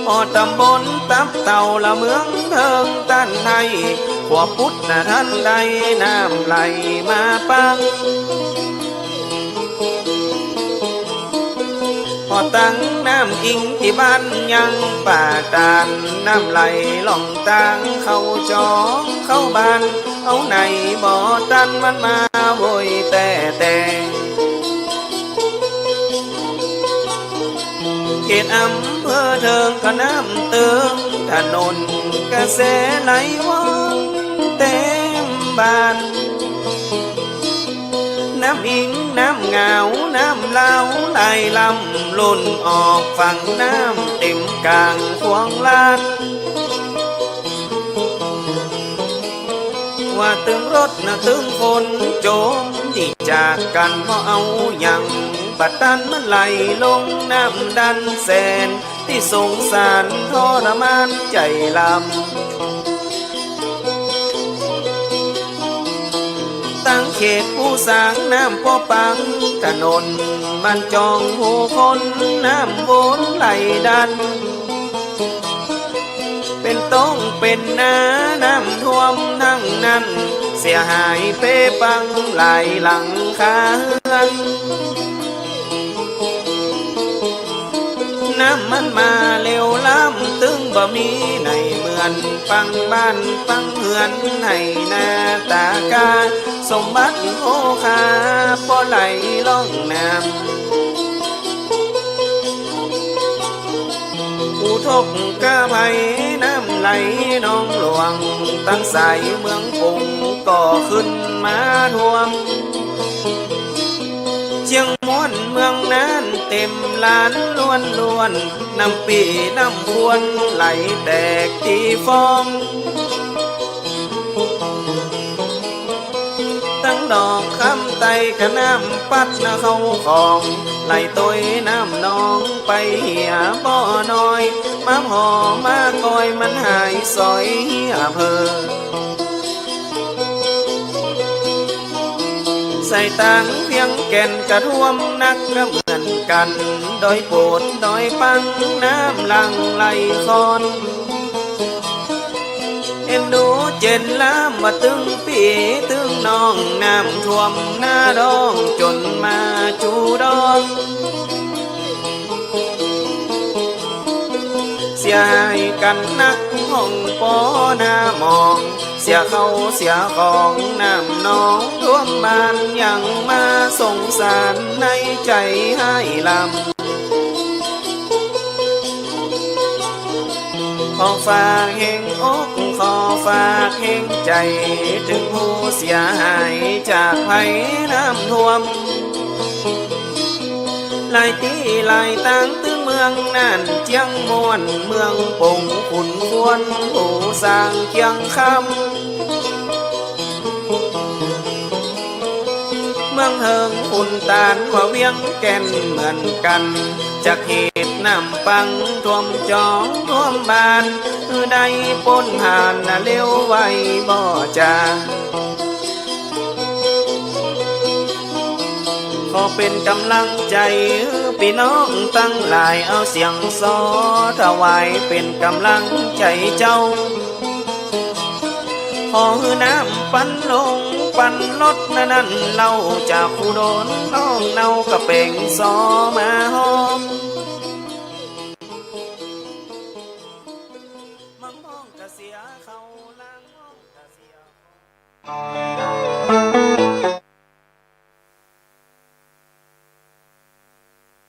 ฮอดตำบลตับเต่าละเมืองเถิงตันไห้ ขัวปุ๊ดนะทันใด น้ำไหลมาปัง ฮอดตังน้ำอิงตี้บ้านยังป่าตาน น้ำไหลล่องตางเข้าจองเข้าบ้าน เอาไหนบ่ตัน มันมาโวยแต๊แต๊ เขตอำเภอเถิงก็น้ำเติง ถนนกระแสไหลว่องเต็มบ้าน น้ำอิงน้ำงาวน้ำลาวไหลลำ ล้นออกฝั่งน้ำเต็มกลางขวางลาด ว่าตึงรถนะตึงคนโจม ตี้จากกั๋นบ่เอาหยัง บ่ตันมันไหลลงน้ำดันแสน ตี้สงสารทรมานใจ๋ลำ ตังเขตผู้สร้างน้ำป้อปัง ถนนบ้านจองผู้คน น้ำวนไหลดัน เป๋นต้งเป๋นนาน้ำท่วมตังนั้น เสียหายเปปังหลายหลังคาเฮือน น้ำมันมาเร็วล้ำ ตึงบ่มีไหนเหมือน ปังบ้านปังเฮือน ไหหน้าตากา สมบัติโภคา ป้อไหลล่องน้ำ อุทกภัยน้ำไหลหนองหลวง ตังสายเมืองปุงก็ขึ้นมาท่วม เจียงม่วนเมืองน่านเต็มล้านล้วนๆ น้ำปี้น้ำควรไหลแตกตี้ฟ้อง ตังดอกคำไตก็น้ำปัดนะเข้าของ ไหลตวยน้ำหนองไปเหียบ่อน้อย มาผ่อมากอยมันหายสอยเหียเผลอ สายตางเวียงแก่นก็ท่วมหนักก็เหมือนกั๋น ดอยโปดดอยปังน้ำหลั่งไหลคลอน เอ็นดูเจ๋นล้ำว่าตึงปี้ตึงน้อง น้ำท่วมนาดองจ๋นมาจูดอน เสียหายกั๋นนักห้องปอหน้ามอง เสียเข้าเสียของน้ำหนองท่วมบ้าน ยังมาสงสารในใจ๋ฮ้ายลำ ขอฝากแฮงอก ขอฝากแฮงใจ๋ เถิงผู้เสียหายจากภัยน้ำท่วม หลายตี้หลายตางตึงเมืองน่าน เจียงม่วน เมืองปง ขุนควน ปูซาง เจียงคำ เมืองเถิง ขุนตาน ว่าเวียงแก่นเหมือนกั๋น จากเหตุน้ำปังท่วมจองท่วมบ้าน หื้อได้ป๊นผ่านนาเร็วไวบ่จา ขอเป๋นก๋ำลังใจ๋หื้อปี้น้องตังหลาย เอาเสียงซอถวายเป๋นก๋ำลังใจ๋เจ้า ขอหื้อน้ำปันลงปันลด นั้นเล่าจากอุดรน้องเนาก็เป๋งสอมาฮอม มังมองกะเสียเขา ลางมองกะเสีย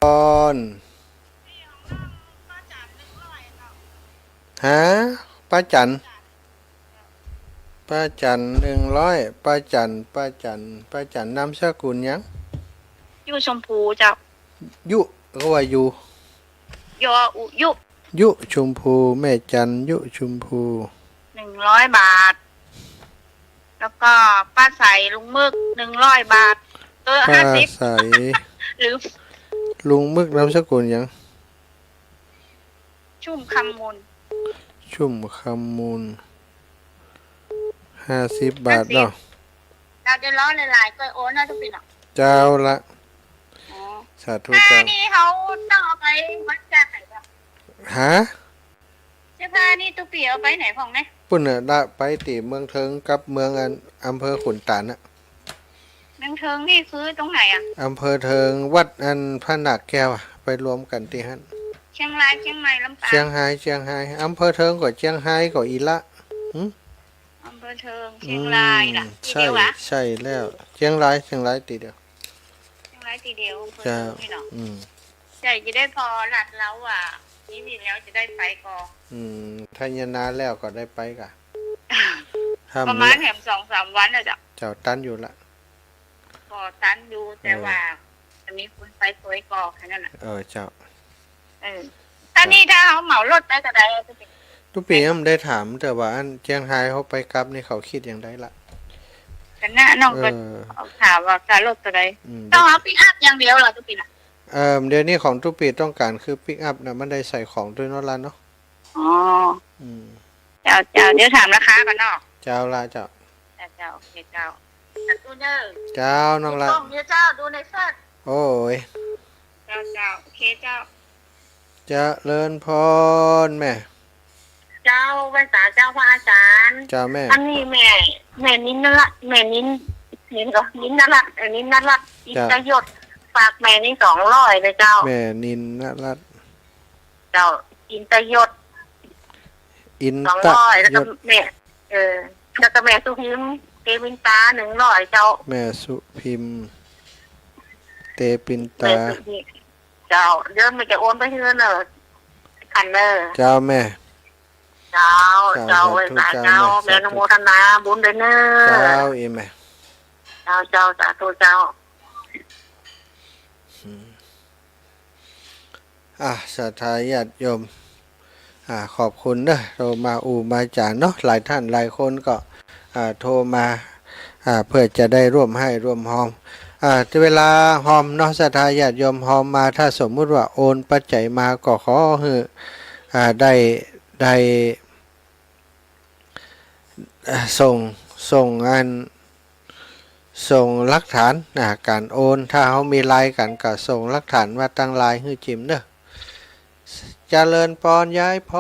ก่อน ฮะ ป้าจัน ป้าจันหนึ่งร้อย ป้าจัน ป้าจัน ป้าจัน นามสกุลหยัง ยุชมพูเจ้า ยุ ก็ว่าอยู่ ยออุ ยุ ยุชมพู แม่จัน ยุชมพู หนึ่งร้อยบาท แล้วก็ป้าใสลุงมึก หนึ่งร้อยบาท เออ ป้า ห้าสิบ ใส หรือ ลุงมึกนามสกุลหยัง ชุ่มคำมูล ชุ่มคำมูล ห้าสิบบาทเนาะ ห้าสิบ เจ้า เดี๋ยวรอหลายๆ ก้อยโอนนะตุ๊กปิ่นเนาะ เจ้าละ อ๋อ สาธุ เจ้า นี่เขาต้องเอาไปวัดจาไหนเจ้า ฮะ เสื้อผ้านี่ตุ๊กปิ่นเอาไปไหนพ่องเนี่ย ปุ้นน่ะ ละไปตี้เมืองเทิงกับเมืองอัน อำเภอขุนตานน่ะ เมืองเทิงนี่คือตรงไหนอะ อำเภอเทิง วัดอันพระนาคแก้วอะ ไปรวมกั๋นตี้หั้น เชียงราย เชียงใหม่ ลำปาง เชียงฮาย เชียงฮาย อำเภอเทิงก็เชียงฮายก็อี้ละ หึ อำเภอเทิง เชียงรายล่ะ อืม ตี้เดียวอะ ใช่ ใช่แล้ว เชียงราย เชียงรายตี้เดียว เชียงรายตี้เดียว อำเภอเทิงนี่เนาะ เจ้า อืม ใช่ จะได้ผ่อลัดเล้าอะ นี่นี่แล้วจะได้ไปก่อ อืม ถ้ายะนาแล้วก็ได้ไปก่ะ ประมาณแหมสองสามวันน่ะเจ้า เจ้า ตันอยู่ละ ก็ตันอยู่ เออ แต่ว่าจะมีคนไปสวยก่อแค่นั้นน่ะ เออ เจ้า เออ ถ้านี่ถ้าเขาเหมารถไปก็ได้ ตุ๊กปิ่นยังบ่ได้ถาม แต่ว่าอันเจียงฮายเขาไปกลับนี่เขาคิดอย่างใดละ ก็น่ะน้องก็ เออ เอาถามว่าค่ารถเท่าใด อืม ต้องเอาปิกอัพอย่างเดียวเหรอตุ๊กปิ่นน่ะ เอิ่ม เดี๋ยวนี้ของตุ๊กปิ่นต้องก๋านคือปิกอัพน่ะ มันได้ใส่ของตวยเนาะละเนาะ อ๋อ อืม เจ้า เจ้า เดี๋ยวถามราคาก่อนเนาะ เจ้าละเจ้า เจ้า เจ้า โอเคเจ้า ดูเด้อ เจ้า น้องละ ดูเจ้า ดูในเฟซ โอ้ย เจ้า เจ้า โอเคเจ้า เจริญพรแม่ เจ้า ไหว้สาเจ้าพระอาจารย์ เจ้าแม่ อันนี้แม่ แม่นินนรัตน์ แม่นิน นินก็ นินนรัตน์ เอ่อ นินนรัตน์ เจ้า อินทยศ ฝากแม่นี่สองร้อยเลยเจ้า แม่นินนรัตน์ เจ้า อินทยศ อินทยศ สองร้อย แล้วก็แม่ เออ แล้วก็แม่สุพิม เตปินตา หนึ่งร้อยเจ้า แม่สุพิม เตปินตา แม่สุพิม เจ้า เดี๋ยวแม่จะโอนไปหื้อเน่อ พันเน่อ เจ้าแม่ เจ้า เจ้า เจ้า สาธุ ไหว้สาเจ้า เจ้าแม่ แม่อนุโมทนาบุญด้วยเน่อ เจ้า อีแม่ เจ้า เจ้า สาธุเจ้า อืม อ่ะ ศรัทธาญาติโยม อ่า ขอบคุณเนอะ โทรมาอู้มาจ๋าเนาะ หลายท่านหลายคนก็ อ่า โทรมา อ่า เพื่อจะได้ร่วมไห้ร่วมฮอม อ่า เวลาฮอมเนาะ ศรัทธาญาติโยมฮอมมา ถ้าสมมุติว่าโอนปัจจัยมาก็ขอหื้อ อ่า ได้ ได้ อ่า ส่ง ส่งอัน ส่งหลักฐาน อ่า ก๋านโอน ถ้าเฮามีไลน์กั๋นก็ส่งหลักฐานมาตางไลน์หื้อจิมเนอะ เจริญปอนยายพ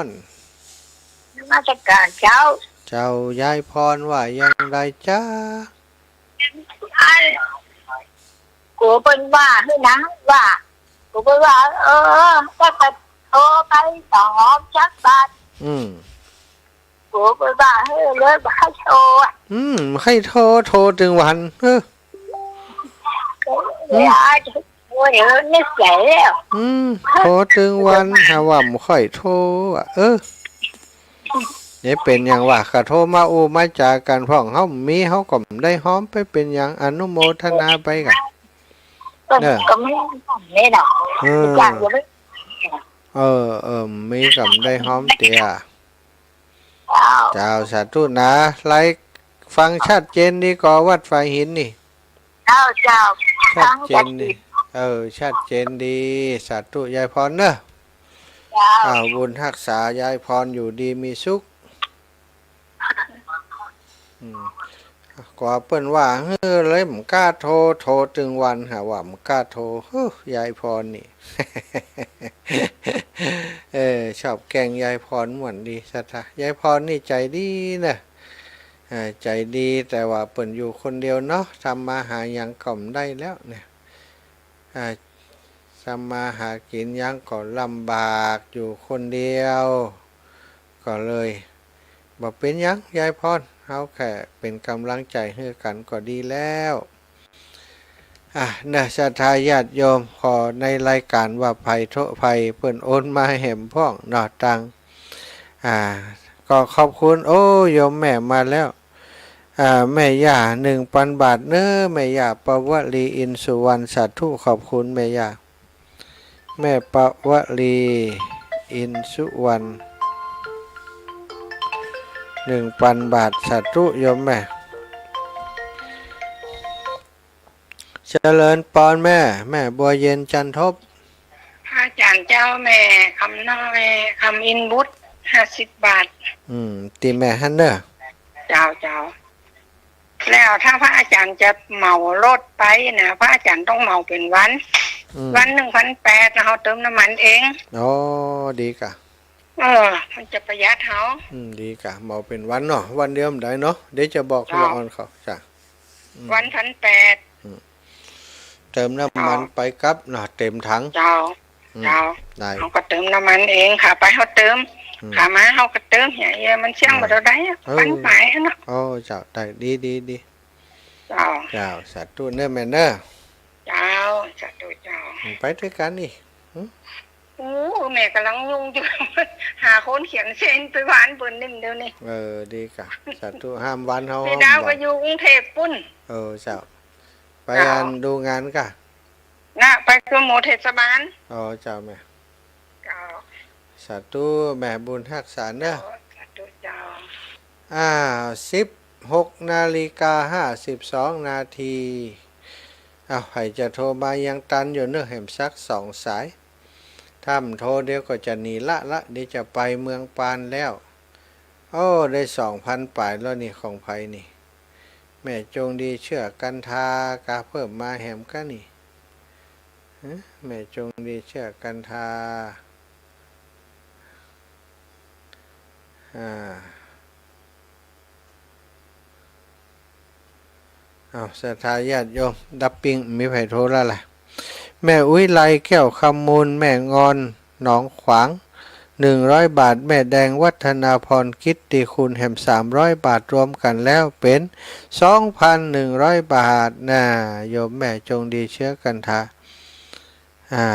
ร นมัสก๋านเจ้า เจ้า ยายพรว่าอย่างไรจ๊ะ อัน กูเปิ้นว่าหื้อนะ ว่า กูเปิ้นว่า เออ ก็จะโทรไปต่อหอมจักบาท อืม กูเปิ้นว่า เออ เลยบ่ใค่โทรอะ อืม บ่ใค่โทร โทรตึงวัน เออ เออ โอ้ย เออ นึกใหญ่แล้ว อืม โทรตึงวัน หาว่าบ่ค่อยโทรอะ เออ นี่เป๋นหยังวะ ก็โทรมาอู้มาจ๋ากั๋น พ่องเฮามี เฮาก็ได้ฮอมไป เป๋นหยัง อนุโมทนาไปก่ะ ก็ เออ ก็ไม่ ไม่ดอก เออ จ้างอยู่ไม่ เออ เออ มีก็ได้ฮอมเตีย เจ้า เจ้า สาธุนะ ไลฟ์ฟังชัดเจนดีก่อ วัดฝายหินนี่ เจ้า เจ้า ชัดเจนดี ฟังชัดเจน เออ ชัดเจนดี สาธุยายพรเนอะ เจ้า อ่า บุญฮักษายายพรอยู่ดีมีสุข อืม กว่าเปิ้นว่า เฮ้อ เลยบ่กล้าโทร โทรตึงวัน หาว่าบ่กล้าโทร เฮ้อ ยายพรนี่ เออ ชอบแกล้งยายพรม่วนดี ศรัทธา ยายพรนี่ใจ๋ดีเนอะ อ่า ใจ๋ดี แต่ว่าเปิ้นอยู่คนเดียวเนาะ ทำมาหาหยังก็บ่ได้แล้วเนี่ย อ่า ทำมาหากิ๋นหยังก็ลำบากอยู่คนเดียว ก็เลย บ่เป๋นหยัง ยายพร เฮาแค่เป๋นก๋ำลังใจ๋หื้อกั๋นก็ดีแล้ว อ่ะ เนาะ ศรัทธาญาติโยม ขอในรายก๋านว่าใผโทร ใผเปิ้นโอนมาแหมพ่องเนาะ ตัง อ่า ก็ขอบคุณ โอ้ โยมแม่มาแล้ว อ่า แม่ย่า หนึ่งปันบาทเนาะ แม่ย่าปวลี อินสุวรรณ สาธุ ขอบคุณแม่ย่า แม่ปวลี อินสุวรรณ หนึ่งปันบาท สาธุ โยมแม่ เจริญปอนแม่ แม่บัวเย็น จันทบ พระอาจ๋ารย์เจ้า แม่คำน้อย คำอินบุตร ห้าสิบบาท อืม ตี้แม่หั้นเน่อ เจ้า เจ้า แล้วถ้าพระอาจ๋ารย์จะเหมารถไปนะ พระอาจ๋ารย์ต้องเหมาเป๋นวัน อืม วันหนึ่งพันแปด แล้วเฮาเติมน้ำมันเอง อ๋อ ดีก่ะ เออ มันจะประหยัดเฮา อืม ดีก่ะ เหมาเป๋นวันเนาะ วันเดียวบ่ได้เนาะ เดี๋ยวจะบอก เจ้า ละอ่อนเขา จ้ะ อืม วันพันแปด อืม เติมน้ำมัน เจ้า ไปกลับเนาะ เต็มถัง เจ้า อืม เจ้า ได้ เฮาก็เติมน้ำมันเอง ขาไปเฮาเติม อืม ขามาเฮาก็เติม เหีย เหีย มันเสี่ยง อืม บ่เต้าใดอะ เออ ปันป๋ายอะเนาะ โอ้ เจ้า ได้ ดี ดี ดี เจ้า เจ้า สาธุเน่อแม่เน่อ เจ้า สาธุเจ้า อืม ไปตวยกั๋นนี่ หึ โอ้ แม่ก่ำลังยุ่งอยู่ หาคนเขียนเซ็นไปหวานเปิ้นนี่เดี๋ยวนี้ เออ ดีก่ะ สาธุ ห้ามหวานเฮา ตี้ดาวก็อยู่กรุงเทพฯปุ้น เออ เจ้า ไป เจ้า อันดูงานก่ะ นะ ไปกับหมู่เทศบาล อ๋อ เจ้าแม่ เจ้า สาธุ แม่บุญฮักษาเน่อ เจ้า สาธุเจ้า อ่า สิบหกนาฬิกาห้าสิบสองนาที อ้าว ใผจะโทรมายังตันอยู่เน่อ แหมสักสองสาย ถ้าบ่โทรเดี๋ยวก็จะหนีละละ เดี๋ยวจะไปเมืองปานแล้ว โอ้ ได้สองพันป๋ายแล้วนี่ ของใผนี่ แม่จงดีเชื้อกันทา กาเพิ่มมาแหมก้านี่ ฮะ แม่จงดีเชื้อกันทา อ่า อ้าว ศรัทธาญาติโยม ดับปิ้ง มีใผโทรแล้วล่ะ แม่อุ๊ยไล แก้วคำมูล แม่งอน หนองขวาง หนึ่งร้อยบาท แม่แดงวัฒนาพร กิตติคุณ แหมสามร้อยบาท รวมกั๋นแล้วเป๋น สองพันหนึ่งร้อยบาท น่า โยมแม่จงดีเชื้อกันทา อ่า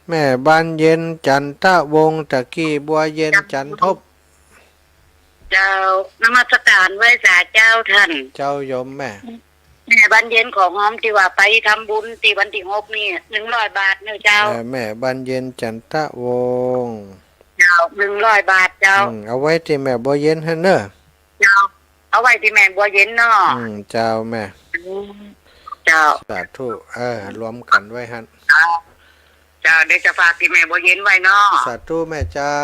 แม่บานเย็น จันทวงศ์ ตะกี้บัวเย็น จันทบ เจ้า นมัสก๋านไหว้สาเจ้าต้าน เจ้าโยมแม่ แม่บานเย็นของหอมตี้ว่าไปทำบุญตี้วันตี้หกนี่ หนึ่งร้อยบาทเน่อเจ้า แม่ แม่บานเย็น จันทวงศ์ เจ้า หนึ่งร้อยบาทเจ้า อืม เอาไว้ตี้แม่บัวเย็นหั้นเน่อ เจ้า เอาไว้ตี้แม่บัวเย็นเนาะ อืม เจ้าแม่ อืม เจ้า สาธุ เออ รวมกั๋นไว้หั้น เจ้า เจ้า เดี๋ยวจะฝากตี้แม่บัวเย็นไว้เนาะ สาธุแม่เจ้า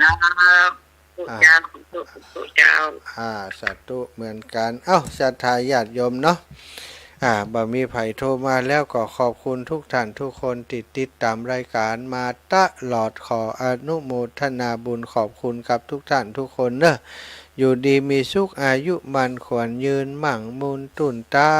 ครับ อ่า เจ้า สาธุ สาธุเจ้า อ่า สาธุเหมือนกั๋น เอ้า ศรัทธาญาติโยมเนาะ อ่า บ่มีใผโทรมาแล้ว ก็ขอบคุณทุกท่านทุกคนตี้ติดต๋ามรายก๋านมาตลอด ขออนุโมทนาบุญขอบคุณกับทุกท่านทุกคนเนาะ อยู่ดีมีสุข อายุมั่นขวัญยืน มั่งมูลตุ้นเต๊า